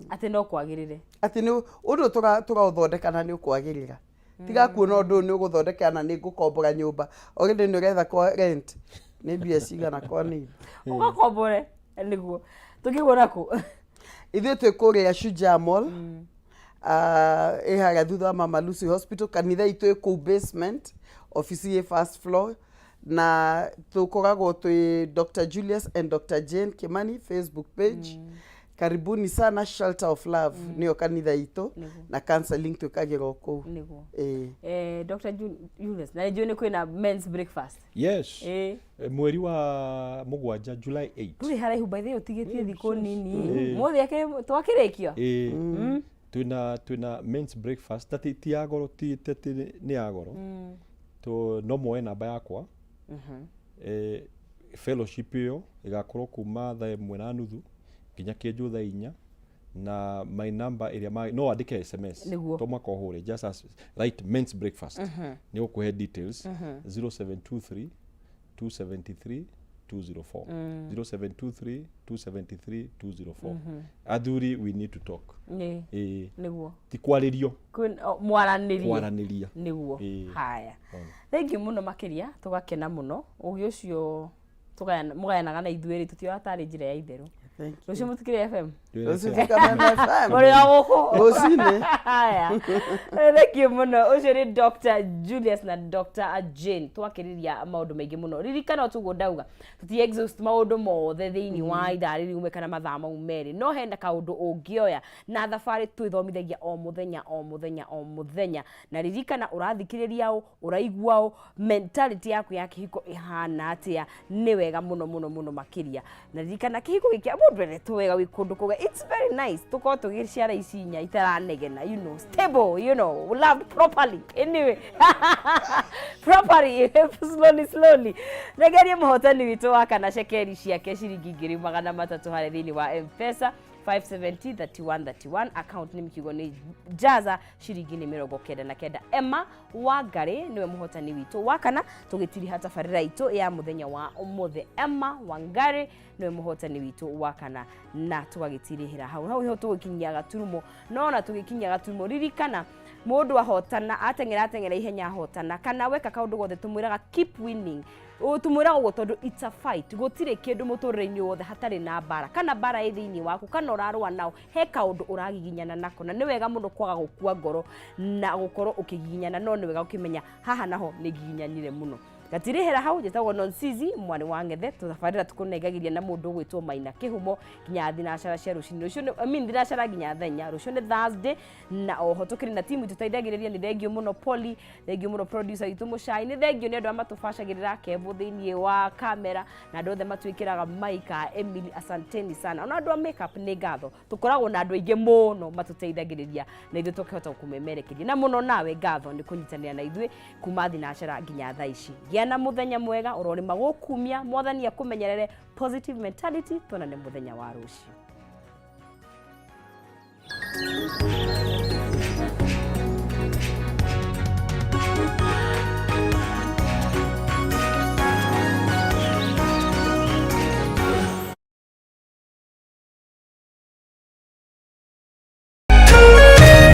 Atĩ no kwagĩrĩre. Atĩ nĩ ũndũ tũraũthondeka na nĩ ũkwagĩrĩra. Tiga kuona ũndũ ũyũ nĩ ũgũthondeka na nĩ ngũkombora nyũmba, already nĩ ũretha kwa rent nĩ mbia cigana kwa nini. Ũgakombore nĩguo tũkĩguona kũ? Ithuĩ twĩ kũrĩa Shujaa Mall, ĩ harĩa thutha wa Mama Lucy Hospital. Kanitha itũ ĩ kũu basement, ofici ĩ first floor, na tũkoragwo twĩ Dr. Julius and Dr. Jane Kimani Facebook page. Karibuni sana. Shelter of Love nĩyo kanitha itũ, na counseling twĩkagĩra o kũu. Nĩguo. Ĩĩ. Dr. Julius, na nĩnjũĩ nĩ kwĩna men's breakfast. Yes. Ĩ. Mweri wa 7, July 8. Ndũrĩ haraihu by the way, ũtigĩtie thikũ nini. Ĩ. Mũthĩ twakĩrĩkia. Ĩĩ. Twĩna men's breakfast na ti ya goro, ti nĩ ya goro. To no muoe namba yakwa. Fellowship ĩyo ĩgakorwo kuma 1:30 nginya kĩnjũ 4:00, na my number ĩrĩa no wandĩke SMS. Nĩguo. To mwaka ũhũre, just as write men's breakfast, nĩ gũkũhe details. 0723 273 204, 0723 273 204. Athuri, we need to talk. Nĩ Ĩĩ. Nĩguo. Ti kwarĩrio. Mwaranĩrie. Kwaranĩria. Nĩguo. Ĩĩ. Haya, thank you mũno makĩria, tũgakena mũno ũgĩ ũcio mũgayanaga na ithuĩ rĩ, tũtioga tarĩ njĩra ya itherũ. Thank you. Rũciũ mũtikĩrĩ FM. Rũciũ twĩ Kameme FM. Mũrĩ o gũkũ. Rũcinĩ. Haya, thank you mũno. Ũcio nĩ Dr. Julius na Dr. Jane, twakĩrĩria maũndũ maingĩ mũno. Ririkana o tuguo ndauga, tũti exhaust maũndũ mothe thĩinĩ wa ithaa rĩrĩ rĩmwe kana mathaa mau merĩ, no hena kaũndũ ũngĩoya na thabarĩ twĩthomithagia o mũthenya o mũthenya o mũthenya. Na ririkana, ũrathikĩrĩria ũ, ũraigua ũ, mentality yaku ya kĩhiko ĩhana atĩa? Nĩ wega mũno mũno mũno makĩria. Na ririkana, kĩhiko gĩkĩ mũndũ endetwo wega wĩ kũndũ kũga, it's very nice tũkorwo tũgĩciara ici inya itaranegena, stable, loved properly, anyway, properly, slowly slowly. Regerie mũhotani witũ wa kana cekeri ciake ciringi 1300 harĩa thĩinĩ wa M-Pesa, 570 31 31, account nĩ mkiugo nĩ jaza, ciringi nĩ 99. Emma Wangari nĩwe mũhotani witũ wa kana tũgĩtiriha tabarĩra itũ ya mũthenya wa ũmũthĩ. Emma Wangari nĩwe mũhotani witũ wa kana, na tũgagĩtirihĩra hau. Hau niho tũgĩkinyia gaturumo, no ona tũgĩkinyia gaturumo, ririkana Mũndũ ahotana, ateng'era ateng'era ihenya ahotana, kana weka kaũndũ gothe tũmwĩraga keep winning. Tũmwĩraga ũguo tondũ it's a fight. Gũtirĩ kĩndũ mũtũrĩre-inĩ wothe hatarĩ na mbara, kana mbara ĩ thĩinĩ waku, kana ũrarũa nao, he kaũndũ ũragiginyana nako, na nĩ wega mũno kwaga gũkua ngoro na gũkorwo ũkĩgiginyana, no nĩ wega ũkĩmenya haha naho nĩ ngiginyanire mũno. Gatirĩhĩra hau. Njĩtagwo Nonsizi mwarĩ wa Ng'ethe. Tũtabarĩra tũkũnengagĩria na mũndũ ũgwĩtwo Maina Kĩhumo nginya thinacara cia rũcinĩ. Rũciũ nĩ, I mean, thinacara nginya thaa 4. Rũciũ nĩ Thursday, na oho tũkĩrĩ na timu tũteithagĩrĩria. Nĩ thengio mũno Polly, thengio mũno producer witũ Mũcai, nĩ thengio nĩ andũ arĩa matũbacagĩrĩra Kevo thĩinĩ wa kamera, na andũ othe matwĩkĩraga maika Emily, asanteni sana. Ona andũ a makeup nĩ ngatho. Tũkoragwo na andũ aingĩ mũno matũteithagĩrĩria na ithuĩ tũkĩhota kũmemerekeria, na mũno nawe ngatho nĩ kũnyitanĩra na ithuĩ kuma thinacara nginya thaa ici. Gĩa na mũthenya mwega, ũrorĩma gũkumia, Mwathani akũmenyerere. Positive mentality. Tuonane mũthenya wa rũciũ.